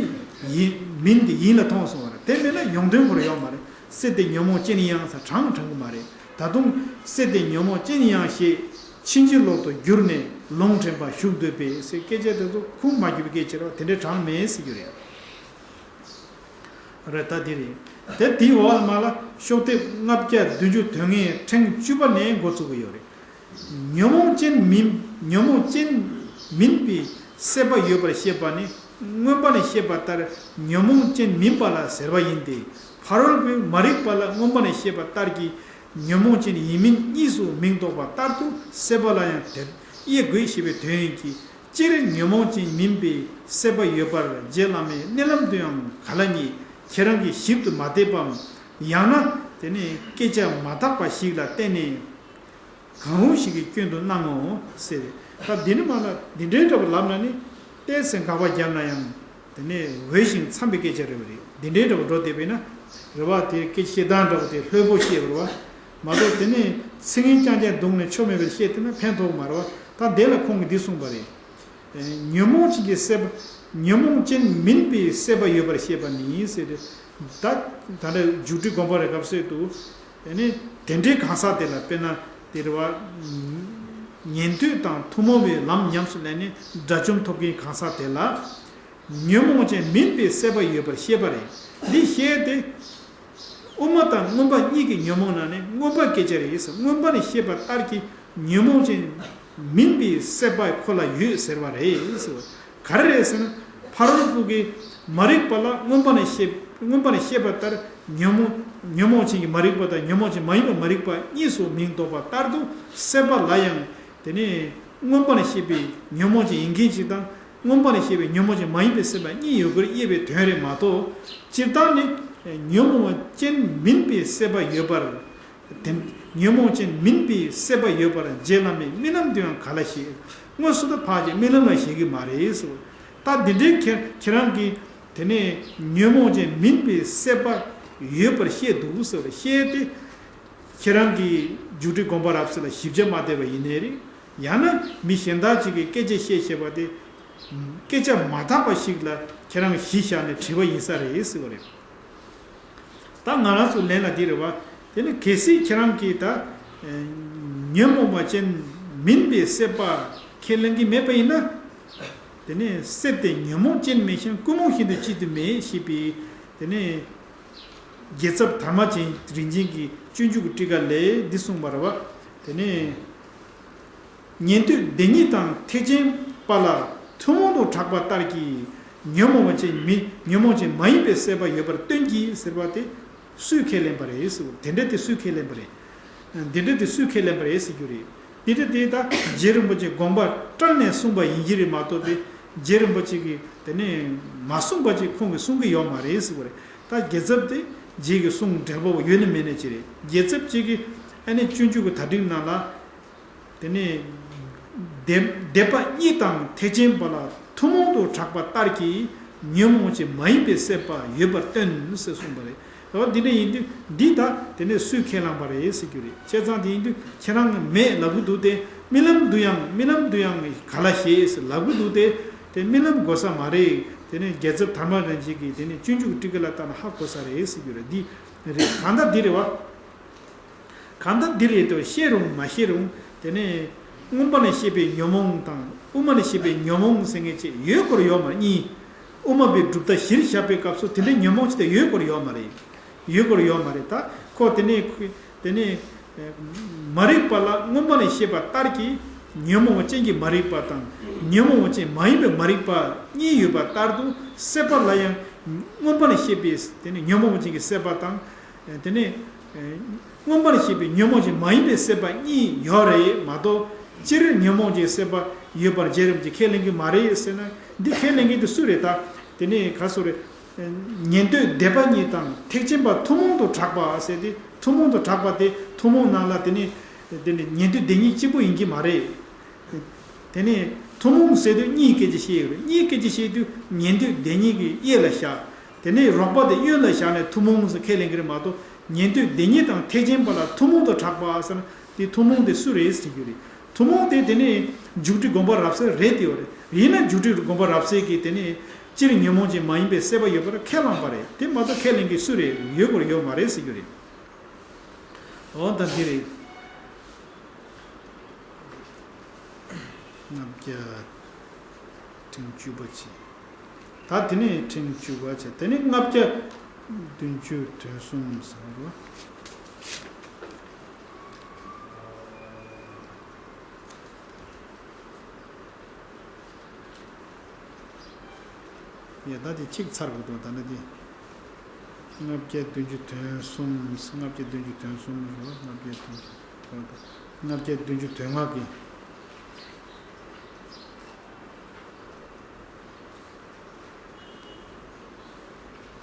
ཡིན་མིན་དེ་ཡིན་ལ་མཐོང་སོང་བ་རེད། དེ་མིན་ན་ཡོང་དོན་ཁོ་ར་ཡོད་མ་རེད། སྲེད་དེ་ཉོན་མོངས་ཅན་ཡིན་ཡང་ཟེར་དྲང་དྲང་གི་མ་རེད། ད་དུང་སྲེད་དེ་ཉོན་མོངས་ཅན་ཡིན་ཡང་ཞེས། ཕྱིན་ཅི་ལོག་ཏུ་གྱུར་ནས་ལུང་འདྲེན་པར་ཞུགས་འདོད་པས་ཟེར་སྐད་ཆ་དེ་ཚོ་ཁུངས་མ་འཁྱོལ་བའི་སྐད་ཆ་རེད་བ། དེ་འདྲའི་དྲང་མེད་ཟེར་རྒྱུ་རེད། རེད་ད་འདི་རེད། དེ་དེའི་འོག་ལ་མ་ལ་ཤོག་ལྡེབ་ལྔ་བརྒྱ་བདུན་ཅུ་དོན་ལྔའི་ཕྲེང་བཅུ་པ་ནས་འགོ་ཚུགས་ཀྱི་ཡོད་རེད། ཉོན་མོངས་ཅན་མིན། ཉོན་མོངས་ཅན་མིན་པའི་སྲེད་པ་ཡོད་པར་བཤད་པ་ནི་མངོན་པ་ནས་བཤད་པ་ལྟར་ཉོན་མོངས་ཅན་མིན་པ་ལ་ཟེར་བ་ཡིན་ཏེ། ཕ་རོལ་པོས་མ་རིག་པ་ལ་མངོན་པ་ནས་བཤད་པ་ལྟར་གྱི་ ཉོན་མོངས་ཅན་ཡིན་མིན་གཉིས་སུ་མིང་འདོགས་པ་ལྟར་དུ་སྲེད་པ་ལ་ཡང་དེ་དབྱེ་དགོས་ཞེས་པའི་དོན་ཡིན་གྱི། སྤྱིར་ཉོན་མོངས་ཅན་མིན་པའི་སྲེད་པ་ཡོད་པར་རྗེ་བླ་མས་གནས་ལམ་དུ་ཡང་ག་ལ་རྙེད། ཁྱེད་རང་གིས་ཞིབ་ཏུ་མ་བལྟས་པའམ། ཡང་ན་དེ་ནི་སྐད་ཆ་མ་དག་པ་ཞིག་ལ་བརྟེན་ནས། གང་རུང་ཞིག་གི་སྐྱོན་དུ་སྣང་ངོ་། ཟེར། ད་འདི་ནི་མ་ལ་འདི་འདྲའི་འདྲ་པོ་ལབ་ན་ནི་ཏོག་ཙམ་དགག་པ་བརྒྱབ་ན་ཡང་དེ་ནས་འོས་ཤིང་འཚམ་པའི་སྐད་ཆ་རེད་པ་རེད། འདི་འདྲའི་འདྲ་པོ་འགྲོ་བསྡད་པས་ན་རེད་བ། དེ་སྐད་ཆ་བཤད་སྟངས་འདྲ་པོ་དེ་ལྷོད་པོ་བཤད་པ་རེད་བ། མ་གཏོགས་དེ་ནས་ཚིག་ངན་རྐྱང་རྐྱང་བརྡུངས་ནས་ཆོ་མེད་པར་བཤད་བསྡད་ན་ཕན་ཐོགས་མ་རེད་བ། ད་འདི་ལ་ཁོང་གིས་འདི་གསུངས་པ་རེད། ཉོན་མོངས་ཅན་གྱི་སྲེད་པ། ཉོན་མོངས་ཅན་མིན་པའི་སྲེད་པ་ཡོད་པར་བཤད་པ་ནི་ཟེར་ཏེ། ད་ད་ལྟ་མཇུག་སྒྲིལ་དགོངས་པ་རེད། སྐབས་སུ་དུ་དེ་ནི་དེ་འདྲའི་གང་ཟག་དེ་ལ་དཔེར་ན་དེ་རེད་བ། ཉན་ཐོས་དང་ཐུན་མོང་བའི་ལམ་ཉམས་སུ་ལེན་ནས་དགྲ་བཅོམ་ཐོབ་མཁན་གང་ཟག་དེ་ལ་ཉོན་མོངས་ཅན་མིན་པའི་སྲེད་པ་ཡོད་པར་བཤད་པ་རེད། འདི་བཤད་དེ། དབུ་མ་དང་མངོན་པ་གཉིས་ཀྱི་ཉོན་མོངས་ནང་ནས་མངོན་པ་སྐད་ཆ་རེད་ཟེར། མངོན་པ་ནས་བཤད་པ་ལྟར་གྱི་ཉོན་མོངས་ཅན་མིན་པའི་སྲེད་པ་ཁོ་ལ་ཡོད་ཟེར་བ་རེད་ཟེར་བ། ག་རེ་རེད་ཟེར་ན། ཕ་རོལ་པོ་གི་མ་རིག་པ་ལ་མངོན་པ་ནས་བཤད། མངོན་པ་ནས་བཤད་པ་ལྟར་ཉོན་མོངས་ཉོན་མོངས་ཅན་གྱི་མ་རིག་པ་དང་ཉོན་མོངས་ཅན་མ་ཡིན་པའི་མ་རིག་པ་གཉིས་སུ་མིང་འདོགས་པ་ལྟར་དུ་སྲེད་པ་ལ་ཡང་དེ་ནས་མངོན་པ་ནས་བཤད་པའི་ཉོན་མོངས་ཅན་ཡིན་མཁན་ཅིག་དང་། མངོན་པ་ནས་བཤད་པའི་ཉོན་མོངས་ཅན་མ་ཡིན་པའི་སྲེད་པ་གཉིས་ཡོད་དགུར་དབྱེ་བའི་དོན་རེད་མ་གཏོགས། སྤྱིར་བཏང་ནི་ཉོན་མོངས་ཅན་མིན་པའི་སྲེད་པ་ཡོད་པར། དེ་ཉོན་མོངས་ཅན་མིན་པའི་སྲེད་པ་ཡོད་པར་རྗེ་བླ་མས་རྨི་ལམ་དུ་ཡང་ག་ལ་བཤད། དངོས་སུ་ད་ཕར་གྱི་རྨི་ལམ་ལ་བཤད་ཀྱི་མ་རེད་ཟེར། ད་འདི་འདྲའི་ཁྱེད་ཁྱེད་རང་གིས་དེ་ནས་ཉོན་མོངས་ཅན་མིན་པའི་སྲེད་པ་ཡོད་པར་བཤད་འདུག་ཟེར་བཤད་དེ། ཁྱེད་རང་གིས་མཇུག་སྒྲིལ་དགོངས་པ་རབ་གསལ་ལ་ཞིབ་ཆ་མ་བལྟས་པ་ཡིན་ནའི་རེད། ཡང་ན་མི་གཞན་དག་ཅིག་གིས་སྐད་ཆ་བཤད་བཤད་པ་དེ། སྐད་ཆ་མ་དག་པ་ཞིག་ལ་ཁྱེད་རང་གཞི་བཞག་ནས་དྲི་བ་ཡིན་ས་རེད་ཟེར་བ་རེད། ད་ང་རང་ཚོ་ལན་ལ་འདི་རེད་བ། དེ་ནི་གལ་སྲིད་ཁྱེད་རང་གིས་ད་ཉོན་མོངས་པ་ཅན་མིན་པའི་སྲེད་པ་ཁས་ལེན་གྱི་མེད་པ་ཡིན་ན། དེ་ནི་སྲེད་དེ་ཉོན་མོངས་ཅན་མིན་ཞིང་ཀུན་རྨོངས་བཞིན་དུ་གཅིག་ཏུ་མེད་ཞེས་པའི་དེ་ནི། རྒྱལ་ཚབ་དར་མ་ཅན་རིན་ཆེན་གྱི་སྤྱོད་འཇུག་གི་ཊཱི་ཀ་ལས་འདི་གསུངས་པ་རེད་བ། དེ་ནས། ཉན་ཐོས་བདེན་གཉིས་དང་ཐེག་ཆེན་པ་ལ་ཐུན་མོང་དུ་གྲགས་པ་ལྟར་གྱི་ཉོན་མོངས་པ་ཅན་མི་ཉོན་མོངས་ཅན་མ་ཡིན་པའི་སྲེད་པ་ཡོད་པར་སྟོན་གྱི་ཟེར་བ་དེ་སུས་ཁས་ལེན་པ་རེད་ཟེར་བ། དེ་འདྲ་དེ་སུས་ཁས་ལེན་པ་རེད། འདི་འདྲ་དེ་སུས་ཁས་ལེན་པ་རེད་ཟེར་རྒྱུ་རེད། འདི་འདྲ་དེ་ད་རྗེ་རིན་པོ་ཆེ་དགོངས་པ་བཀྲལ་ནས་གསུངས་པ་ཡིན་གྱི་རེད་མ་གཏོགས་དེ་རྗེ་རིན་པོ་ཆེ་གིས་དེ་ནས་མ་གསུངས་པ་ཅིག་ཁོང་གིས་གསུང་གི་ཡོད་མ་རེད་ཟེར་བ་རེད། ད་རྒྱལ་ཚབ་དེ་རྗེ་གིས་གསུང་འབྲེལ་བ་ཡོད་ནི་མེད་ནི་ཅི་རེད། རྒྱལ་ཚབ་ཅིག་གིས་ཨ་ནི་སྤྱོད་འཇུག་གི་དར་ཊཱིཀ་ནང་ལ། དེ་ནས་སྡེ་སྡེ་པ་གཉིས་དང་ཐེག་ཆེན་པ་ལ་ཐུན་མོང་དུ་གྲགས་པ་ལྟར་གྱི་ཉོན་མོངས་ཅན་མ་ཡིན་པའི་སྲེད་པ་ཡོད་པར་སྟོན་ཟེར་གསུངས་པ་རེད། འོ་འདི་འདྲ་ཡིན་དུས་འདི་ད་དེ་ནས་སུས་ཁས་བླངས་པ་རེད་ཟེར་རྒྱུ་རེད། བྱས་ཙང་དེ་ཡིན་དུས་ཁྱེད་རང་གིས་མེད་ལབ་གི་འདུག་སྟེ། རྨི་ལམ་དུ་ཡང་རྨི་ལམ་དུ་ཡང་ག་ལ་ཞེས་ལབ་གི་འདུག་སྟེ། དེ་རྨི་ལམ་དགོས་ས་མ་རེད། དེ་ནས་རྒྱལ་ཚབ་དར་མ་རིན་ཆེན་གྱིས་དེ་ནས་སྤྱོད་འཇུག་ཊཱིཀ་ལ་ལྟ་ན་ཧ་གོ་ས་རེད་ཟེར་རྒྱུ་རེད། འདི་རེད། གང་ལྟར་འདི་རེད་བ། གང་ལྟར་འདི་རེད་དོ། བཤད་རུང་མ་བཤད་རུང་། དེ་ནས་མངོན་པ་ནས་བཤད་པའི་ཉོན་མོངས་དང་དབུ་མ་ནས་བཤད་པའི་ཉོན་མོངས་ཟེར་མཁན་ཅིག་ཡོད་དགོས་ཡོད་མ་རེད། གཉིས། དབུ་མ་པའི་གྲུབ་མཐའ་གཞིར་བཞག་པའི་སྐབས་སུ་དེ་འདྲའི་ཉོན་མོངས་ཅིག་དེ་ཡོད་དགོས་ཡོད་མ་རེད། ཡོད་དགོས་ཡོད་མ་རེད། ད་ཁོ་དེ་ནས་ཁོ་དེ་ནས་མ་རིག་པ་ལ་མངོན་པ་ནས་བཤད་པ་ལྟར་གྱི་ཉོན་མོངས་ཅན་གྱི་མ་རིག་པ་དང་ཉོན་མོངས་ཅན་མ་ཡིན་པའི་མ་རིག་པ་གཉིས་ཡོད་པ་ལྟར་དུ་སྲེད་པ་ལ་ཡང་མངོན་པ་ནས་བཤད་པའི་དེ་ནས་ཉོན་མོངས་ཅན་གྱི་སྲེད་པ་དང་། དེ་ནས་མངོན་པར་ཤེས་པའི་ཉོན་མོངས་ཅན་མ་ཡིན་པའི་སྲེད་པ་གཉིས་ཡོད་རེད་མ་གཏོགས། སྤྱིར་ཉོན་མོངས་ཅན་སྲེད་པ་ཡོད་པར་རྗེ་རིན་པོ་ཆེས་ཁས་ལེན་གྱི་མ་རེད་ཟེར་ན། འདི་ཁས་ལེན་མཁན་དེ་སུ་རེད་ད། དེ་ནས་ག་སུ་རེད། ཉན་ཐོས་སྡེ་པ་གཉིས་དང་ཐེག་ཆེན་པ་ཐུན་མོང་དུ་གྲགས་པ་ཟེར་ཏེ། ཐུན་མོང་དུ་གྲགས་པ་དེ་ཐུན་མོང་ནང་ལ་དེ་ནས་དེ་ནས་ཉན་ཐོས་སྡེ་གཉིས་གཅིག་པུ་ཡིན་གྱི་མ་རེད། དེ་ནས་ཐུན་མོང་ཟེར་དུས་གཉིས་སྐད་ཆ་བཤད་ཡོད་རེད། གཉིས་སྐད་ཆ་བཤད་དུས་ཉན་ཐོས་སྡེ་གཉིས་ཀྱི་དབྱེ་ལ་བཞག་དེ་ནས་རོགས་པ་དེ་གཡོན་ལ་བཞག་ནས་ཐུན་མོང་ཟེར་ཁས་ལེན་གྱི་རེད་མ་གཏོགས། ཉན་ཐོས་སྡེ་གཉིས་དང་ཐེག་ཆེན་པ་ལ་ཐུན་མོང་དུ་གྲགས་པ་ཟེར་ན་དེ་ཐུན་མོང་དེ་སུ་རེད་ཟེར་རྒྱུ་རེད། ཐུན་མོང་དེ་དེ་ནས་མཇུག་སྒྲིལ་དགོངས་པ་རབ་གསལ་རེད་དེ་ཡོད་རེད། ཡིན་ན་མཇུག་སྒྲིལ་དགོངས་པ་རབ་གསལ་གྱིས་དེ་ནས་སྤྱིར་ཉོན་མོངས་ཅན་མ་ཡིན་པའི་སྲེད་པ་ཡོད་པར་ཁས་བླངས་པ་རེད། དེ་མ་གཏོགས་ཁས་ལེན་མཁན་སུ་རེད། ཡོད་དགོས་ཡོད་མ་རེད་ཟེར་རྒྱུ་རེད། འོ་ད་འདི་རེད། ལྔ་བརྒྱ་ཕྲེང་བཅུ་པ་བྱས། ད་དེ་ནས་ཕྲེང་བཅུ་པ་བྱས། དེ་ནས་ལྔ་བརྒྱ་བདུན་ཅུ་དོན་གསུམ་ཟེར་བ། ཡ་ད་དེ་གཅིག་ཚར་དགོས་འདུག་ད་ནི་དེ། ལྔ་བརྒྱ་བདུན་ཅུ་དོན་གསུམ། ལྔ་བརྒྱ་བདུན་ཅུ་དོན་གསུམ་རེད་བ། ལྔ་བརྒྱ་བདུན་ཅུ་དོན་གསུམ། ལྔ་བརྒྱ་བདུན་ཅུ་དོན་ལྔ་གི།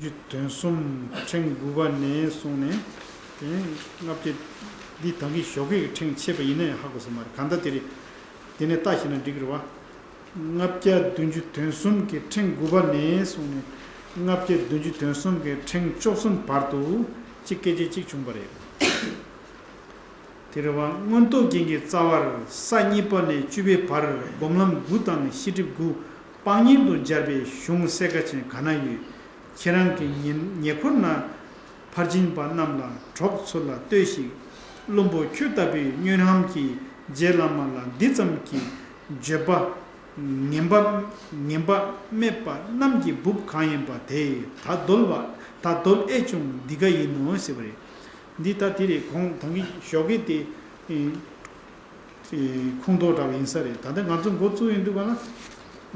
བདུན་ཅུ་དོན་གསུམ་ཕྲེང་དགུ་པ་ནས་བཟུང་ནས། དེ་ལྔ་བརྒྱ། འདི་ད་གིན་ཞོགས་ཀས་ཀྱི་ཕྲེང་ཕྱེས་པ་ཡིན་ན་ཡང་ཧ་གོ་ས་མ་རེད། གང་ལྟར་དེ་རེད། དེ་ནས་ལྟ་ཤེས་ན་འགྲིག་གི་རེད་བ། ལྔ་བརྒྱ་བདུན་ཅུ་དོན་གསུམ་གྱི་ཕྲེང་དགུ་པ་ནས་བཟུང་ནས། ལྔ་བརྒྱ་བདུན་ཅུ་དོན་གསུམ་གྱི་ཕྲེང་བཅུ་གསུམ་བར་དུ་གཅིག་སྐད་ཆ་གཅིག་བྱུང་བ་རེད། དེ་རེད་བ། མངོན་རྟོགས་རྒྱན་གྱི་རྩ་བར་ས་གཉིས་པ་ནས་བཅུ་པའི་བར་སྒོམ་ལམ་དགུ་དང་ཤེས་སྒྲིབ་དགུ་སྤང་གཉེན་དུ་སྦྱར་བའི་གཞུང་གསལ་ཁ་ཅན་ག་ན་ཡོད། ཁྱེད་རང་གི་ཉེ་ཉེ་འཁོར་ན་ཕར་ཕྱིན་པ་རྣམས་ལ་གྲོགས་ཚུལ་ལ་ལྟོས་ཤིག། བླུན་པོ་ཁྱོད་ལྟ་བུའི་སྨྱོན་ལམ་གྱིས་རྗེ་བླ་མ་ལ་འདི་ཙམ་གྱི་བརྗོད་པ་ངན་པ་ངན་པ་སྨྲས་པ་རྣམས་ཀྱི་འབུབ་གང་ཡིན་པ་དེ་ད་གདོལ་བ་ད་གདོལ་ཨེ་བྱུང་འདི་ག་ཡིན་ནོ་ཟེར་བ་རེད། འདི་ལྟ་དེ་རེད། གོང་ད་གིན་ཞོགས་ཀས་དེ་ཨེ་ཨེ་ཁུངས་གཏོགས་འདྲ་བ་ཡིན་ས་རེད། ད་ལྟ་ང་ཚོ་འགོ་བཙུགས་ཡོང་དུས་ག་ལ་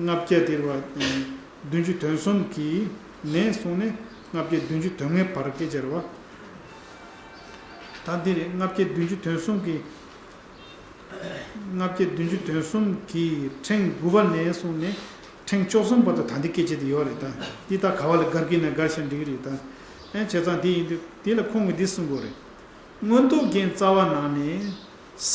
ལྔ་བརྒྱ་དེ་རེད་བ། ཨེ་བདུན་ཅུ་དོན་གསུམ་གྱི་ནས་བཟུང་ནས་ལྔ་བརྒྱ་བདུན་ཅུ་དོན་ལྔའི་བར་སྐད་ཆ་རེད་བ། ད་འདི་རེད། ལྔ་བརྒྱ་བདུན་ཅུ་དོན་གསུམ་གྱི། ལྔ་བརྒྱ་བདུན་ཅུ་དོན་གསུམ་གྱི་ཕྲེང་དགུ་པ་ནས་བཟུང་ནས་ཕྲེང་བཅུ་གསུམ་བར་དུ་ད་འདི་སྐད་ཆ་དེ་ཡོད་རེད། ད་འདི་ད་ག་བ་ལ་བསྒར་གྱི་ན་བསྒར་ཤེས་འགྲིག་གི་རེད། ད་ཨེ་བྱས་ཙང་དེ་ཡིན་དུས་དེ་ལ་ཁོང་གིས་འདི་གསུང་དགོས་རེད། མངོན་རྟོགས་རྒྱན་རྩ་བ་ནང་ནས་ས་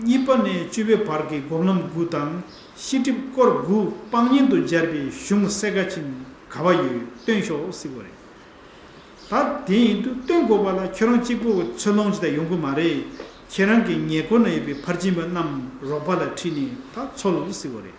གཉིས་པ་ནས་བཅུ་པའི་བར་གྱི་སྒོམ་ལམ་དགུ་དང་ཤེས་སྒྲིབ་སྐོར་དགུ་སྤང་གཉེན་དུ་སྦྱར་བའི་གཞུང་གསལ་ཁ་ཅན་ག་བ་ཡོད་སྟོན་ཤོག་ཟེར་བ་རེད། ད་དེ་ཡིན་དུས་སྟོན་དགོས་པ་ལ་ཁྱོད་རང་གཅིག་པུ་གི་ཚོད་ལོང་ཅིག་ད་ཡོང་གི་མ་རེད། ཁྱེད་རང་གི་ཉེ་འཁོར་ན་ཡོད་པའི་ཕར་ཕྱིན་པ་རྣམས་རོགས་པ་ལ་ཁྲིད་ནས་ད་འཚོལ་ཟེར་བ་རེད།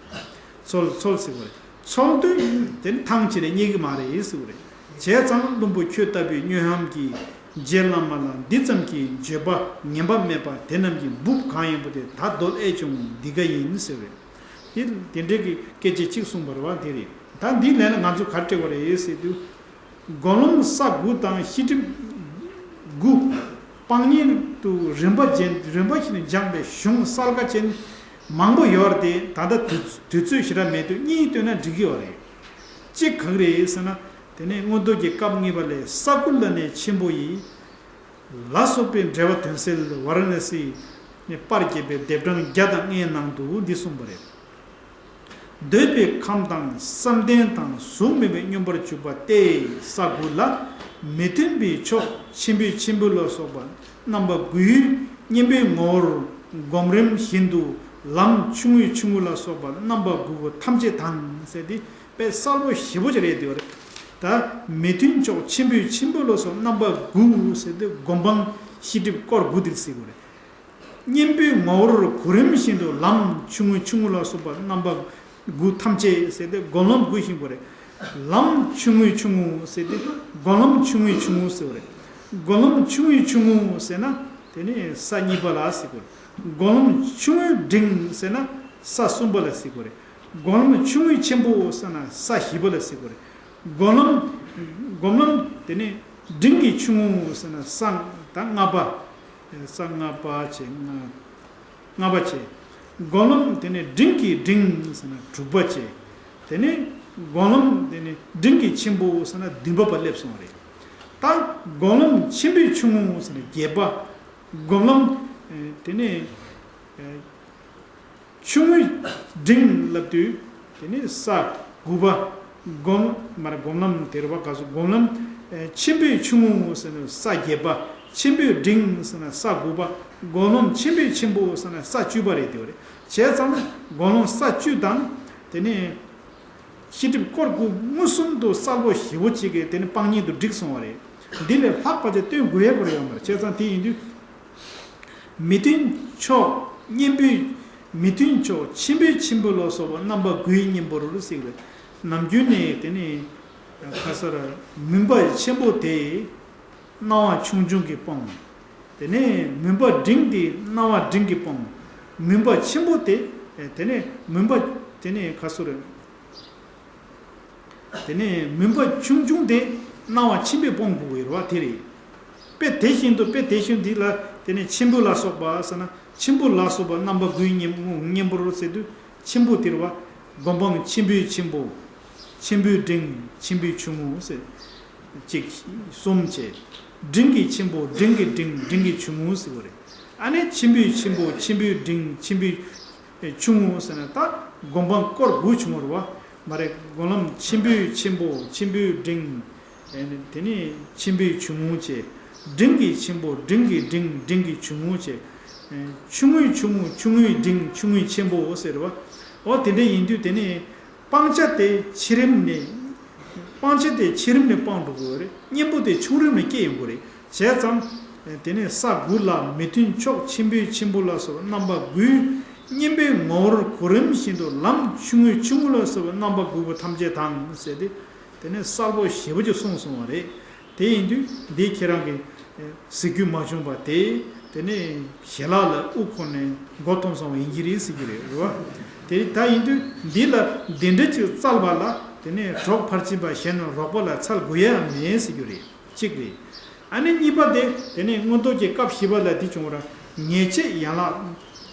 འཚོལ་འཚོལ་ཟེར་བ་རེད། འཚོལ་དུས་དེ་ནི་ཐང་ཆད་ནས་རྙེད་གི་མ་རེད་ཟེར་བ་རེད། བྱས་ཙང་བླུན་པོ་ཁྱོད་ལྟ་བུའི་སྨྱོན་ལམ་གྱིས་རྗེ་བླ་མ་ལ་འདི་ཙམ་གྱི་བརྗོད་པ་ངན་པ་སྨྲས་པ་དེ་རྣམས་ཀྱི་འབུབ་གང་ཡིན་པ་དེ་ད་གདོལ་ཨེ་བྱུང་འདི་ག་ཡིན་ཟེར་བས། དེ་དེ་འདྲའི་གི་སྐད་ཆ་གཅིག་གསུངས་པ་རེད་བ། དེ་རེད། ད་འདིའི་ལན་ལ་ང་ཚོ་ག་རེ་སྤྲད་པ་རེད་ཟེར་དུས། སྒོམ་ལམ་ས་དགུ་དང་ཤེས་སྒྲིབ་དགུ་སྤང་གཉེན་དུ་རིམ་པ་ཅན་རིམ་པ་བཞིན་དུ་སྦྱངས་པའི་གཞུང་གསལ་ཁ་ཅན་མང་པོ་ཡོད་རེད་དེ། ད་ལྟ་དུས་དུས་ཚོད་ཞེ་དྲག་མེད་དུས་གཉིས་བཏོན་ན་འགྲིག་གི་ཡོད་རེད། གཅིག་ག་གི་རེད་ཟེར་ན། དེ་ནས་མངོན་རྟོགས་ཀྱི་སྐབས་གཉིས་པ་ལས་ས་དགུ་ལ་ནི་ཆེན་པོ་ཡི་ལ་སོགས་པའི་འགྲེལ་པ་དོན་གསལ་ཝཱ་ར་ཎ་སིའི་པར་བརྒྱད་པའི་ལྡེབ་གྲངས་བརྒྱ་དང་ལྔའི་ནང་དུ་འདི་གསུངས་པ་རེད། འདོད་པའི་ཁམས་དང་བསམ་གཏན་དང་གཟུགས་མེད་པའི་སྙོམས་པར་འཇུག་པ་སྟེ། ས་དགུ་ལ་མི་མཐུན་པའི་ཕྱོགས་ཆེན་པོའི་ཆེན་པོ་ལ་སོགས་པ་རྣམ་པ་དགུའི་གཉེན་པོའི་ངོ་བོར་སྒོམ་རིམ་བཞིན་དུ་ལམ་ཆུང་ངུའི་ཆུང་ངུ་ལ་སོགས་པ་རྣམ་པ་དགུ་པོ་ཐམས་ཅད་དང་ཟེར་ཏེ། དཔེ་གསལ་པོ་ཞེ་པོ་ཅིག་རེད་དེ་བ་རེད། ད་མི་མཐུན་ཕྱོགས་ཆེན་པོའི་ཆེན་པོ་ལ་སོགས་རྣམ་པ་དགུ་ཟེར་ཏེ་སྒོམ་སྤང་ཤེས་སྒྲིབ་སྐོར་དགུ་དེ་ཟེར་དགོས་རེད། གཉེན་པོའི་ངོ་བོར་གོ་རིམ་བཞིན་དུ་ལམ་ཆུང་ངུ་ཆུང་ངུ་ལ་སོགས་པ་རྣམ་པ་དགུ་ཐམས་ཅད་ཟེར་ཏེ་སྒོམ་ལམ་དགུ་ཞིག་དགོས་རེད། ལམ་ཆུང་ངུའི་ཆུང་ངུ་ཟེར་ཏེ་སྒོམ་ལམ་ཆུང་ངུའི་ཆུང་ངུ་ཟེར་བ་རེད། སྒོམ་ལམ་ཆུང་ངུའི་ཆུང་ངུ་ཟེར་ན་དེ་ནི་ས་གཉིས་པ་ལ་ཟེར་དགོས་རེད། སྒོམ་ལམ་ཆུང་ངུའི་འབྲིང་ཟེར་ན་ས་གསུམ་པ་ལ་ཟེར་དགོས་རེད། སྒོམ་ལམ་ཆུང་ངུའི་ཆེན་པོ་ཟེར་ན་ས་བཞི་པ་ལ་ཟེར་དགོས་རེད། སྒོམ་ལམ། སྒོམ་ལམ་དེ་ནས་འབྲིང་གི་ཆུང་ངུ་ཟེར་ན་ས་ད་ལྔ་པ། ས་ལྔ་པ་བྱས་ལྔ་ལྔ་པ་བྱས། སྒོམ་ལམ་དེ་ནས་འབྲིང་གི་འབྲིང་ཟེར་ན་དྲུག་པ་བྱས། དེ་ནས་སྒོམ་ལམ་དེ་ནས་འབྲིང་གི་ཆེན་པོ་ཟེར་ན་བདུན་པ་བ་སླེབས་སོང་བ་རེད། ད་སྒོམ་ལམ་ཆེན་པོའི་ཆུང་ངུ་ཟེར་ན་བརྒྱད་པ། སྒོམ་ལམ་དེ་ནས། ཆུང་ངུའི་འབྲིང་ལབ་དུས་དེ་ནི་ས་དགུ་པ། སྒོམ་མར་སྒོམ་ལམ་དེ་རེད་བ། ག་སོ་སྒོམ་ལམ་ཆེན་པོའི་ཆུང་ངུ་ཟེར་ན་ས་བརྒྱད་པ། ཆེན་པོའི་འབྲིང་ཟེར་ན་ས་དགུ་པ། སྒོམ་ལམ་ཆེན་པོའི་ཆེན་པོ་ཟེར་ན་ས་བཅུ་པ་རེད་དེ་བ་རེད། བྱས་ཙང་ན་སྒོམ་ལམ་ས་བཅུ་དང་དེ་ནི། ཤེས་སྒྲིབ་སྐོར་དགུ་མངོན་སུམ་དུ་གསལ་པོ་ཞེ་པོ་ཅིག་གིས་དེ་ནི་སྤང་གཉེན་དུ་བསྒྲིགས་སོང་བ་རེད། འདི་ལས་ལྷག་པ་ཅིག་སྟོན་དགོས་ཡ་དགོས་ཡོད་མ་རེད། བྱས་ཙང་དེ་ཡིན་དུས། མི་མཐུན་ཕྱོགས་གཉེན་པོའི། མི་མཐུན་ཕྱོགས་ཆེན་པོའི་ཆེན་པོ་ལ་སོགས་པ་རྣམ་པ་དགུའི་གཉེན་པོར་ཟེར་བས། ནམ་རྒྱུན་ནས་དེ་ནི་ཁ་སར་མུན་པ་ཆེན་པོ་དེ། སྣང་བ་ཆུང་ཆུང་གིས་སྤོང་། དེ་ནས་མུན་པ་འབྲིང་དེ་སྣང་བ་འབྲིང་གིས་སྤོང་། མུན་པ་ཆེན་པོ་དེ། དེ་ནས་མུན་པ་དེ་ནས་ཁ་སོར། དེ་ནས་མུན་པ་ཆུང་ཆུང་དེ་སྣང་བ་ཆེན་པོས་སྤོང་དགོས་ཀྱི་རེད་བ། དེ་རེད། དཔེ་དེ་བཞིན་དུ་དཔེ་དེ་བཞིན་འདི་ལ་དེ་ནས་ཆེན་པོ་ལ་སོགས་པ་ཟེར་ན་ཆེན་པོ་ལ་སོགས་པ་རྣམ་པ་དགུའི་གཉེན་གཉེན་པོར་ཟེར་དུས། ཆེན་པོ་དེ་རེད་བ། སྒོམ་སྤང་ཆེན་པོའི་ཆེན་པོ། ཆེན་པོའི་འབྲིང་། ཆེན་པོའི་ཆུང་ངུ་ཟེར། གཅིག་གསུམ་བྱས། འབྲིང་གི་ཆེན་པོ། འབྲིང་གི་འབྲིང་། འབྲིང་གི་ཆུང་ངུ་ཟེར་བ་རེད། ཨ་ནི་ཆེན་པོའི་ཆེན་པོ། ཆེན་པོའི་འབྲིང་། ཆེན་པོའི་ཆུང་ངུ་ཟེར་ན། ད་སྒོམ་སྤང་སྐོར་དགུ་བྱུང་བ་རེད་བ། མ་རེད། སྒོམ་ལམ་ཆེན་པོའི་ཆེན་པོ། ཆེན་པོའི་འབྲིང་། དེ་ནས་ཆེན་པོའི་ཆུང་ངུ་བྱས། འབྲིང་གི་ཆེན་པོ། འབྲིང་གི་འབྲིང་། འབྲིང་གི་ཆུང་ངུ་བྱས། ཆུང་ངུའི་ཆུང་ངུ། ཆུང་ངུའི་འབྲིང་། ཆུང་ངུའི་ཆེན་པོ་ཟེར་བ། འོ་དེ་འདྲ་ཡིན་དུས་དེ་ནས་སྤང་བྱ་དེ་ཕྱི་རིམ་ནས། སྤང་བྱ་དེ་ཕྱི་རིམ་ནས་སྤང་འགྲོ་དགོས་རེད། གཉེན་པོ་དེ་ཆུང་རིམ་ནས་སྐྱེ་ཡོང་གི་རེད། བྱས་ཙང་དེ་ནས་ས་དགུ་ལ་མི་མཐུན་ཕྱོགས་ཆེན་པོའི་ཆེན་པོ་ལ་སོགས་རྣམ་པ་དགུའི་གཉེན་པོའི་ངོ་བོར་གོ་རིམ་བཞིན་དུ་ལམ་ཆུང་ངུའི་ཆུང་ངུ་ལ་སོགས་པའི་རྣམ་པ་དགུ་པོ་ཐམས་ཅད་དང་ཟེར་ཏེ། དེ་ནས་གསལ་པོ་ཞེ་པོ་ཅིག་གསུངས་སོང་བ་རེད། དེ་ཡིན་དུས་འདི་ཁྱེད་རང་གིས་གཟིགས་རྒྱུ་མ་བྱུང་བ་དེ། དེ་ནས་ཞལ་ལག་ལ་དབུ་འཁོར་ནས་མགོ་འཐོམས་སོང་བ་ཡིན་གྱི་རེད་ཟེར་གྱི་རེད། རེད་བ། དེ་ད་ཡིན་དུས་འདི་ལ་འདི་འདྲ་ཅིག་བཙལ་བ་ལ། དེ་ནས་གྲོགས་ཕར་ཕྱིན་པ་གཞན་རྣམས་རོགས་པ་ལ་འཚོལ་དགོས་ཡ་མེད་ཟེར་གྱི་རེད། གཅིག་རེད། ཨ་ནི་གཉིས་པ་དེ། དེ་ནས་མངོན་རྟོགས་ཀྱི་སྐབས་བཞི་པ་ལ་འདི་བྱུང་བ་རེད། ངེས་བྱེད་ཡན་ལག་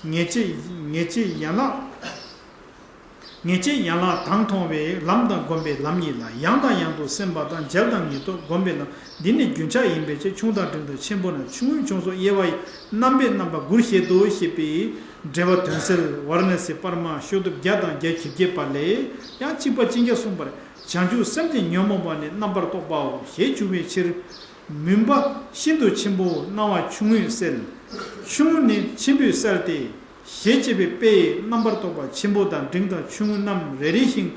ངེས་བྱེད། ངེས་བྱེད་ཡན་ལག་ངེས་བྱེད་ཡན་ལག་དང་མཐོང་བའི་ལམ་དང་སྒོམ་པའི་ལམ་གཉིས་ལ། ཡང་དང་ཡང་དུ་སེམས་པ་དང་། འཇལ་དང་ངེས་རྟོག་སྒོམ་པའི་ལམ། འདི་ནི་རྒྱུན་ཆགས་ཡིན་པའི་ཕྱིར། ཆུང་དང་འབྲིང་དང་ཆེན་པོ་ན། ཆུང་ངུའི་ཆུང་སོགས་དབྱེ་བ་ཡི། རྣམ་པའི་རྣམ་པ་དགུར་བཤད་དོ་ཞེས་པའི་འགྲེལ་པ་དོན་གསལ་ཝཱ་ར་ཎ་སིའི་པར་མ་ཤོག་ཐབ་བརྒྱ་དང་བརྒྱད་ཅུ་གྱ་བརྒྱད་པ་ལས་ཡང་གཅིག་པ་ཅན་གྱིས་གསུངས་པར། བྱང་ཆུབ་སེམས་ཀྱི་ཉོན་མོངས་པ་ནི་རྣམ་པར་རྟོག་པའོ་ཞེས་འབྱུང་བའི་ཕྱིར། མུན་པ་ཤིན་ཏུ་ཆེན་པོ་སྣང་བ་ཆུང་ངུས་སེལ། ཆུང་ངུ་ནི་ཆེན་པོས་བསལ་ཏེ། ཞེས་བྱ་བའི་དཔེ་ཡིས་རྣམ་པར་རྟོག་པ་ཆེན་པོ་དང་འབྲིང་དང་ཆུང་ངུ་རྣམས་རེ་རེ་ཞིང་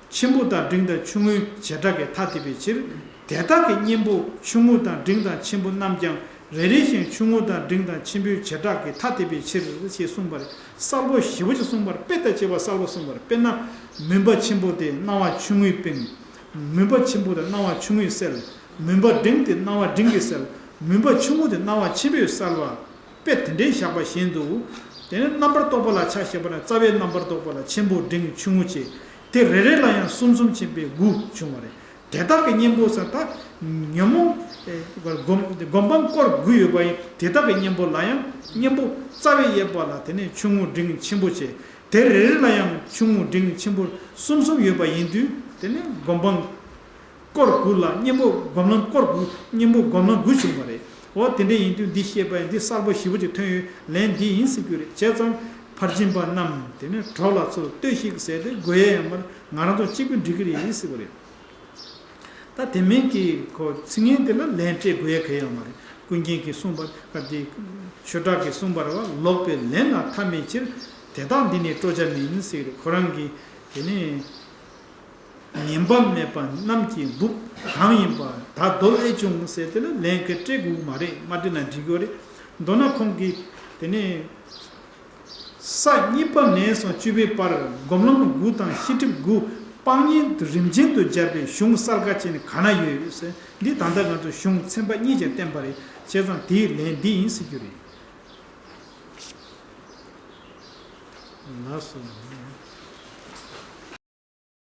ཆེན་པོ་དང་འབྲིང་དང་ཆུང་ངུའི་བྱེ་བྲག་གིས་ཐ་དད་པའི་ཕྱིར། དེ་དག་གི་གཉེན་པོ་ཆུང་ངུ་དང་འབྲིང་དང་ཆེན་པོ་རྣམས་ཀྱང་རེ་རེ་ཞིང་ཆུང་ངུ་དང་འབྲིང་དང་ཆེན་པོའི་བྱེ་བྲག་གིས་ཐ་དད་པའི་ཕྱིར་ཞེས་གསུངས་པར། གསལ་པོ་ཞེ་པོ་ཅིག་གསུངས་པར། དཔེ་དང་བཅས་པ་གསལ་པོ་གསུངས་པར། དཔེར་ན། མུན་པ་ཆེན་པོ་དེ་སྣང་བ་ཆུང་ངུས་སྤངས། མུན་པ་ཆེན་པོ་དེ་སྣང་བ་ཆུང་ངུས་སེལ། མུན་པ་འབྲིང་དེ་སྣང་བ་འབྲིང་གིས་སེལ། མུན་པ་ཆུང་ངུ་དེ་སྣང་བ་ཆེན་པོས་སེལ་བ། དཔེ་དེ་འདྲའི་བཞག་པ་བཞིན་དུ། དེ་ནི་རྣམ་པར་རྟོག་པ་ལ་ཆ་བཞག་པ་ན། རྩ་བའི་རྣམ་པར་རྟོག་པ་ལ་ཆེན་པོ་འབྲིང་ཆུང་ངུ་བཅས། དེ་རེ་རེ་ལ་ཡང་གསུམ་གསུམ་བྱས་པའི་དགུ་བྱུང་བ་རེད། དེ་དག་གི་གཉེན་པོ་ཟེར། ད་ཉོན་མོངས་སྒོམ་སྒོམ་སྤང་སྐོར་དགུ་ཡོད་པ་ཡིན། དེ་དག་གི་གཉེན་པོ་ལ་ཡང་། གཉེན་པོ་རྩ་བའི་དབྱེ་བ་ལ་དེ་ནས་ཆུང་ངུ་འབྲིང་ཆེན་པོ་བྱས། དེ་རེ་རེ་ལ་ཡང་ཆུང་ངུ་འབྲིང་ཆེན་པོ་གསུམ་གསུམ་ཡོད་པ་ཡིན་དུས། དེ་ནས་སྒོམ་སྤང་སྐོར་དགུ་ལ། གཉེན་པོ་སྒོམ་ལམ་སྐོར་དགུ། གཉེན་པོ་སྒོམ་ལམ་དགུ་བྱུང་བ་རེད། འོ་དེ་འདྲ་ཡིན་དུས་འདི་བཤད་པ་ཡིན། འདི་གསལ་པོ་ཞེ་པོ་ཅིག་ཐོན་ཡོད། ལན་འདི་ཡིན་ཟེར་རྒྱུ་རེད། བྱས་ཙང་ཕར་ཕྱིན་པ་རྣམས་དེ་ནས་གྲོགས་ལ་འཚོལ་ལྟོས་ཤིག་ཟེར་ཏེ་དགོས་ཡ་ཡོད་མ་རེད། ང་རང་ཚོ་གཅིག་པུ་འགྲིག་གི་རེད་ཟེར་བ་རེད། ད་དེ་མིན་གྱི་ཁོ་ཚིག་ངན་དེ་ལ་ལན་སྤྲད་དགོས་ཡ་གང་ཡང་མ་རེད། ཀུན་མཁྱེན་གྱིས་གསུངས་པ་ག་དེ། ཆོས་གྲགས་ཀྱིས་གསུངས་པ་རེད་བ། ལོག་པའི་ལན་ལ་མཐའ་མེད་ཕྱིར། དེ་དག་འདི་ནི་སྤྲོ་བྱ་མིན་ཟེར་གྱི་རེད། ཁོ་རང་གིས་དེ་ནས། ངན་པ་མེད་པ་རྣམས་ཀྱི་སྦུབས་གང་ཡིན་པ་ད་རྡོལ་ཨེ་བྱུང་ཟེར། དེ་ལ་ལན་ག་སྤྲད་དགོས་མ་རེད། མ་སྤྲད་ན་འགྲིག་གི་རེད། མདོར་ན་ཁོང་གིས་དེ་ནས་ས་གཉིས་པ་ནས་བཟུང་བཅུ་པའི་བར་སྒོམ་ལམ་དགུ་དང་ཤེས་སྒྲིབ་དགུ་སྤང་གཉེན་དུ་རིམ་ཅན་དུ་སྦྱར་བའི་གཞུང་གསལ་ཁ་ཅན་ག་ན་ཡོད་ཟེར། འདི་ད་ལྟ་ང་ཚོ་གཞུང་ཚན་པ་གཉིས་ཀྱང་བསྟན་པ་རེད། བྱས་ཙང་དེའི་ལན་འདི་ཡིན་ཟེར་རྒྱུ་རེད། ལགས་སོ།